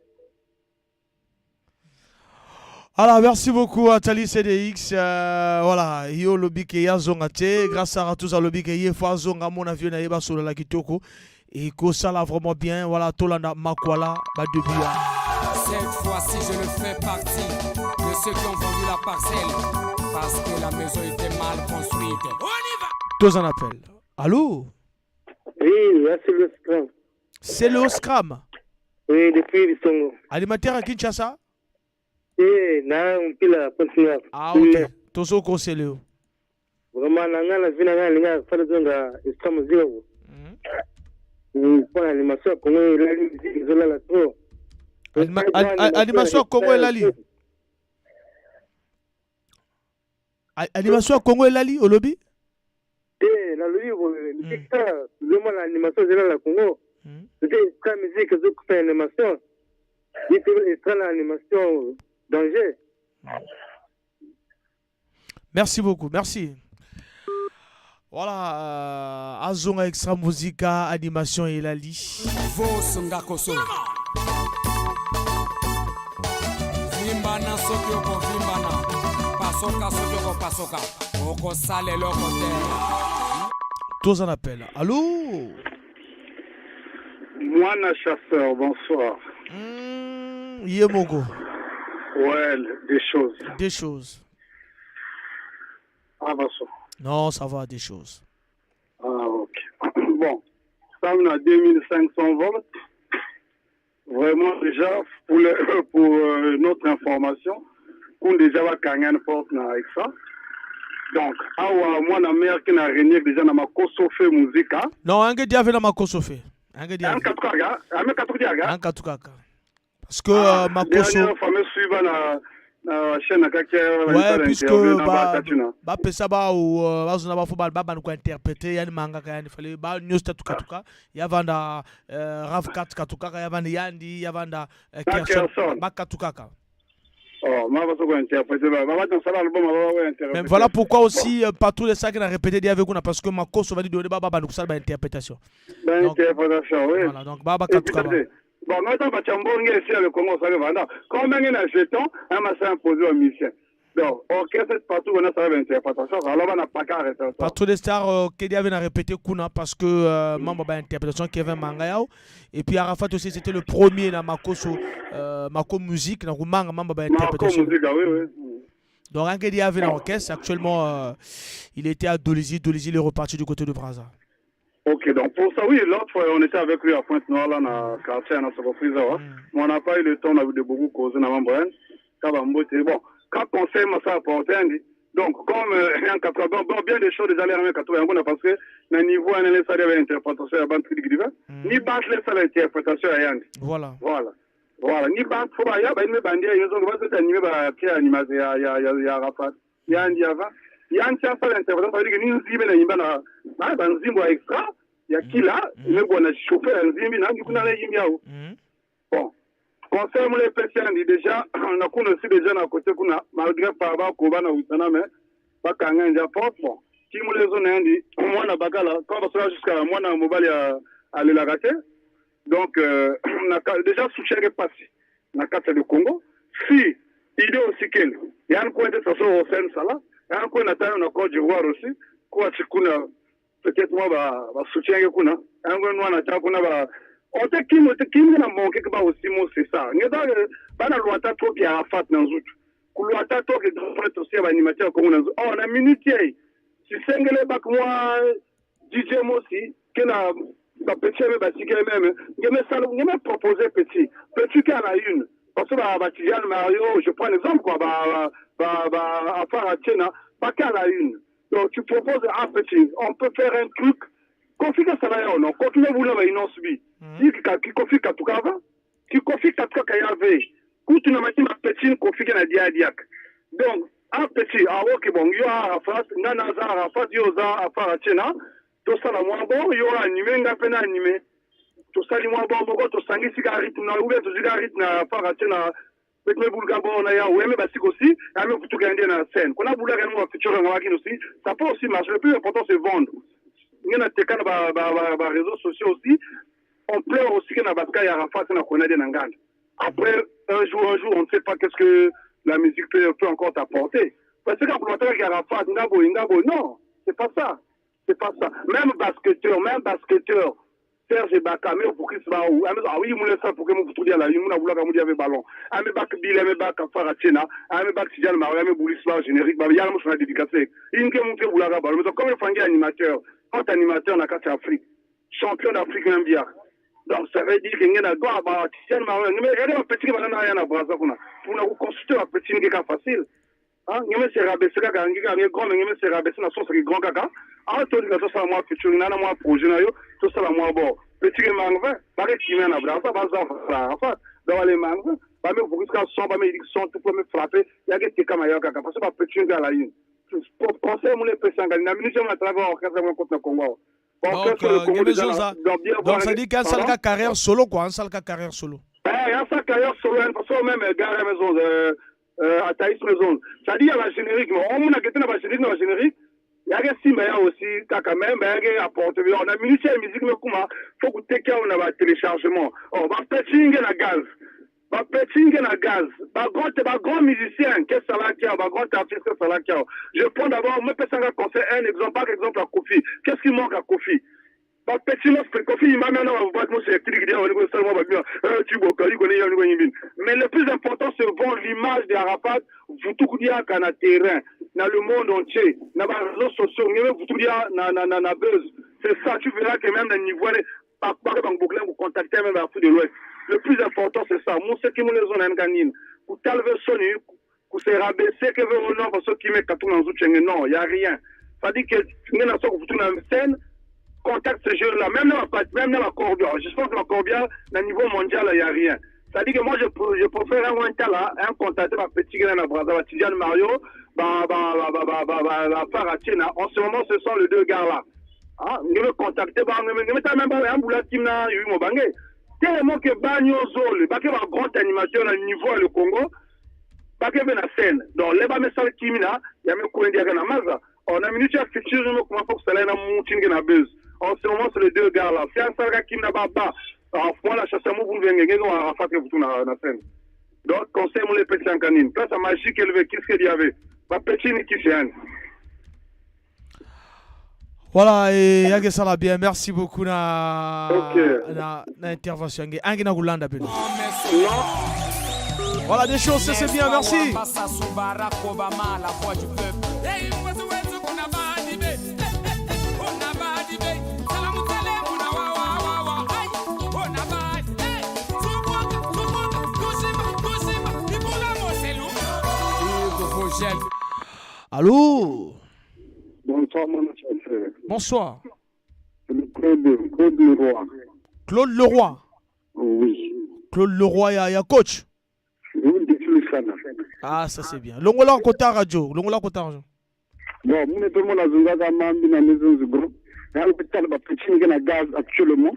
Alors, merci beaucoup à Tali CDX. Voilà, yo lobi ke ya zonga te. Grâce à tous à lobi ke ye fa zonga mon avion na yeba solo la kitoko. Et que ça là vraiment bien. Voilà, Tolanda Makwala, ba début. Cette fois-ci, je ne fais partie de ceux qui ont vendu la parcelle parce que la maison était mal construite. On y va. Tous en appel. Allô? Oui, là, c'est le Scram. C'est le Scram. Oui, depuis Bisongo. Alimentaire à Kinshasa? Eh, na mpila continue. Ah, ok. Tozo conseiller. Vraiment, na nga na vina nga linga fala zonga extra musique. Pour l'animation Congo elali musique ezolala trop. Animation Congo elali. Animation Congo elali olobi? Te, nalobi boye, musique tozomona animation ezolala Congo. C'était extra musique ezokufa animation. Extra na animation danger. Merci beaucoup, merci. Voilà, Azonga Extra Musica, animation elali. Vos Ngakoso. Vimbana soki okovimbana, pasoka soki okopasoka, okosala eloko te. Tous en appel. Allô? Mwana chasseur, bonsoir. Yemoko. Ouais, des choses. Des choses. Ah, bonsoir. Non, ça va, des choses. Ah, ok. Bon, ça, on a 2500 volts. Vraiment, déjà, pour notre information, on déjà va gagner une force avec ça. Donc, awa, moi, la mère qui n'a régné déjà dans ma Kosofe musique. Non, un gars avait dans ma Kosofe. Un gars Un katukaka, un katukaka. Un katukaka. Parce que Makoso. Dernière fameux suivant la chaîne à kaka. Ouais, puisque ba pesa ba ou bazona ba fo ba ba ko interpréter yani manga ka yani fallait ba news tukatuka ya vanda Rav 4 katukaka ya vanda Yandi ya vanda Kerson ba katukaka. Oh, ma va so interpréter ba ba dans ça album ba ba interpréter. Mais voilà pourquoi aussi partout les sacs n'a répété dit avec on parce que Makoso va dire donner ba ba ba interprétation. Ba interprétation, oui. Voilà, donc ba ba katukaka. Bon, maintenant, Bachambonge, ici, le Congo, ça va. Combien il y a un jeton, un massin imposé au musicien. Donc, orchestre partout, on a ça, interprétation. Alors, on n'a pas qu'à arrêter ça. Partout des stars, Kedi avait répété Kuna parce que membre de l'interprétation, Kevin Mangayao. Et puis Arafat aussi, c'était le premier dans Makoso, Mako Musique, dans Manga, membre de l'interprétation. Mako Musique, oui, oui. Donc, Kedi avait l'orchestre. Actuellement, il était à Dolisie. Dolisie, il est reparti du côté de Brazza. Ok, donc pour ça, oui, l'autre fois, on était avec lui à Pointe-Noire, là, dans le quartier, dans ce reprise, mais on n'a pas eu le temps de beaucoup causer dans ma Bon, quand conseil m'a ça apporté, donc, comme en 80, bon, bien des choses, des allées en 80, parce que, na niveau, on a laissé l'interprétation à Bantri ni base laisse l'interprétation à Yang. Voilà. Voilà. Voilà. Ni base, faut pas, il y a une bande, il y a une zone, il y a animé, il y a Arafat, il y a Andiava. Il y a un tiers l'interprétation, ça veut dire que nous, nous, nous, nous, extra. Il y a qui là, mais on a chauffé la nzimbi, na kuna na yimbi. Bon, concernant les patients, déjà, on a connu aussi déjà na côté kuna, malgré par ba ko ba na wisana mais ba kanga nja fort bon. Qui mu les zones ndi, moi na bakala, quand on sera jusqu'à moi na mobile à l'élagate. Donc on a déjà soutien est passé na carte du Congo. Si il est aussi quel, il y a un coin de façon au sein ça là, il y a un coin na na Côte d'Ivoire aussi, quoi kuna peut-être moi bah soutien que kuna un noir na kuna ba on te kimi te kimi na manque que ba aussi mo c'est ça ngeza ba na loata trop ya Arafat na nzutu ku loata trop que dans aussi ba animateur comme na oh na minute si sengele ba moi DJ Mossi que na ba petit même ba sikele même ngeme salo ngeme proposer petit petit qui en a une parce que ba Tidiane Mario, je prends l'exemple quoi ba ba ba affaire à Tchena ba qui en a une. Donc, tu proposes un petit, on peut faire un truc, Kofi Kassanaya, non, Kofi Voula, il non subi. Qui Kofi Katukava, qui Kofi Katukava, Koutu na mati ma petit, Kofi Kanadia Diak. Donc, un petit, ah ok, bon, yo Arafat, Nanaza Arafat, Yoza Afara Tchena, tout ça la moins bon, yo animé, nga pena animé. Tout ça li moins bon, bon, tout ça ngi siga rythme na, ou bien tout siga rythme na Afara Tchena. Mais Boulgabo, on a ouais, mais Basik aussi, avec tout gagner dans la scène. Qu'on a voulu gagner un futur aussi, ça peut aussi marcher. Le plus important, c'est vendre. Il y a des réseaux sociaux aussi. On pleure aussi qu'il y a des Arafat, on a connu des Nangand. Après, un jour, on ne sait pas qu'est-ce que la musique peut encore t'apporter. Parce que quand on entend Arafat, Ngabo, Ngabo, non, c'est pas ça. C'est pas ça. Même basketteur, Serge Baka me focus ba ou ame ah oui mun sa pour que mu futu la mun abula ka mu dia ballon ame bak bile ame bak fara chena ame bak tijan ma ame boulis ba générique ba ya mu sona dédicacé inke mu ke bula ka ballon mais comme le animateur quand animateur na kati Afrique champion d'Afrique même bien donc ça veut dire que ngena doit ba tijan ma mais elle va petit ba na ya na Brazza kuna pour na consulter ba petit ngeka facile. Hein ngeme se rabaisser kaka ngika nge grand ngeme se rabaisser na sens que grand kaka. Ah to linga tosala mwa featuring na mwa projet na yo tosala mwa bo petit ke mangve ba ke kimia na Brazza ba za fa donc les mangve ba me focus ka son ba me son tout pour me frapper ya ke teka ma yo kaka parce que ba petit ngala la une conseil mon epesanga na minute na travers orchestre mon contre Congo. Donc, donc ça dit qu'un seul carrière solo quoi, un seul carrière solo. Eh, un seul carrière solo, parce que même gars maison Ataïs maison. Ça dit il y a la générique, mais on a quitté la générique, la générique. Il y a simba ya aussi kaka même il y a apporté on a minute ya musique mais comment faut que tu on a téléchargement. Oh, ba petit na gaz. Ba petit na gaz. Ba grand musicien, qu'est-ce ça là ba grand artiste ça là Je prends d'abord me pesa conseil un exemple par exemple à Kofi. Qu'est-ce qui manque à Kofi? Ba petit Kofi il m'a mis en boîte moi c'est électrique on seulement ba bien tu bo kali connaît mais le plus important c'est voir l'image de Arafat vutukudia kana terrain dans le monde entier dans les réseaux sociaux vutukudia na na na na buzz. C'est ça, tu verras que même le niveau par vous contacter même l'Afrique de l'Ouest. Le plus important c'est ça. Moi ce qui me les on ganine pour talve soni pour se rabaisser que veut non parce qui met katou dans non, il y a rien. Ça dit que nous avons une scène contacte ce jeu-là, même dans la Corbière. Je pense que la Corbière, au niveau mondial, il n'y a rien. C'est-à-dire que moi, je préfère un contact, ma petite graine à Brazza, Tidiane Mario, la Faratiena. En ce moment, ce sont les deux gars-là. Ah, nous me contacter, nous mettons même pas un boulot qui n'a eu mon bangé. Tellement que Bagno Zol, que grand animateur au niveau le Congo, que la scène. Donc, les bas message qui mina, il y a même Kouendia na Maza. On a minute à futur, comment faut que ça na monting na buzz. En ce moment, c'est les deux gars là. C'est un seul qui n'a pas bas. En fois la chasse à vous venez on a fait vous na scène. Donc conseil mon les petits en canine. Place à magique élevé, qu'est-ce qu'il y avait? Ma petite qui c'est un. Voilà et yake ça bien. Merci beaucoup na na na intervention nge angi na kulanda bino. Voilà des choses, c'est bien, merci. Allô? Bonsoir, mon cher. Bonsoir. Claude Leroy. Claude Leroy? Oui. Claude Leroy, il y a coach? Oui, depuis Lusana. Ah, ça c'est bien. Longola kota radio. Longola kota radio. Bon, nous tout le monde a zunga mambi na maison du groupe. Il y a un petit na gaz actuellement.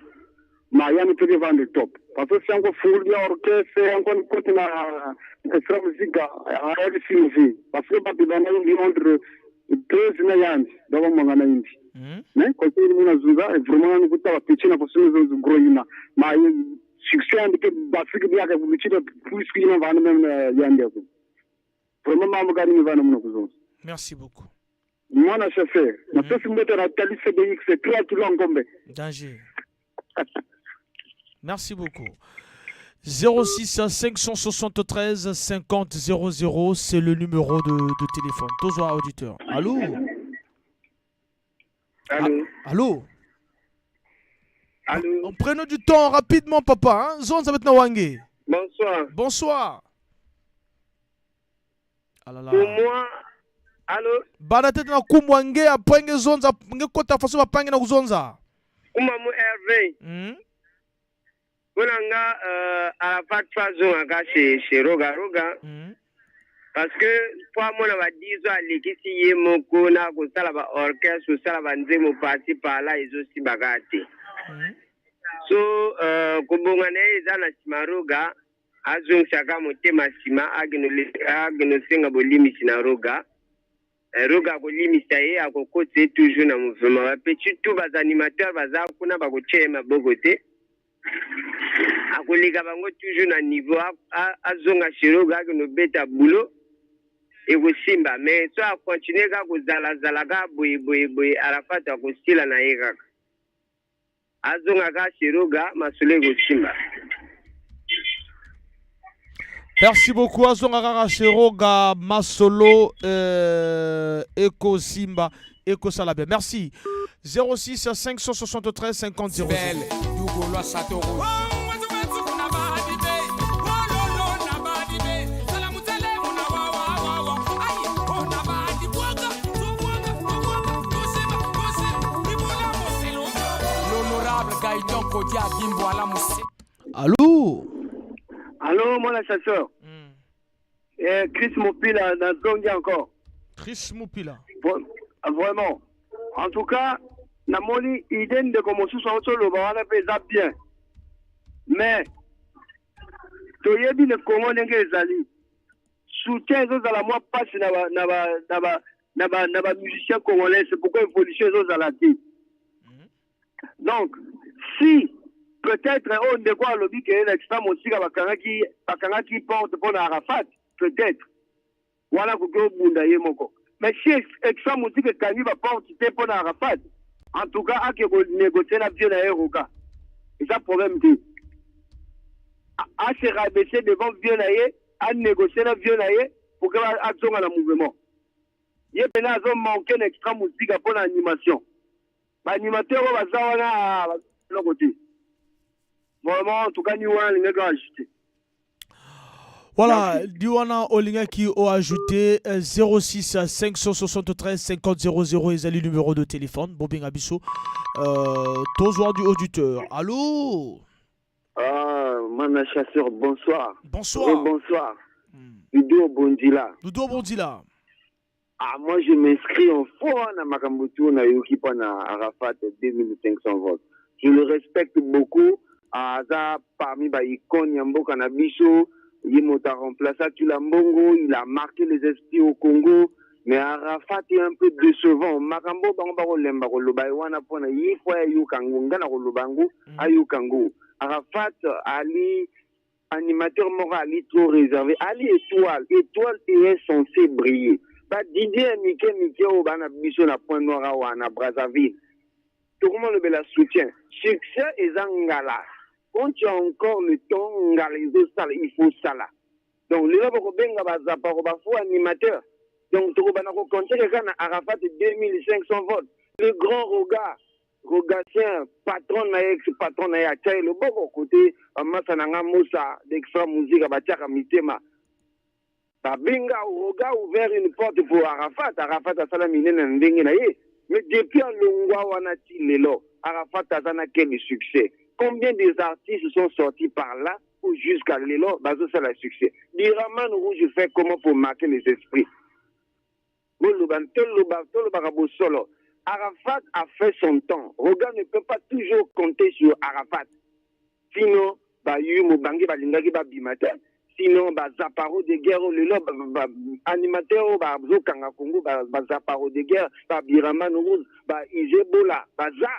Mais il y a un petit vent de top. Parce que si on fout l'orchestre, on côté na extra musique à RCV. Parce que bato bana yindi entre 13 na yandi donc mangana yindi. Mais quand il muna zunga vraiment nous kuta petit na parce que nous gros yina. Mais succès andi que Afrique bien que vous plus que yina vana même yandi. Vraiment mamu gani ni vana muna kuzonza. Merci beaucoup. Mwana chauffeur, na pesi mbote na tali CDX 3 kilo ngombe. Danger. Merci beaucoup. 06 573 50 00, c'est le numéro de téléphone. Tozoa auditeur. Allô? Allô? Allô? Allô? On prend du temps rapidement, papa. Hein? Zone, ça va être Nawangue. Bonsoir. Bonsoir. Ah là là. Pour moi, allô? Bana tete na kumwange apange zonza nge kota faso bapange na kuzonza. Kumamu Hervé. Bonanga Arafat Fazo anga chez Roga Roga. Parce que pour moi na ba 10 ans alekisi ye moko na kosala ba orchestre kosala ba nzembo parti par là ezosi bakate. So kobonga na ye eza na nsima Roga azongisaka motema nsima agenosenga bolimisi na Roga. Roga akolimisa ye akokotisa ye toujours na mouvement. Bapetit tout ba animateurs baza kuna bakotia ye maboko te. Akoleka bango toujours na niveau azonga chez Roga akenobeta boulot ekosimba. Mais so akontinue kaka kozalazala kaka boye boye boye Arafat akosila na ye kaka. Azonga kaka chez Roga, masolo ekosimba. Merci beaucoup azonga kaka chez Roga masolo ekosimba ekosala bien. Merci. 06 573 50 00. Belle, Dougolois Château Rouge. L'honorable Gaëtan Kodia Bimboala Moussé. Allô? Allô, mon chasseur. Eh, Chris Mopila, nazongi encore. Chris Mopila. Bon, vraiment. En tout cas, namoni idée ndeko mosusu azoloba wana mpe eza bien. Mais toyebi le Congo ndenge ezali. Soutien ezozala mwa mpasi na ba na ba na ba na ba na ba musiciens congolais, c'est pourquoi évolution ezozala te. Donc, si peut-être oyo ndeko alobi ke na extra mosika bakangaki bakangaki porte mpo na Arafat, peut-être wana akoki obunda ye moko. Mais si extra mosika ekangi ba porte te mpo na Arafat, en tout cas ake ko négocier na vieux na ye Roga. Eza problème te. A se rabaisser devant vieux na ye, a négocier na vieux na ye pour que azonga na mouvement. Ye pena azo manquer na extra mosika mpo na animation. Ba animateurs oyo baza wana baza eloko te. Vraiment, en tout cas, ni wana alingaki ajouter. Voilà, Diwana olingaki o ajouté 06 573 50 00 ezali numéro de téléphone. Bobenga biso. Tozwa du auditeur. Allô? Ah, mana chasseur, bonsoir. Bonsoir. Oh, bonsoir. Ludo Bondila. Ludo Bondila. Ah, moi je m'inscris en faux na makambo tu na yoki pa na Arafat 2500 volts. Je le respecte beaucoup. Aza parmi ba icônes ya mboka na biso. Ye moto a remplacé Tula Mbongo, il a marqué les esprits au Congo. Mais Arafat est un peu décevant. Makambo bango bakolemba koloba ye wana mpona ye fo ayoka ngo, nga na koloba ngo ayoka ngo. Arafat ali animateur moko ali trop réservé, ali étoile, étoile est censé briller. Ba Didier ya mike mike oyo bana biso na Point Noir awa na Brazzaville. Tokoma lobela soutien. Succès eza ngala. Quand tu as encore le temps, ngala ezosala, il faut sala. Donc lelo bakobenga ba Zaparo ba faux animateur. Donc tokobanda ko compter kaka na Arafat 2500 volts. Le grand Roga, Rogatien, patron na ye, ex patron na ye atia ye loboko côté bamasa na nga Mosa d'Extra Musica batiaka mitema. Babenga Roga ouvert une porte pour Arafat. Arafat asala minene na ndenge na ye. Mais depuis alongwa wana ti lelo, Arafat aza na quel succès? Combien des artistes sont sortis par là ou jusqu'à lelo bazosala succès? Diraman Rouge fait comment pour marquer les esprits? Boloba, toloba, tolobaka bosolo. Arafat a fait son temps. Roga ne peut pas toujours compter sur Arafat. Sinon, ba yu mobange balingaki babima te. Sinon, ba zaparo de guerre oyo lelo ba animateur oyo bazokanga Congo, ba zaparo de guerre, ba Biraman Rouge, ba Izebola, baza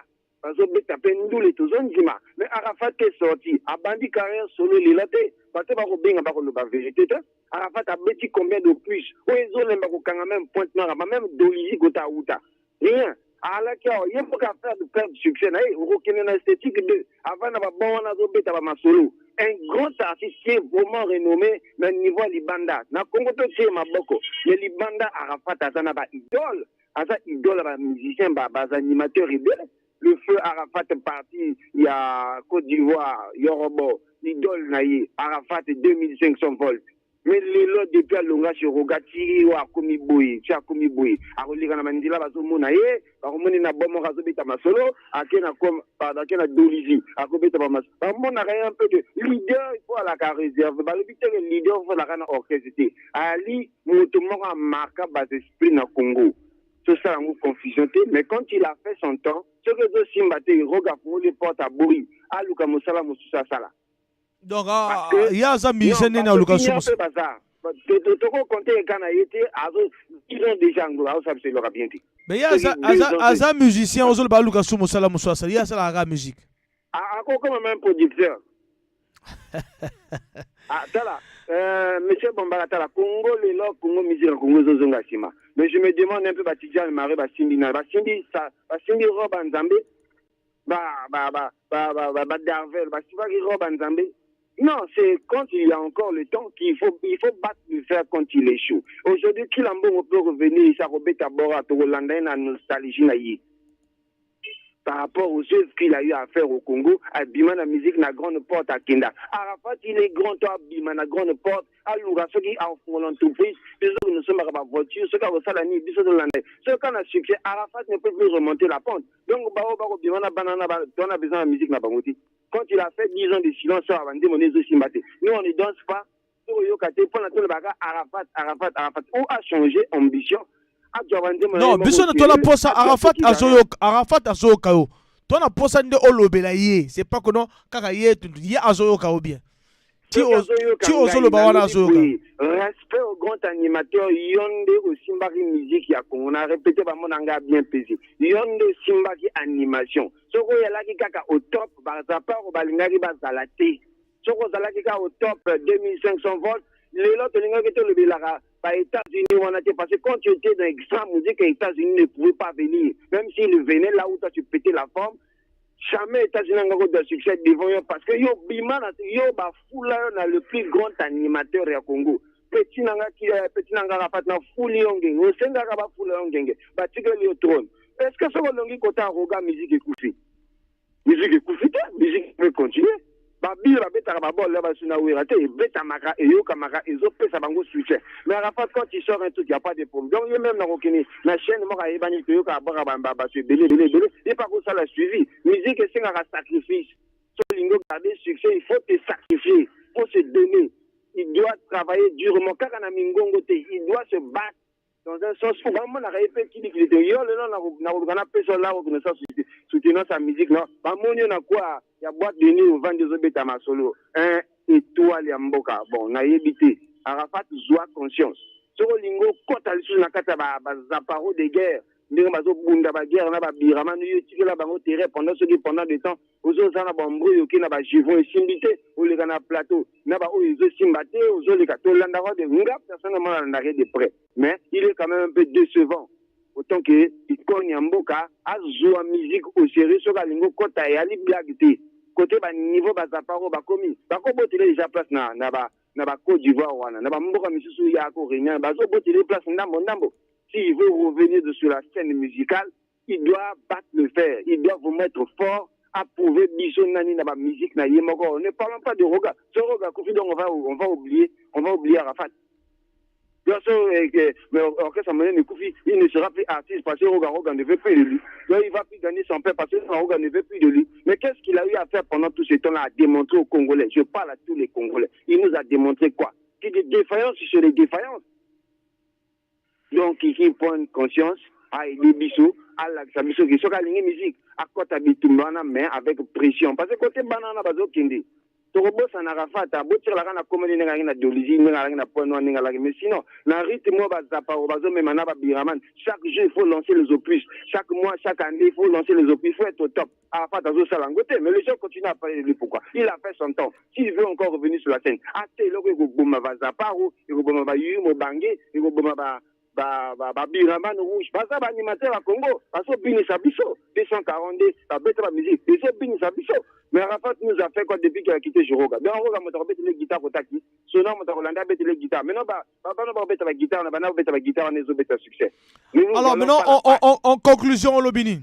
bazobeta mpe ndule tozondima. Mais Arafat est sorti, abandi carrière solo lelo te. Bato bakobenga bakoloba vérité te. Arafat abeti combien de plus oyo ezolemba kokanga même Pointe Noire, ba même Dolisie kota auta. Rien. Alaki awa ye mpoka affaire de perdre succès na ye okokende na esthétique 2 avant na babon wana azobeta bamasolo. Un grand artiste qui est vraiment renommé mais niveau ya libanda na Congo totie maboko, mais libanda Arafat aza na ba idole, aza idole ya ba musicien, ba animateur ebele. Le feu Arafat parti ya Côte d'Ivoire Yorobo idole na ye Arafat 2500 volts. Mais lelo depuis alonga chez Roga ti oyo akomi boye, ti akomi boye akoleka na banzela bazomona ye, bakomoni na bomoko azobeta masolo, ake na com, pardon, ake na Dolisie akobeta ba masolo, bamonaka ye un peu de leader. Il faut alaka réserve, balobi te ke leader faut alaka na orchestre te. Ali moto moko amarka bas esprit na Congo, tosala yango confusion te. Mais quand il a fait son temps, soki ezosimba te, Roga afungoli porte, aboyi, aluka mosala mosusu asala. Donc, ye aza musicien nini aluka sumo? Baza tokokonte eka na ye te, azo 10 ans déjà ngo azosala biso eloko bien te. Mais ye aza musicien, ozoloba aluka su mosala mosusu asala, ye asalaka kaka musique. Akokoma même producteur. Ah, tala, monsieur Bombala, tala Congo lelo, Congo musique ya Congo ezozonga nsima. Mais je me demande un peu, batidiane mare basimbi na basimbi basimbi robe ya Nzambe. Ba ba ba ba ba ba, ba Darvel basibaki robe ya Nzambe. Non, c'est quand il y a encore le temps qu'il faut, il faut battre le fer quand il est chaud. Aujourd'hui, Kilambongo peut revenir, ça robeta bora, tokolanda ye na nostalgie na ye. Par rapport aux œuvres qu'il a eu à faire au Congo, abima na musique na grande porte akenda. Arafat, il est grand, toi, abima na grande porte, aluka soki akofungola entreprise, biso tosombaka ba voiture, soki akosala nini, biso tolanda ye. Soki na succès, Arafat ne peut plus remonter la pente. Donc, bao bakobima na bana na ba, tona besoin ya musique na bango te. Quand il a fait 10 ans de silence, awa bandemo ne ezosimba te. Nous, on ne danse pas, tokoyoka te, mpona tolobaka Arafat, Arafat, Arafat. Ou a changé ambition, azwa bandemo na ye Non, moko biso na tola sérieux, posa azwa Arafat soki derrière. azoyoka, Arafat azoyoka yo. To na posa nde olobela ye, c'est pas que non kaka ye ye azoyoka yo bien. Ti Soki azoyoka ti ngai, ozoloba wana nalobi azoyoka. boye, respect au grand animateur, yo nde osimbaki musique ya Congo. Na répété, bamona ngai bien pesé. Yo nde osimbaki animation. Soki oyalaki kaka au top, bazaparo balingaki bazala te. Soki ozalaki kaka au top 2500 volts, lelo tolingaki tolobelaka ba États-Unis wana te, parce que quand tu étais dans Extra Musique, les États-Unis ne pouvaient pas venir. Même s'ils venaient là où toi tu pétais la forme, jamais États-Unis n'ont de succès devant yo, parce que yo bima na yo bafula yo na le plus grand animateur ya Congo. Petit nanga ki petit nanga Arafat na fuli yo ngenge, osengaka bafula yo ngenge, batikeli yo trône. Est-ce que soki olongi kota Roga, musique ekufi? Musique ekufi te, musique peut continuer. Babile babetaka babole basu na Wera te, ebetamaka, eyokamaka, ezopesa bango succès. Mais Arafat, quand il sort un truc, y a pas de problème. Donc ye même nakokende na chaîne moko ayebani, toyokaka baka bato ebele ebele ebele, ye pa kosala suivi. Musique esengaka sacrifice. So olingi ogarder succès, il faut te sacrifier, faut se donner. Il doit travailler durement, kaka na mingongo te, il doit se battre dans un sens où bamonaka ye mpe kilikili te. Yo lelo nakoluka napesa la reconnaissance, soutenance ya musique no, bamoni yo na kwa ya boîte de nuit, ovandi, ozobeta masolo, un étoile ya mboka. Bon, nayebi te. Arafat, zwa conscience. Soki olingi okɔta lisusu na kati ya bazaparo de guerre, ndenge bazobunda baguerre na babiramani, yo etikela bango terrain pendant soki pendant de temps ozoza na bambrouille, oke na bajivon esimbi te, oleka na plateau na baoyo ezosimba te, ozoleka, tolandaka de nga personnellement nalandaka de près, mais il est quand même un peu décevant autant que icône ya mboka. Azwa musique au sérieux. Soki alingi okɔta, eyali blague te. Kote baniveau bazaparo bakomi, bakobotela déjà place na ba Côte d'Ivoire wana, na bamboka misusu ya koréunion, bazobotela place ndambo ndambo. S'il veut revenir sur la scène musicale, il doit battre le fer, il doit vous mettre fort à prouver biso nani na ba musique na ye moko. Ne parlons pas de Roga. Ce Roga Kofi, donc on va oublier Arafat. Bien sûr, mais orchestre monene ekufi, il ne sera plus artiste parce que Roga Roga ne veut plus de lui. Donc il va plus gagner son pain parce que Roga ne veut plus de lui. Mais qu'est-ce qu'il a eu à faire pendant tout ce temps-là, à démontrer aux Congolais? Je parle à tous les Congolais. Il nous a démontré quoi? Que des défaillances sur les défaillances. Donc il prend conscience, aider biso, alakisa biso ke soki alingi musique, akɔta bitumba wana, mais avec pression, parce que côté bana wana bazokende, tokobosana Arafat, abotikalaka na komeli ndenge alaki na Dolisie, ndenge alaki na Point Noir, ndenge alaki. Mais sinon na rythme oyo bazaparo bazomema na babiraman, chaque jour il faut lancer les opus, chaque mois, chaque année il faut lancer les opus, il faut être au top. Arafat azosala yango te, mais les gens continuent à parler de lui. Pourquoi? Il a fait son temps. S'il veut encore revenir sur la scène, ate eloko ekoboma bazaparo, ekoboma bayuri mobange, ekoboma babiraman rouge. Baza baanimateur ya Congo, bazobinisa biso 242, babeta bamusique, ezobinisa biso. Mais Arafat nous a fait quoi depuis qu'il a quitté Roga? Donc Roga moto akobetele guitare, kotaki sona moto akolanda abetele guitare. Maintenant bana bakobeta baguitare na bana bakobeta baguitare wana, ezobeta succès. Alors maintenant, en conclusion, Lobini.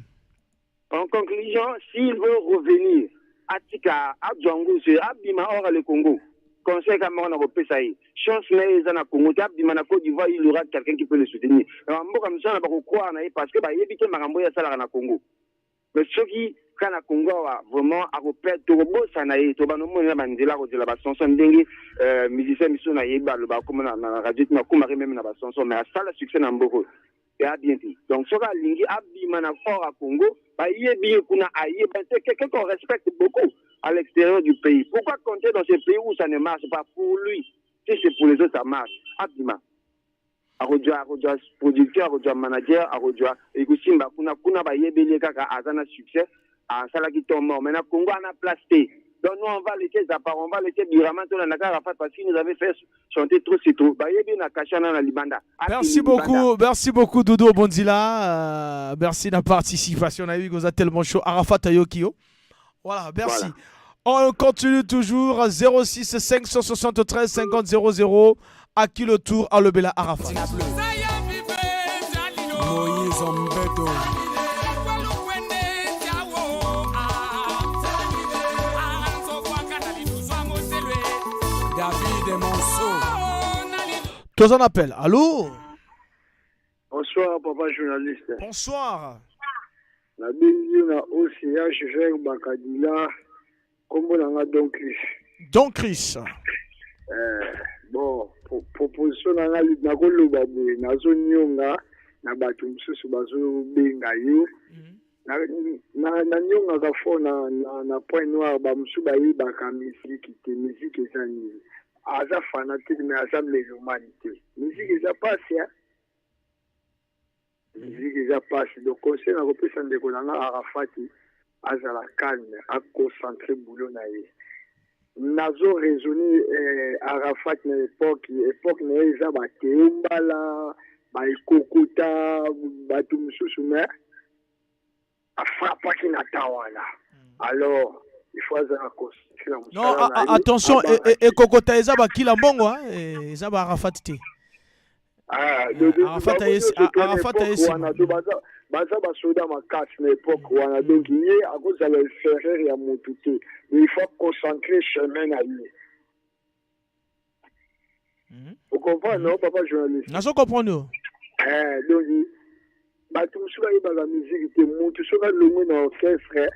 En conclusion, s'il veut revenir, atika, azwa ngusu, abima hors le Congo. Conseil ka moko na kopesa ye, chance na ye eza na Congo te. Abima na Côte d'Ivoire, il aura quelqu'un qui peut le soutenir. Mboka mosusu wana bakocroire na ye parce que bayebi te makambo oyo asalaka na Congo. Mais soki kaka na Congo awa, vraiment akoperdre, tokobosana ye, tobanda omona banzela akozela basanson ndenge musicien misusu nayebi baloba akoma na radio tina akomaki même na basanson, mais asala succès na mboka oyo eya bien te. Donc soki alingi abima na fort ya Congo, bayebi ye kuna, ayeba, c'est quelqu'un qu'on respecte beaucoup à l'extérieur du pays. Pourquoi compter dans ce pays où ça ne marche pas pour lui? Si c'est pour les autres ça marche, abima, akozwa producteur, akozwa manager, akozwa ekosimba kuna. Kuna bayebeli ye kaka, aza na succès, asalaki temps mort. Mais na Congo ana place te. Donc nous on va laisser Zaparo, on va laisser Birama tolandaka Arafat parce qu'il nous avait fait chanter trop c'est trop. Bayebi na kasha na na libanda. Merci beaucoup, merci beaucoup Doudou Bonzila. Merci de la participation. On a eu tellement chaud. Arafat ayoki yo. Voilà, merci. Voilà. On continue toujours 06 573 50 00. À qui le tour Alobela Arafat. Moïse Mbeto. David Monceau. Tous en appel. Allô? Bonsoir, papa journaliste. Bonsoir. Nabengi yo na OCH vers Bakadila, kombo na nga Don Chris. Don Chris. Bon, proposition na nga nakoloba boye, nazonionga na bato mosusu bazobenga yo. Naniongaka fo na point noir, bamosusu bayebaka miziki te. Miziki eza nini? Aza fanatique mais aza mélomane te. Miziki eza pasi, hein? Miziki eza pasi. Donc conseil nakopesa ndeko na nga Arafati, azala calme, aconcentre boulot na ye. Nazo raisonner Arafat na époque na ye eza bateo mbala baekokota bato mosusu, mais afrappaki na temps wana. Alors il faut azala concentré na Non, mosala na ye. Attention, Abanga ekokota eza bakila mbongo, hein, eza ba Arafat te. Ah, Arafat bango nyonso to na Arafat époque ayesi. wana to baza basoda makasi na époque wana. Donc ye akozala inférieur ya motu te, mais il faut concentrer chemin na ye. Ocomprendre, non, papa journaliste? Nazo comprendre yo. Donc bato mosusu bayebaka miziki te. Motu soki alongwe na orchestre,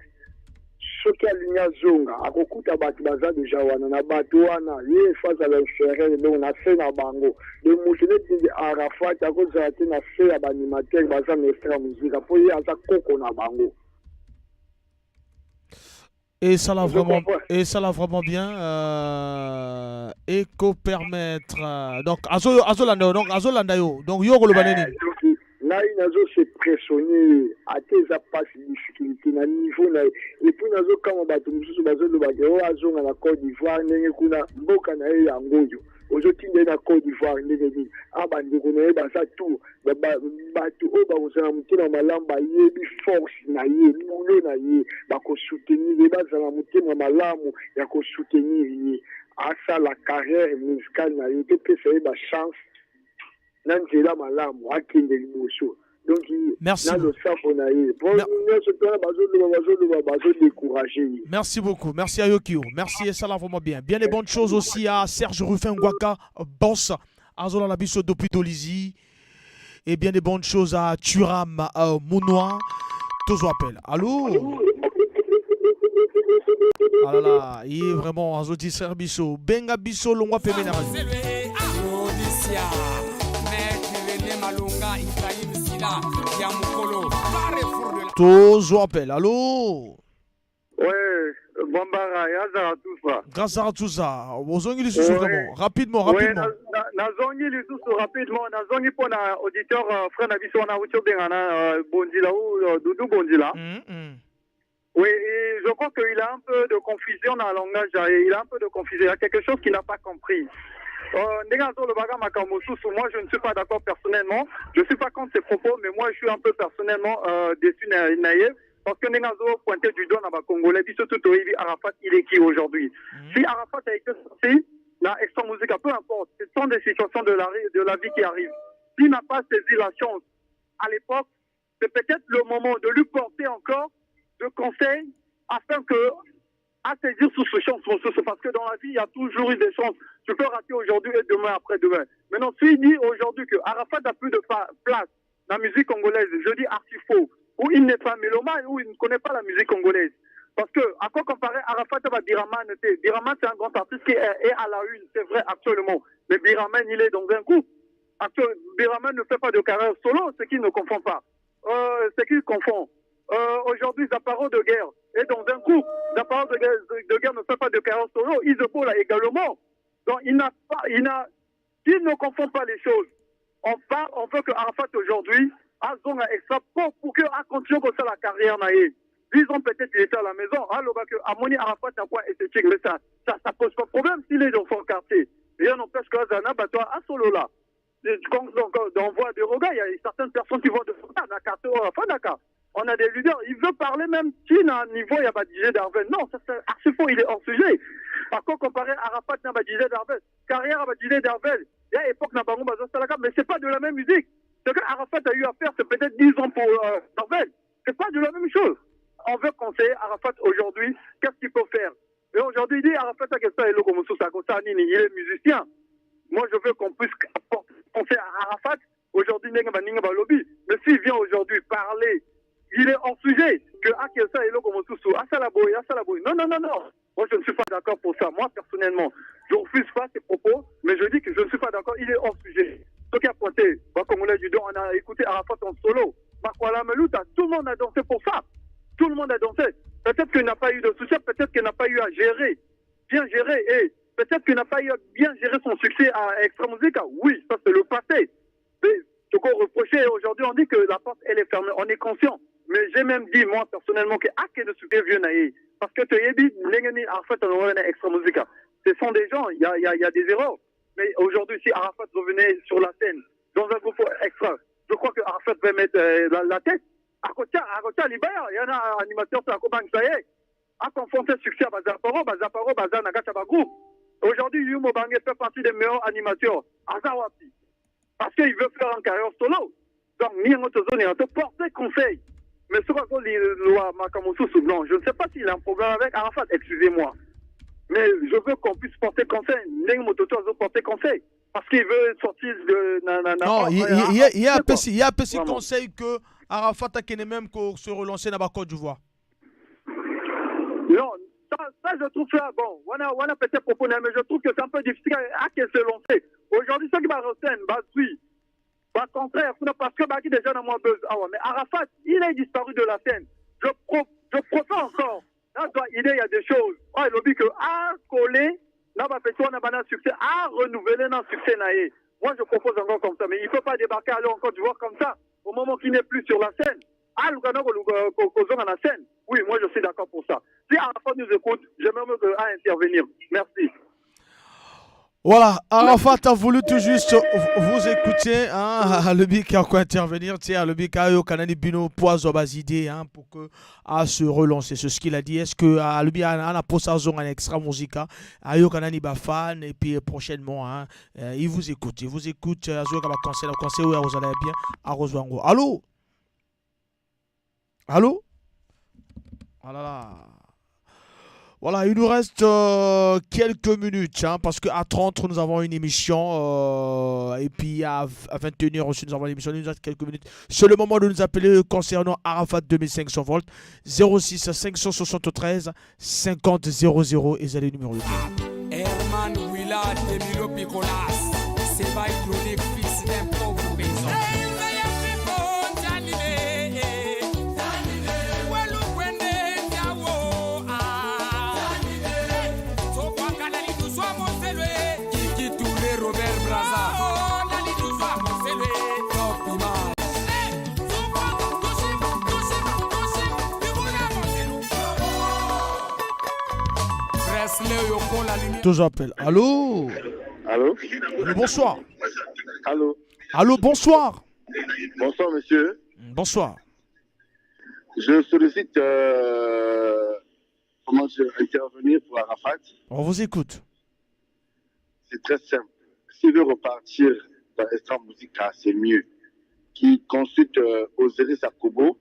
soki alingi azonga, akokuta bato baza deja wana. Na bato wana, ye efo azala inférieur, donc na se na bango. De motu neti Arafat akozala te na se ya baanimateur baza na Extra Musica, mpo ye aza koko na bango. Et ça l'a Je vraiment, comprends. Et ça l'a vraiment bien et co permettre. Donc azo azolanda, donc azolanda yo. Donc yo koloba nini? Donc ngai nazose pressionner ate, eza mpasi, difficulté na niveau na ye. Et puis nazokama bato mosusu bazolobaka oyo azonga na Côte d'Ivoire, ndenge kuna mboka na ye yango oyo ozotinda ye na Côte d'Ivoire ndenge nini? A bandeko na ye baza tour bato oyo bakozala motema malamu, bayebi force na ye, boulot na ye, bakosoutenir ye. Bazala motema malamu ya kosoutenir ye, asala carrière musicale na ye. Topesa ye bachance na nzela malamu, akende liboso. Donc Merci. na losako na ye, po nyonso twana bazoloba bazodécourage ye. Merci beaucoup. Merci à Yokio. Merci et ça l'a vraiment bien. Bien les bonnes choses aussi à Serge Ruffin Ngwaka, boss. Azola Labiso depuis Dolisie. Et bien des bonnes choses à Turam Mounois. Tous appel. Allô? Ah là là, il est vraiment azo distraire biso. Benga biso longwa pembeni na radio. Odisia, Maître René Malonga, Ibrahim Sila, ya mokolo, Carrefour de la Tozo appel. Allô? Ouais, Bambara, Yazara tout ça. Grâce à tout ça. Ozongi lisusu vraiment. Rapidement, rapidement. Ouais, nazongi lisusu rapidement, nazongi mpona auditeur frère na biso wana auti obengana Bondila ou Doudou Bondila. Oui, et je crois qu'il a un peu de confusion dans le langage, et il a un peu de confusion. Il y a quelque chose qu'il n'a pas compris. Ndenge azolobaka makambo mosusu, moi je ne suis pas d'accord personnellement. Je ne suis pas contre ses propos, mais moi je suis un peu personnellement déçu na ye. Parce que ndenge azo pointé du doigt na Congolais, puis surtout toyebi Arafat, il est qui aujourd'hui? Si Arafat a été sorti, la Extra Musica, peu importe, ce sont des situations de la vie qui arrivent. S'il n'a pas saisi la chance à l'époque, c'est peut-être le moment de lui porter encore de conseils afin que à saisir sous ce chance, parce que dans la vie, il y a toujours eu des chances. Tu peux rater aujourd'hui et demain après-demain. Maintenant, s'il dit aujourd'hui que Arafat n'a plus de place dans la musique congolaise, je dis archi faux, ou il n'est pas mélomane, ou il ne connaît pas la musique congolaise. Parce que, à quoi comparer Arafat à Biraman? Biraman, c'est un grand artiste qui est à la une, c'est vrai, actuellement. Mais Biraman, il est dans un groupe. Biraman ne fait pas de carrière solo, ce qui ne confond pas. Ce qui confond. Aujourd'hui, Zaparo de guerre est dans un groupe. Zaparo de guerre ne fait pas de carrière solo. Isopo là également. Donc, il n'a pas, il n'a, s'il ne confond pas les choses, on parle, on veut que Arafat aujourd'hui, azonga Extra pour que a continue comme ça la carrière na ye. 10 ans peut-être il était à la maison. Aloba que amoni Arafat na quoi esthétique mais ça ça ça pose pas problème s'il est dans son quartier. Rien n'empêche que aza na bato asolola. Donc, d'envoi de regard, il y a certaines personnes qui vont de regard, na quartier oyo afandaka. On a des leaders, il veut parler même si na niveau ya ba DJ Darvel. Non, ça c'est archi faux, il est hors sujet. Par contre, comparer Arafat na ba DJ Darvel, carrière ya ba DJ Darvel, ya époque na bango bazosalaka, mais c'est pas de la même musique. Ce que Arafat a eu à faire, c'est peut-être 10 ans pour Darvel. C'est pas de la même chose. On veut conseiller Arafat aujourd'hui, qu'est-ce qu'il faut faire? Et aujourd'hui, il dit Arafat akesa eloko mosusu akosala nini? Il est musicien. Moi, je veux qu'on puisse penser à Arafat aujourd'hui, ndenge baninga balobi. Mais s'il vient aujourd'hui parler, il est hors sujet que akesa eloko mosusu, asala boye, asala boye. Non, non, non, non. Moi, je ne suis pas d'accord pour ça. Moi, personnellement, je refuse pas ses propos, mais je dis que je ne suis pas d'accord. Il est hors sujet. Ce qui a pointé, ba Congolais du don, on a écouté Arafat en solo. Makwala Meluta, tout le monde a dansé pour ça. Tout le monde a dansé. Peut-être qu'il n'a pas eu de soutien, peut-être qu'il n'a pas eu à gérer, bien gérer, et peut-être qu'il n'a pas eu à bien gérer son succès à Extra Musica. Oui, ça c'est le passé. Mais ce qu'on reprochait aujourd'hui, on dit que la porte elle est fermée, on est conscient. Mais j'ai même dit, moi personnellement, que Ake de succès vieux naïe. Parce que Toyebi, Ndengeni, Arafat, on aurait Extra Musica. Ce sont des gens, il y a des erreurs. Mais aujourd'hui, si Arafat revenait sur la scène, dans un groupe extra, je crois que Arafat va mettre la tête. Akotia, Akotia, Libère, il y en a un animateur sur la Cobank, ça y est. A confronté succès à Bazaparo, Bazaparo, Bazan, Nagata Bagou. Aujourd'hui, Yumo Bangue fait partie des meilleurs animateurs. Azawapi. Parce qu'il veut faire une carrière solo. Donc, ni en autre zone, il a porté conseil. Mais ce qu'on dit, loi Makamousou, non, je ne sais pas s'il a un problème avec Arafat, excusez-moi. Mais je veux qu'on puisse porter conseil. Ndenge Mototo a porté conseil. Parce qu'il veut sortir de na, na, na, Non, na, na, il y a na, un petit, il y a un petit Vraiment. conseil que Arafat a qu'est même qu'on se relancer dans la Côte d'Ivoire. Non, ça je trouve ça bon. On a peut-être proposé, mais je trouve que c'est un peu difficile à se lancer. Aujourd'hui, ce qui va retenir, bah oui. Bah, contraire, parce que bah, qui déjà dans mon buzz. Ah ouais, mais Arafat, il est disparu de la scène. Je préfère encore. Là, toi, il y a des choses. Oh, il dit que à coller, là, bah, fait, on a un succès, à renouveler un succès, naé. Moi, je propose encore comme ça, mais il ne faut pas débarquer aller en Côte d'Ivoire comme ça, au moment qu'il n'est plus sur la scène. Ah, Lugano, Lugano, Lugano, à la scène. Oui, moi, je suis d'accord pour ça. Si Arafat nous écoute, j'aimerais mieux à intervenir. Merci. Voilà, Arafat a voulu tout juste vous écouter, hein, le bic a quoi intervenir, tiens, le bic a eu Kanani Bino, poison bas idée, hein, pour que à se relancer. C'est ce qu'il a dit. Est-ce que le bic a a posé sa zone en extra musica, a eu Kanani Bafan, et puis prochainement, hein, il vous écoute, il vous écoute, a joué comme conseil, le conseil, où vous allez bien, à rejoindre. Allô? Allô? Ah là là. Voilà, il nous reste quelques minutes, hein, parce qu'à 30, nous avons une émission, et puis à vingt et une heures aussi, nous avons une émission, il nous reste quelques minutes. C'est le moment de nous appeler concernant Arafat 2500 volts, zéro six 573 50 00, et c'est le numéro. Herman Willard, Emilio Picolas, c'est pas hydraulique, fils d'un pauvre paysan. Toujours appel. Allô? Allô? Allô, bonsoir. Allô? Allô, bonsoir. Bonsoir, monsieur. Bonsoir. Je sollicite comment je vais intervenir pour Arafat. On vous écoute. C'est très simple. S'il veut repartir dans Extra Musica, c'est mieux. Qu'il consulte Osiris Akobo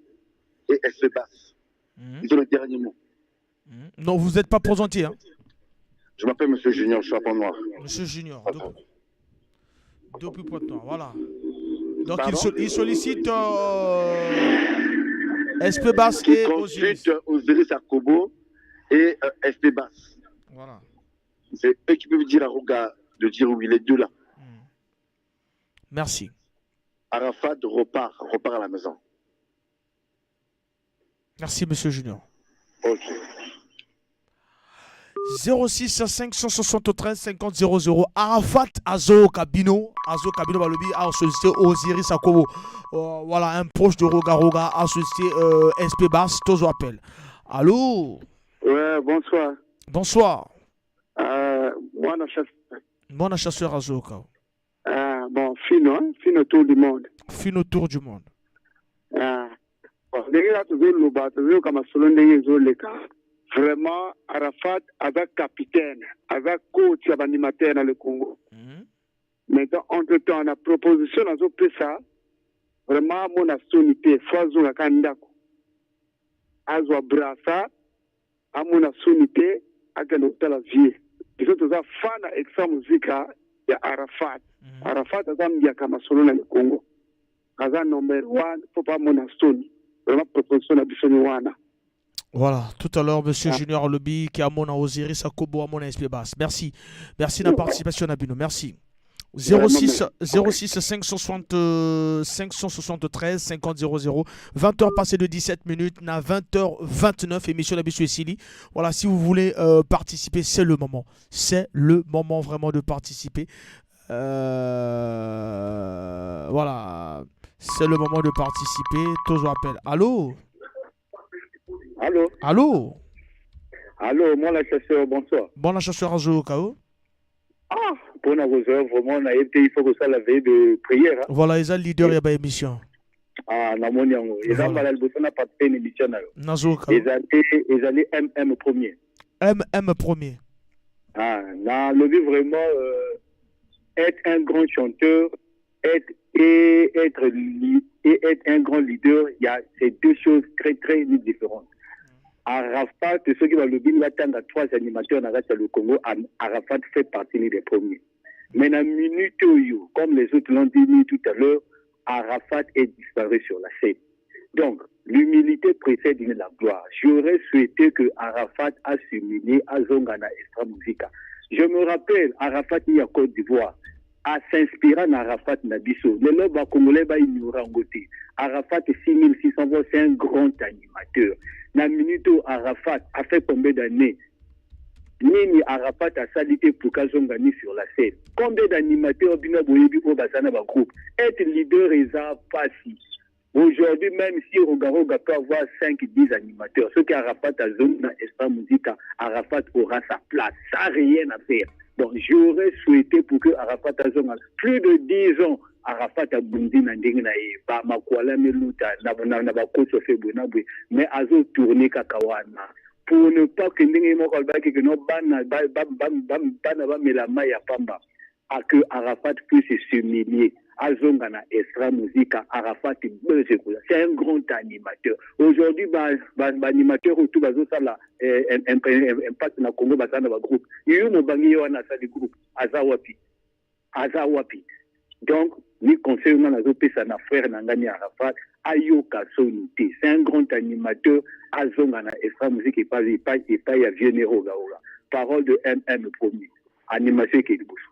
et S. Bass. Ils ont le dernier mot. Non, vous n'êtes pas présenté. Hein. Je m'appelle Monsieur Junior, je suis à Pointe-Noire. Monsieur Junior, depuis Pointe-Noire, voilà. Donc Pardon? il sollicite SP Bass Qui et consulte Osiris. Osiris Akobo et SP Bass. Voilà. C'est eux qui peuvent dire à Roga de dire oui, les deux là. Merci. Arafat repart à la maison. Merci, Monsieur Junior. Ok. 06 573 50 00 Arafat Azo Kabino Azo Kabino balobi a sollicité Osiris Akobo voilà un proche de Roga Roga a sollicité SP Bass tozo appel. Allô? Ouais, bonsoir. Bonsoir. Mwana chasseur. Mwana chasseur Azoka. Bon, fino, hein? Fino tour du monde. Fino tour du monde. Bon, ndenge kaka tozoloba, tozoyoka masolo ndenge ezoleka. Vraiment, Arafat aza capitaine, aza coach ya baanimateur na le Congo. Maintenant, entre temps, na proposition nazopesa, vraiment amona soni te, fo azongaka ndako, azwa brassard, amona soni te, akende kotala vie. Biso toza fan na Extra Musica ya Arafat. Arafat aza mbiaka masolo na le Congo, aza number one, fo pa amona soni. Vraiment, proposition na biso ni wana. Voilà, tout à l'heure, Monsieur Junior Lobby, qui a mon Osiris Akobo, à mon SP Basse. Merci. Merci de la participation, Nabino. Merci. 06 06 560, 573 50 00. 20h passées de 17 minutes, na 20h29, émission Nabiso Esili. Voilà, si vous voulez participer, c'est le moment. C'est le moment vraiment de participer. Voilà, c'est le moment de participer. Toujours appel. Allô? Allô? Allô? Allô, moi la chasseur, bonsoir. Bon la chasseur Azo Kao. Ah, pour la vraiment, on a été, il faut que ça la veille de prière. Hein. Voilà, ils ont le leader, il y a pas émission. Ah, namoni yango. Ils ont mal al na participer une émission na yo. Nazo Kao. Ils allaient MM premier. MM premier. Ah, na lobi vraiment être un grand chanteur, être et être et être un grand leader, il y a ces deux choses très très différentes. Arafat, ceux qui vont le dire, il y a trois animateurs dans le Congo, Arafat fait partie des premiers. Mais dans la minute, comme les autres l'ont dit tout à l'heure, Arafat est disparu sur la scène. Donc, l'humilité précède la gloire. J'aurais souhaité que Arafat a s'humilié à Zongana Extra Musica. Je me rappelle, Arafat il y a Côte d'Ivoire, a s'inspirant d'Arafat Nabiso. Le lobe congolais va ignorer en côté. Arafat 6600 voix, c'est un grand animateur. Na minute où Arafat a fait combien d'années? Nini Arafat a salité pour Kazongani sur la scène. Combien d'animateurs bino boyebi o basana ba groupe? Être leader eza pasi. Aujourd'hui, même si Roga Roga peut avoir 5, 10 animateurs, ce qui Arafat a zone dans Extra Musica, Arafat aura sa place. Ça n'a rien à faire. Donc, j'aurais souhaité pour que Arafat a zone plus de 10 ans, Arafat a bundi na ndenge na ye, ba makwala meluta, na na na ba koso fe boye na boye, mais azo tourner kaka wana. Pour ne pas que ndenge moko alobaki que no bana, ba, ba, ba, ba, bana ba mela mai ya pamba, à que Arafat puisse s'humilier. Azonga na Extra Musica, Arafat buzz ekola. C'est un grand animateur. Aujourd'hui, ba, ba, ba animateur autour bazo sala, eh, un, un, un, impact na Congo, baza na ba groupe. Yo mobangi yo wana asali groupe, aza wapi? Aza wapi? Donc, ni conseil nga nazopesa na frère na ngani Arafat, ayoka soni te. C'est un grand animateur, azonga na Extra Musique epai, epai, epai ya vieux Nero Gaola. Parole de MM premier. Animation qui est liboso.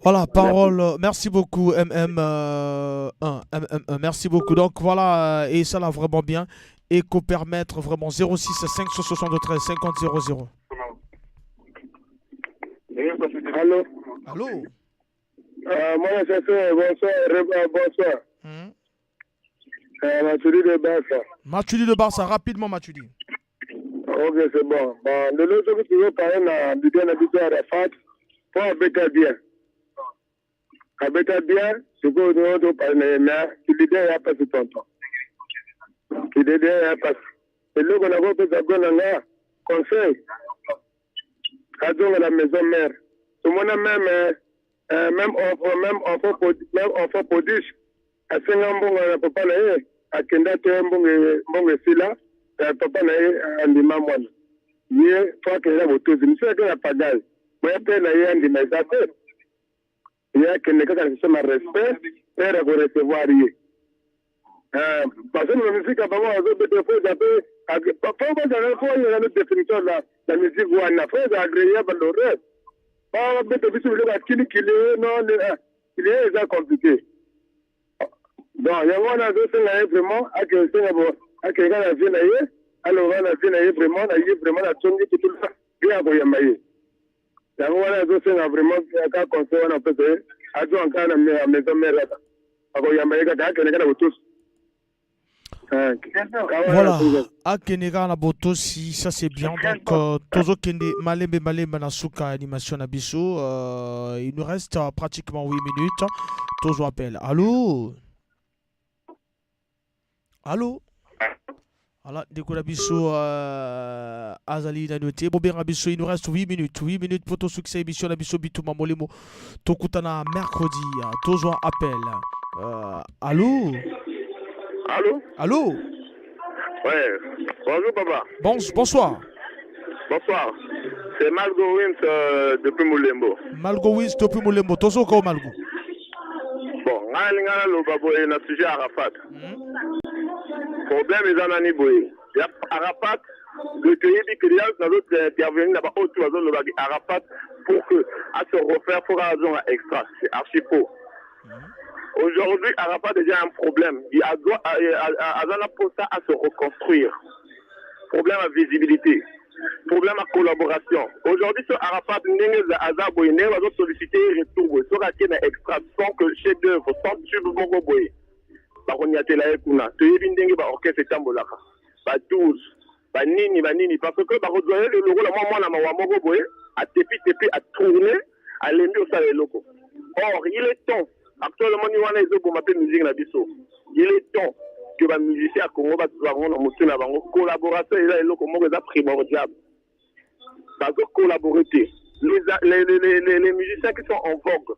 Voilà, parole. Merci beaucoup, MM, 1, MM1. Merci beaucoup. Donc voilà, et ça l'a vraiment bien. Et qu'au permettre vraiment 06 573 50 00. Allô? Allô? Moi, c'est ça. Bonsoir, bonsoir. Matuidi de Barça. Matuidi de Barça, rapidement, Matuidi. Ok, c'est bon. Bon, le lot que tu veux parler, na Bidon, na Bidon Arafat, faut habiter bien. Habiter bien, ce que nous avons parlé, mais tu dis bien, il n'y a pas de tonton. Tu dis bien, il n'y a pas. Et là, on a compris ça, on a conseil. Adon à la maison mère. Tout le monde même, même enfant, même enfant, même enfant prodige. A cinq ans, bon, papa na ye, a kenda te mbongo, mbongo esila, papa na ye, andima mwana. Ye, faut akenda botozi. Monsieur akenda pagage. Moya pe na ye andima eza te. Ye akende kaka na système ya respect, père ako recevoir ye. Parce que na musique bango azobeta, faut eza pe, faut bazala, faut oyeba na définition la musique wana, faut eza agréable l'oreille. Ba beta biso biloko ya kilikili, non, le kili eza compliqué. Bon, yango wana azosenga ye vraiment, akende senga bo, akende kaka na vie na ye. Aloba na vie na ye vraiment na ye vraiment na tongi tutula ye akoyamba ye. Yango wana azosenga vraiment ka conseil wana opesa ye azwa kaka na maison mère kaka akoyamba ye kaka akende kaka na botosi. Voilà, akende kaka na botosi, ça c'est bien. Donc tozokende malembe malembe na suka animation na biso. Il nous reste pratiquement 8 minutes. Tozo appel. Allô? Allô? Voilà, ndeko na biso azali nano te. Bobenga biso, il nous reste 8 minutes. 8 minutes pour tosukisa émission na biso Bitumba Molimo. Tokutana mercredi. Tozwa appel. Allô? Allô? Allô? Ouais. Bonjour papa. Bon, bonsoir. Bonsoir. C'est Margot Wins depuis Moulembo. Margot Wins depuis Moulembo. Tozoka Margot. Bon, ngai nalinga naloba boye na sujet Arafat. Problème eza nani boye? Ya Arafat, le toyebi que déjà nazo intervenir na ba oyo tu bazolobaki Arafat pour que a se refaire faut kaka azonga extra. C'est archi faux. Aujourd'hui, Arafat déjà un problème. Il a doit aza na posa à se reconstruire. Problème à visibilité. Problème à collaboration. Aujourd'hui, sur Arafat, ndenge aza boye, ndenge bazo solliciter retour boye. Soki ake na extra sans que chef d'œuvre, sans tube moko boye. Bakoniatela ye kuna. Toyebi ndenge ba orchestre etambolaka. Ba 12, ba nini, ba nini. Parce que bakozwa ye lokola mwa mwana mawa moko boye, atepi tepi, a tourner, alembi osala eloko. Or, il est temps. Actuellement, ni wana ezoboma mpe musique na biso. Il est temps que ba musiciens ya Congo bazwa yango na motu na bango. Collaboration eza eloko moko eza primordial. Bazo collaborer te. Les musiciens qui sont en vogue,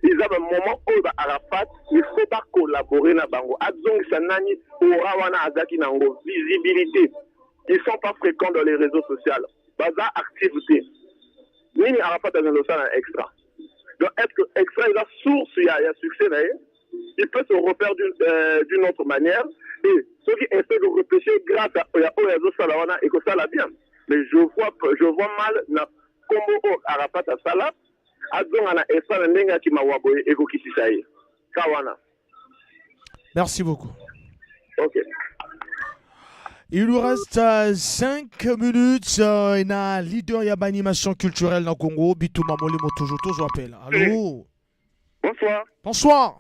eza ba moment oyo ba Arafat, il faut ba collaborer na bango. Azongisa nani aura wana azaki nango visibilité. Ils sont pas fréquents dans les réseaux sociaux. Baza activité. Nini Arafat azali kosala na extra. Donc est-ce que extra eza source ya succès na ye? Il peut se refaire d'une autre manière et soki essaie de repêcher grâce à oyo azosala wana ekosala bien. Mais je vois mal na kombo oyo Arafat asala azonga na extra na ndenge akima wa boye ekokitisa ye ka wana. Merci beaucoup. Ok. Il nous reste 5 minutes. Il y a un leader, il y a une animation culturelle dans le Congo. Bitumba Molimo toujours, toujours appelle. Allô? Bonsoir. Bonsoir.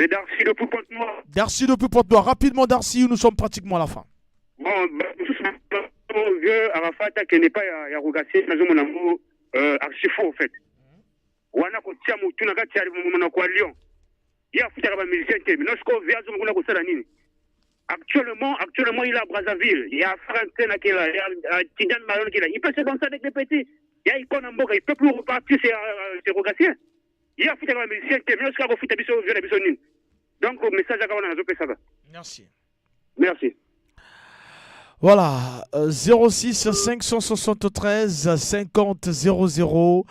C'est Darcy depuis Pointe-Noire. Darcy depuis Pointe-Noire. Rapidement, Darcy, nous sommes pratiquement à la fin. Bon, bah, vieux Arafat akende pa ya Rogatien, nazomona yango archi faux en fait. Wana kotia motu na kati ya monoko ya lion. Ye afutaka bamusicien te. Maintenant sikoyo vieux azonga kuna kosala nini? Actuellement, il est à Brazzaville. Il y a Frank qui est là, il y a Tidiane Malone qui est là. Il peut se danser avec les petits. Il y a Icône Mboka, il peut plus repartir chez Rogatien. Ye afutaka bamusicien te. Maintenant sikoyo akofuta biso vieux na biso nini? Donc message aka wana nazopesaka. Merci. Merci. Voilà, 06 573 50 00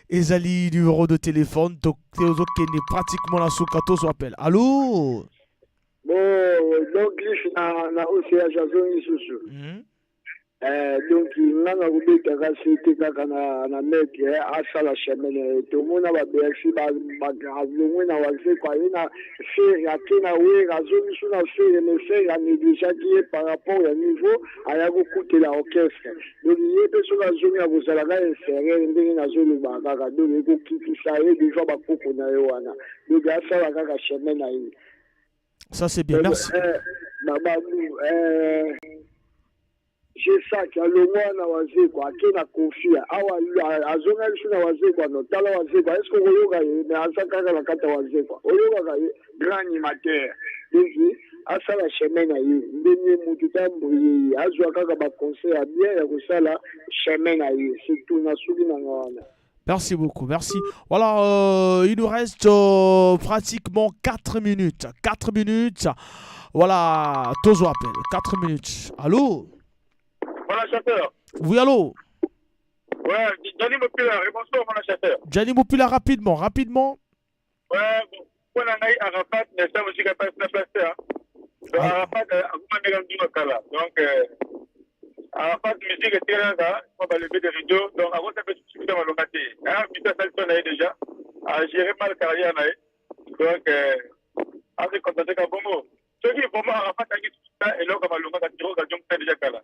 ezali numéro de téléphone. Donc tozokende pratiquement na suka, tozo appel. Allô? Bon, donc life na OCH azongi lisusu. Donc nga na kobetaka sete kaka na maître asala chemin na ye. Tomona babercy alongwe na Wazekwa, aye na Ferre, ake na Wera, azongi su na Ferre, mais Ferre anégligeaki ye par rapport ya niveau aya kokutela orchestre. Donc ye mpe soki azongi akozalaka inférieur ndenge nazoloba kaka. Donc ekokitisa ye devant bakoko na ye wana. Donc asala kaka chemin na ye. Ça c'est bien, merci. Bababu Jesaki alongwa na Wazekwa, ake na Kofi awa, azonga lisu na Wazekwa. No tala Wazekwa, est ce que okoyoka ye? Mais aza kaka na kati ya Wazekwa, oyokaka ye grand animateur. Donc asala chemin na ye ndenge mutu tambri ye, azwa kaka baconseil ya bien ya kosala chemin na ye, surtout na suki nanga wana. Merci beaucoup, merci. Voilà, il nous reste pratiquement 4 minutes. 4 minutes. Voilà, Tozo appel. 4 minutes. Allô? Voilà, chasseur. Oui, allô? Ouais, Gianni Mopila, bonsoir, mon chasseur. Gianni Mopila, rapidement, rapidement. Ouais, bon, pour la Arafat, n'est-ce pas, aussi capable de placer, hein. Donc, Arafat, akoma ndenge kala. Donc, Arafat, musique est là, il faut lever des rideaux. Donc, akota pe succès malonga te. Hein, putain, ça le déjà. A géré mal carrière na ye. Donc, a se contenter ka bongo. Soki vraiment Arafat ayaki suka eloko ya malonga kasi Roga Jong sa déjà kala.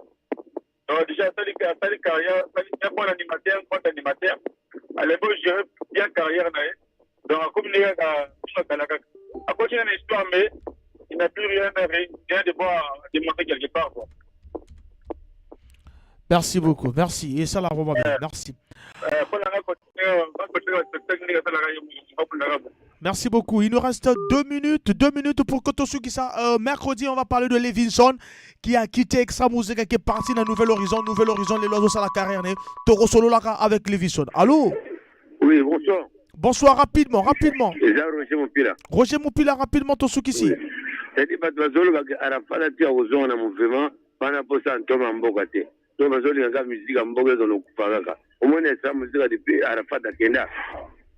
Donc déjà asali asali carrière, asali un bon animateur, un bon animateur. Alembi gérer bien carrière na ye. Donc akomi ndenge kaka biso kala kaka. Akoti na histoire mais il n'a plus rien rien de bon à démontrer quelque part quoi. Merci beaucoup, merci. Et ça la vraiment bien, merci. Merci beaucoup. Il nous reste 2 minutes, 2 minutes pour que ça. Mercredi, on va parler de Levinson qui a quitté Extra Musica, qui est parti dans Nouvel Horizon. Nouvel Horizon, les oiseaux à la carrière. Toro Solo Laka avec Levinson. Allô? Oui, bonsoir. Bonsoir, rapidement, rapidement. Eza Roger Mopila. Roger Mopila, rapidement, Tosukisi. C'est-à-dire, bato bazolobaka Arafat ati akozonga na mouvement wana mposa ntoma mboka te. To bazolingaka musique ya mboka ezona okufa kaka. Omoni esa musique depuis Arafat akenda.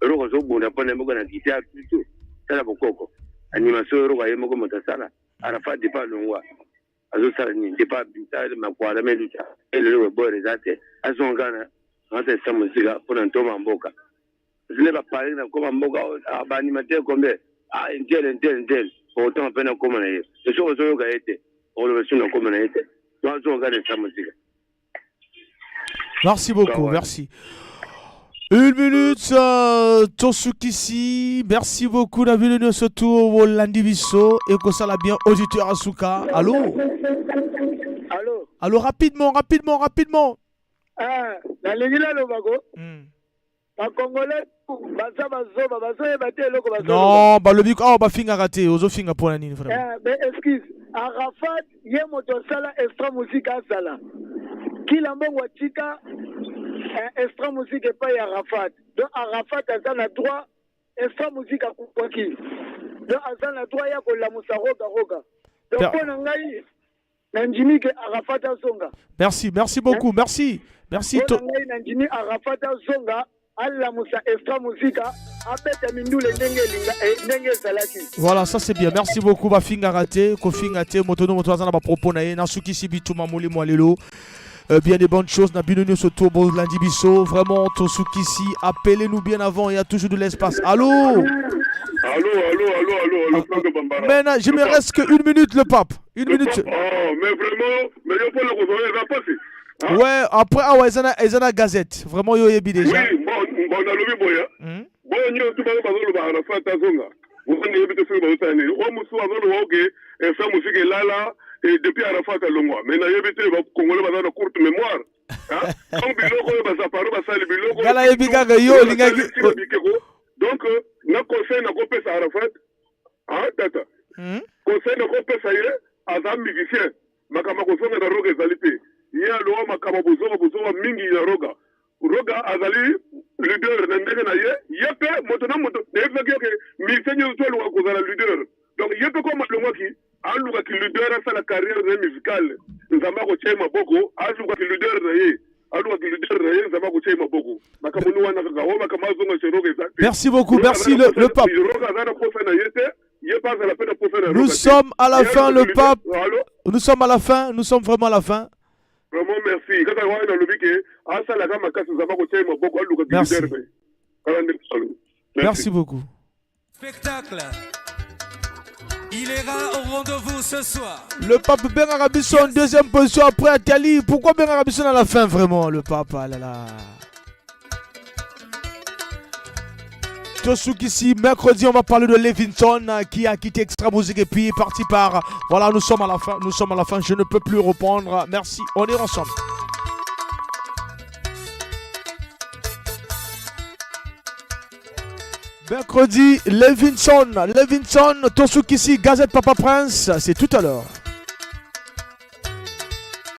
Eloko azobunda mpona mboka na guitare plutôt. Tala bokoko. Animation eloko aye moko moto asala. Arafat depuis alongwa. Azosala nini? Depuis abita makwala meluta. Elelo eboyere eza te. Azonga kaka na esa musique mpona ntoma mboka. Zile bapare na koma mboka baanimateur combien? Ah, intel, intel, intel. Autant mpe na koma na ye. Soki ozoyoka ye te, oloba soki na koma na ye te. Donc azonga kaka na esa musique. Merci beaucoup, merci. Une minute, Tosukisi. Merci beaucoup, David surtout Landi Biso. Et que ça l'a bien, auditeur Asuka. Allô? Allô? Allô, rapidement, rapidement, rapidement. Ah, nalingi nalobako bakongolais baza bazoba, bazoyeba te eloko. Non, balobi awa bafingaka te. Ozofinga mpona nini vraiment? Eh, mais excuse, Arafat ye moto asala Extra Musique, asala kila mbongo, atika Extra Musique epai ya Arafat. Donc Arafat aza na droit. Extra Musique akukwaki, donc aza na droit ya kolamusa Roga Roga. Donc mpo na ngai nandimi ke Arafat azonga. Merci, merci beaucoup, merci. Merci. Mpo na ngai nandimi Arafat azonga, alamusa Extra Musica, abeta mindule ndenge elinga ndenge ezalaki. Voilà, ça c'est bien. Merci beaucoup. Bafingaka te, kofinga te, moto no moto aza na bapropos na ye. Nasukisi bituma molimo ya lelo. Bien des bonnes choses. Na bino nyonso to bolandi biso. Vraiment, tosukisi. Appelez-nous bien avant, il y a toujours de l'espace. Allô? Allô, allô, allô, allô, allô, Franck Bambara. Maintenant, je me reste qu'une minute, le pape. Une Le minute. pape, oh, mais vraiment, mais yo mpona kozwa eza pasi. Ouais, après, ah ouais, eza na gazette. Vraiment, yo yebi déjà. Oui, bon, nalobi boya. Bon, nyonso bango bazoloba Arafat azonga. Bozonga yebi te soki bazosala nini. Oyo mosusu azoloba oke esa musique elala et depuis Arafat alongwa. Mais nayebi te, bakongolais baza na courte mémoire. Hein? Donc biloko oyo bazaparo basali biloko. Nga nayebi kaka yo olingaki- Tina bikeko. Donc na conseil nakopesa Arafat, ah tata. Conseil nakopesa ye, aza musicien, makambo ya kozonga na Roga ezali te. Ye alowa makambo ya bozonga bozonga mingi na Roga Roga. Azali leader na ndenge na ye. Ye mpe moto na moto nayebisaki yoke musicien nyonso to aluka kozala leader. Donc ye mpe koma alongwaki, alukaki leader, asala carrière na ye musicale, Nzambe akotia ye maboko. Alukaki leader na ye, alukaki leader na ye, Nzambe akotia ye maboko. Makambo ni wana kaka oyo makambo azonga chez Roga eza te. Merci beaucoup, merci le pape. Roga aza na posa na ye te, ye mpe azala mpe na posa na Nous Roga te. sommes à la Ye fin, le alukaki pape. leader. Allô? Nous sommes à la fin, nous sommes vraiment à la fin. Vraiment merci. Kaka wana nalobi ke asalaka makasi, Nzambe akotia ye maboko, alukaki Merci. leader na ye kaka nde alobi. Merci beaucoup. Spectacle. Il ira au rendez-vous ce soir. Le pape Ben Arabisson en deuxième position après Atali. Pourquoi Ben Arabisson à la fin vraiment, le pape? Ah là là. Tosukisi, mercredi, on va parler de Levinson qui a quitté Extra Music et puis est parti par. Voilà, nous sommes à la fin, nous sommes à la fin, je ne peux plus reprendre. Merci, on est ensemble. Mercredi, Levinson, Levinson, Tosukisi, Gazette Papa Prince, c'est tout à l'heure.